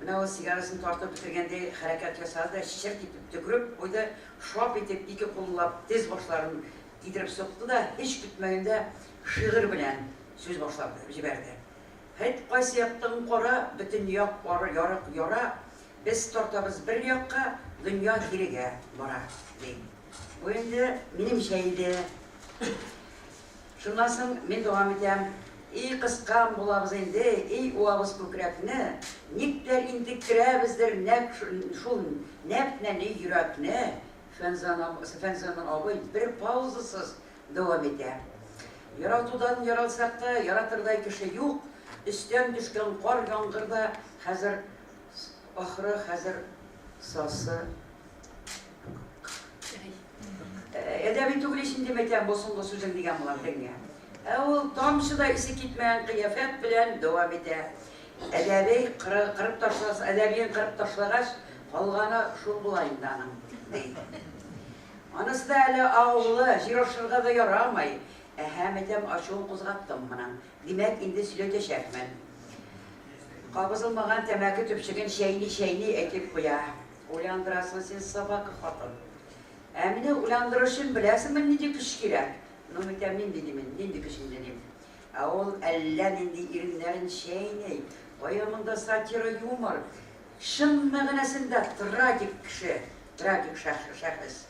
Speaker 19: Менә ул сигарасын тартып бетергәндәй хәрәкәт ясады да, черт итеп төкереп куйды, шап итеп ике куллап тез башларын китереп сукты да, һич көтмәгәндә шигырь белән сүз башлап җибәрде. Хет кайсы яктан кара, бөтен як ярык яра, без тартабыз бер якка, дөнья кирегә бара, ди. Бу инде минемчә иде. Шуннан соң мин дәвам итәм. И кыскан булабыз инде, и уабыз күкрәкне, никтер интектерәбездер нәкъ шул нәп-нәни йөрәкне, Фәнзаман абый бер паузасыз дәвам итә. Яратудан яралсак та, яратырдай кеше юк, өстән төшкән кар-яңгыр да хәзер, ахры, хәзер сасы. Әдәби түгел ич инде, мәйтәм, бу соңгы сүзең дигән булам тегеңә. Ә ул тамчы да исе китмәгән кыяфәт белән дәвам итә. Әдәби кырып ташлас, әдәбиен кырып ташлагач, калганы шул була инде аның, ди. Анысы да әле агулы, җир ашырга да ярамый. Әһә, мәйтәм, ачуын кузгаттым моның. Димәк, инде сөйләтәчәкмен. Кабызылмаган тәмәке төпчеген чәйни-чәйни әйтеп куя. Уйландырасың син, собака хатын. Ә мине уйландырыр өчен беләсеңме нинди көч кирәк? Ну, мәйтәм, нинди димен, нинди көч инде дим. Ә ул әллә нинди иреннәрен чәйни. Кая монда сатира, юмор? Чын мәгънәсендә трагик кеше, трагик шәхес.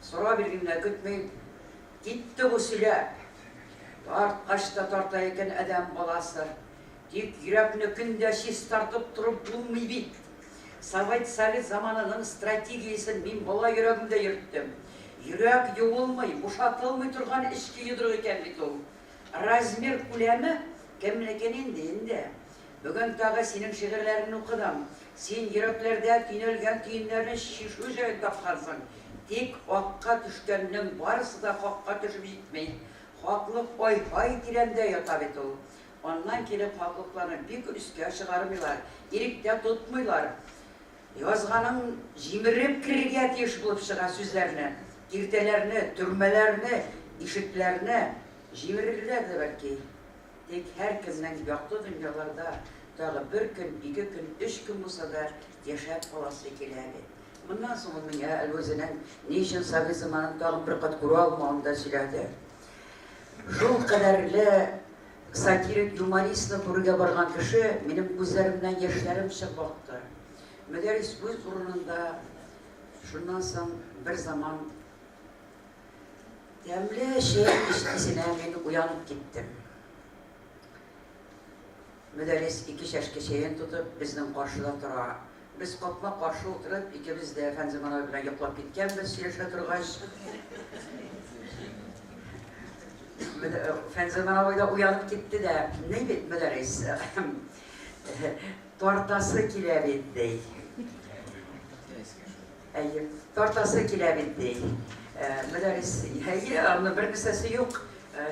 Speaker 19: Сорау биргәнне дә көтми, китте бу сөйләп. Тарткач та тарта икән адәм баласы. Тик йөрәкне көн дә чистартып торып булмый бит. Совет совет заманының стратегиясен мин бала йөрәгемдә йөрттем. Йөрәк юылмый, бушатылмый торган эчке йодрык икән бит ул. Размер күләме кемнеке нинди инде. Бүген тагы синең шигырьләреңне укыдым. Син йөрәкләрдә төйнәлгән төеннәрне чишү җаен тапкансың. Тик акка төшкәннең барысы да хакка төшеп җитми. Хаклык ай-һай тирәндә ята бит ул. Аннан килеп хаклыкларны бик өскә чыгармыйлар, иректә тотмыйлар. Язганың җимереп керергә тиеш булып чыга сүзләрне, киртәләрне, төрмәләрне, ишекләрне җимерерләр дә бәлки. Тик һәркемнең якты дөньяларда тагы бер көн, ике көн, өч көн булса да яшәп каласы килә бит. Моннан соң ул миңа әле үзенең ни өчен совет заманын тагын бер кат күрә алмавын да сөйләде. Шул кадәрле сатирик юмористны күрергә барган кеше, минем күзләремнән яшьләрем чыгып акты. Мөдәррис үз урынында, шуннан соң бер заман тәмле чәй исенә мин уянып киттем. Мөдәррис ике чәшке чәен тотып, безнең каршыда тора. Без капма-каршы утырып, икебез дә Фәнзаман абый белән йоклап киткәнбез, сөйләшә торгач. Фәнзаман абый да уянып китте дә, ни бит, Мөдәррис, тартасы килә бит, ди. Әйе, тартасы килә бит, ди. Мөдәррис, әйе, аны бер нәрсәсе юк,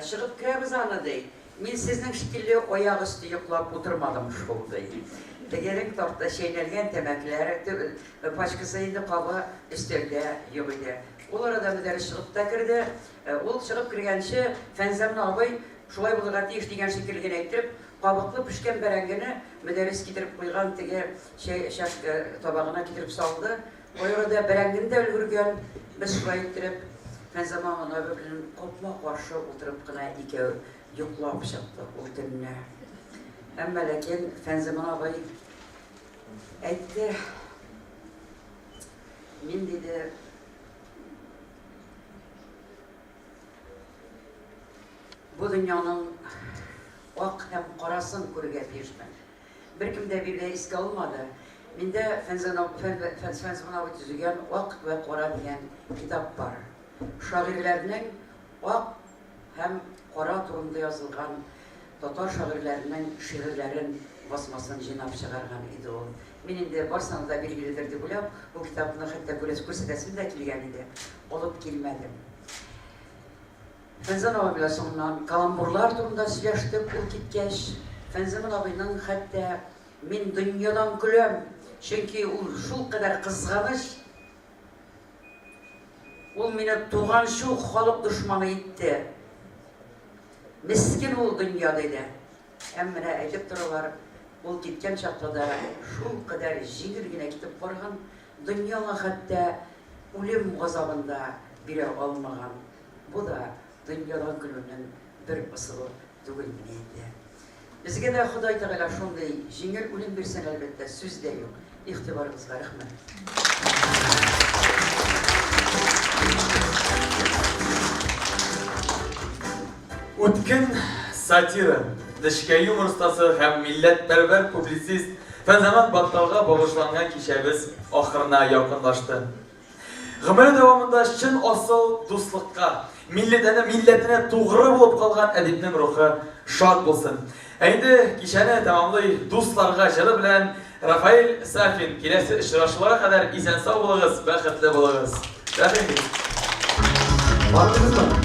Speaker 19: чыгып керәбез аны, ди. Мин сезнең шикелле аяк өсте йоклап утырмадым шул, ди. Тегенең тарта чәйнәлгән тәмәкеләре, пачкасы инде кабы өстәлдә юк иде. Ул арада Мөдәррис чыгып та керде. Ул чыгып кергәнче, Фәнзәмн абый, шулай булырга тиеш дигән шикелле генә әйттереп, кабыклы пешкән бәрәңгене Мөдәррис китереп куйган теге чәй чашка табагына китереп салды. Ай арада бәрәңгене дә өлгергән. Без шулай иттереп, Фәнзаман абый белән капма-каршы утырып кына икәү йоклап чыктык ул төнне. Әмма ләкин Фәнзаман абый әйтте, мин, диде, бу дөньяның ак һәм карасын күрергә тиешмен. Беркем дә биредә искә алмады. Миндә Фәнзаман абый төзегән Ак вә кара дигән китап бар. Шагыйрьләрнең ак һәм кара турында язылган татар шагыйрьләренең шигырьләрен басмасын җыйнап чыгарган иде ул. Мин инде барсына да билгеледер дип уйлап, ул китапны хәтта күрсәтәсем дә килгән иде, алып килмәдем. Фәнзән абый белән соңыннан каламбурлар турында сөйләштек ул киткәч. Фәнзәман абыйның хәтта мин дөньядан көләм, чөнки ул шулкадәр кызганыч, ул мине туганчы ук халык дошманы итте. Мескен ул дөнья, диде. Һәм менә әйтеп торалар, ул киткән чакта да шулкадәр җиңел генә китеп барган, дөнья аңа хәтта үлем газабын да бирә алмаган. Бу да дөньядан көлүнең бер ысулы түгелмени инде? Безгә дә Ходай Тәгалә шундый җиңел үлем бирсен, әлбәттә, сүз дә юк. Игътибарыгызга рәхмәт.
Speaker 2: Үткен сатира, нечкә юмор остасы һәм милләтпәрвәр публицист Фәнзаман Батталга багышланган кичәбез ахырына якынлашты. Гомере дәвамында чын асыл дуслыкка, милләтенә, милләтенә тугры булып калган әдипнең рухы шат булсын. Ә инде кичәне тәмамлый Дусларга җыры белән Рафаэль Сафин. Киләсе очрашуларга кадәр исән-сау булыгыз, бәхетле булыгыз. Рәхим итегез. Бардыгызмы?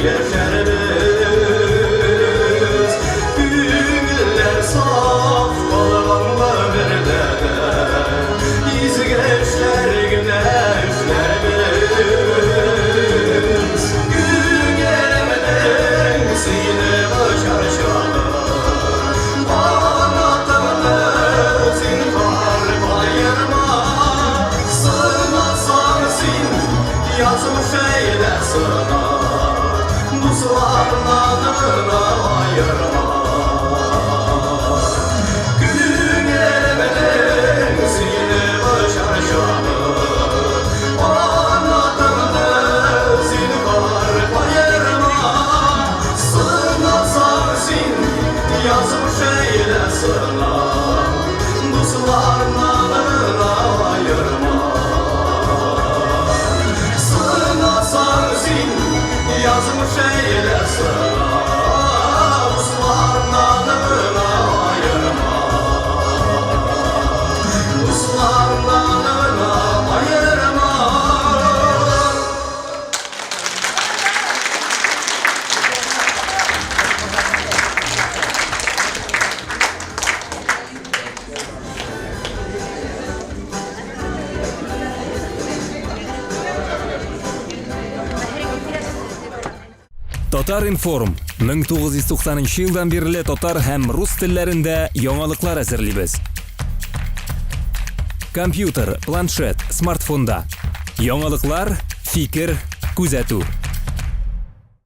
Speaker 20: яшәрбез. Күңелләр саф калган гомердә дә, Изге эшләр генә эшләрбез. Күңелемнең сөенеп очар чагы, Канатыңны зинһар каерма. Сынасаң син, язмыш әйлә сына, Дуслардан гына аерма. Күңелемнең сөенеп очар чагы, Канатыңны зинһар каерма. Сынасаң син, язмыш әйлә сына, Дуслардан гына аерма. Сынасаң син, язмыш әйлә сына, Дуслардан гына аерма. Дуслардан гына аерма.
Speaker 1: Татар-информ 1990 елдан бирле татар һәм рус телләрендә яңалыклар әзерлибез. Компьютер, планшет, смартфонда. Яңалыклар, фикер, күзәтү.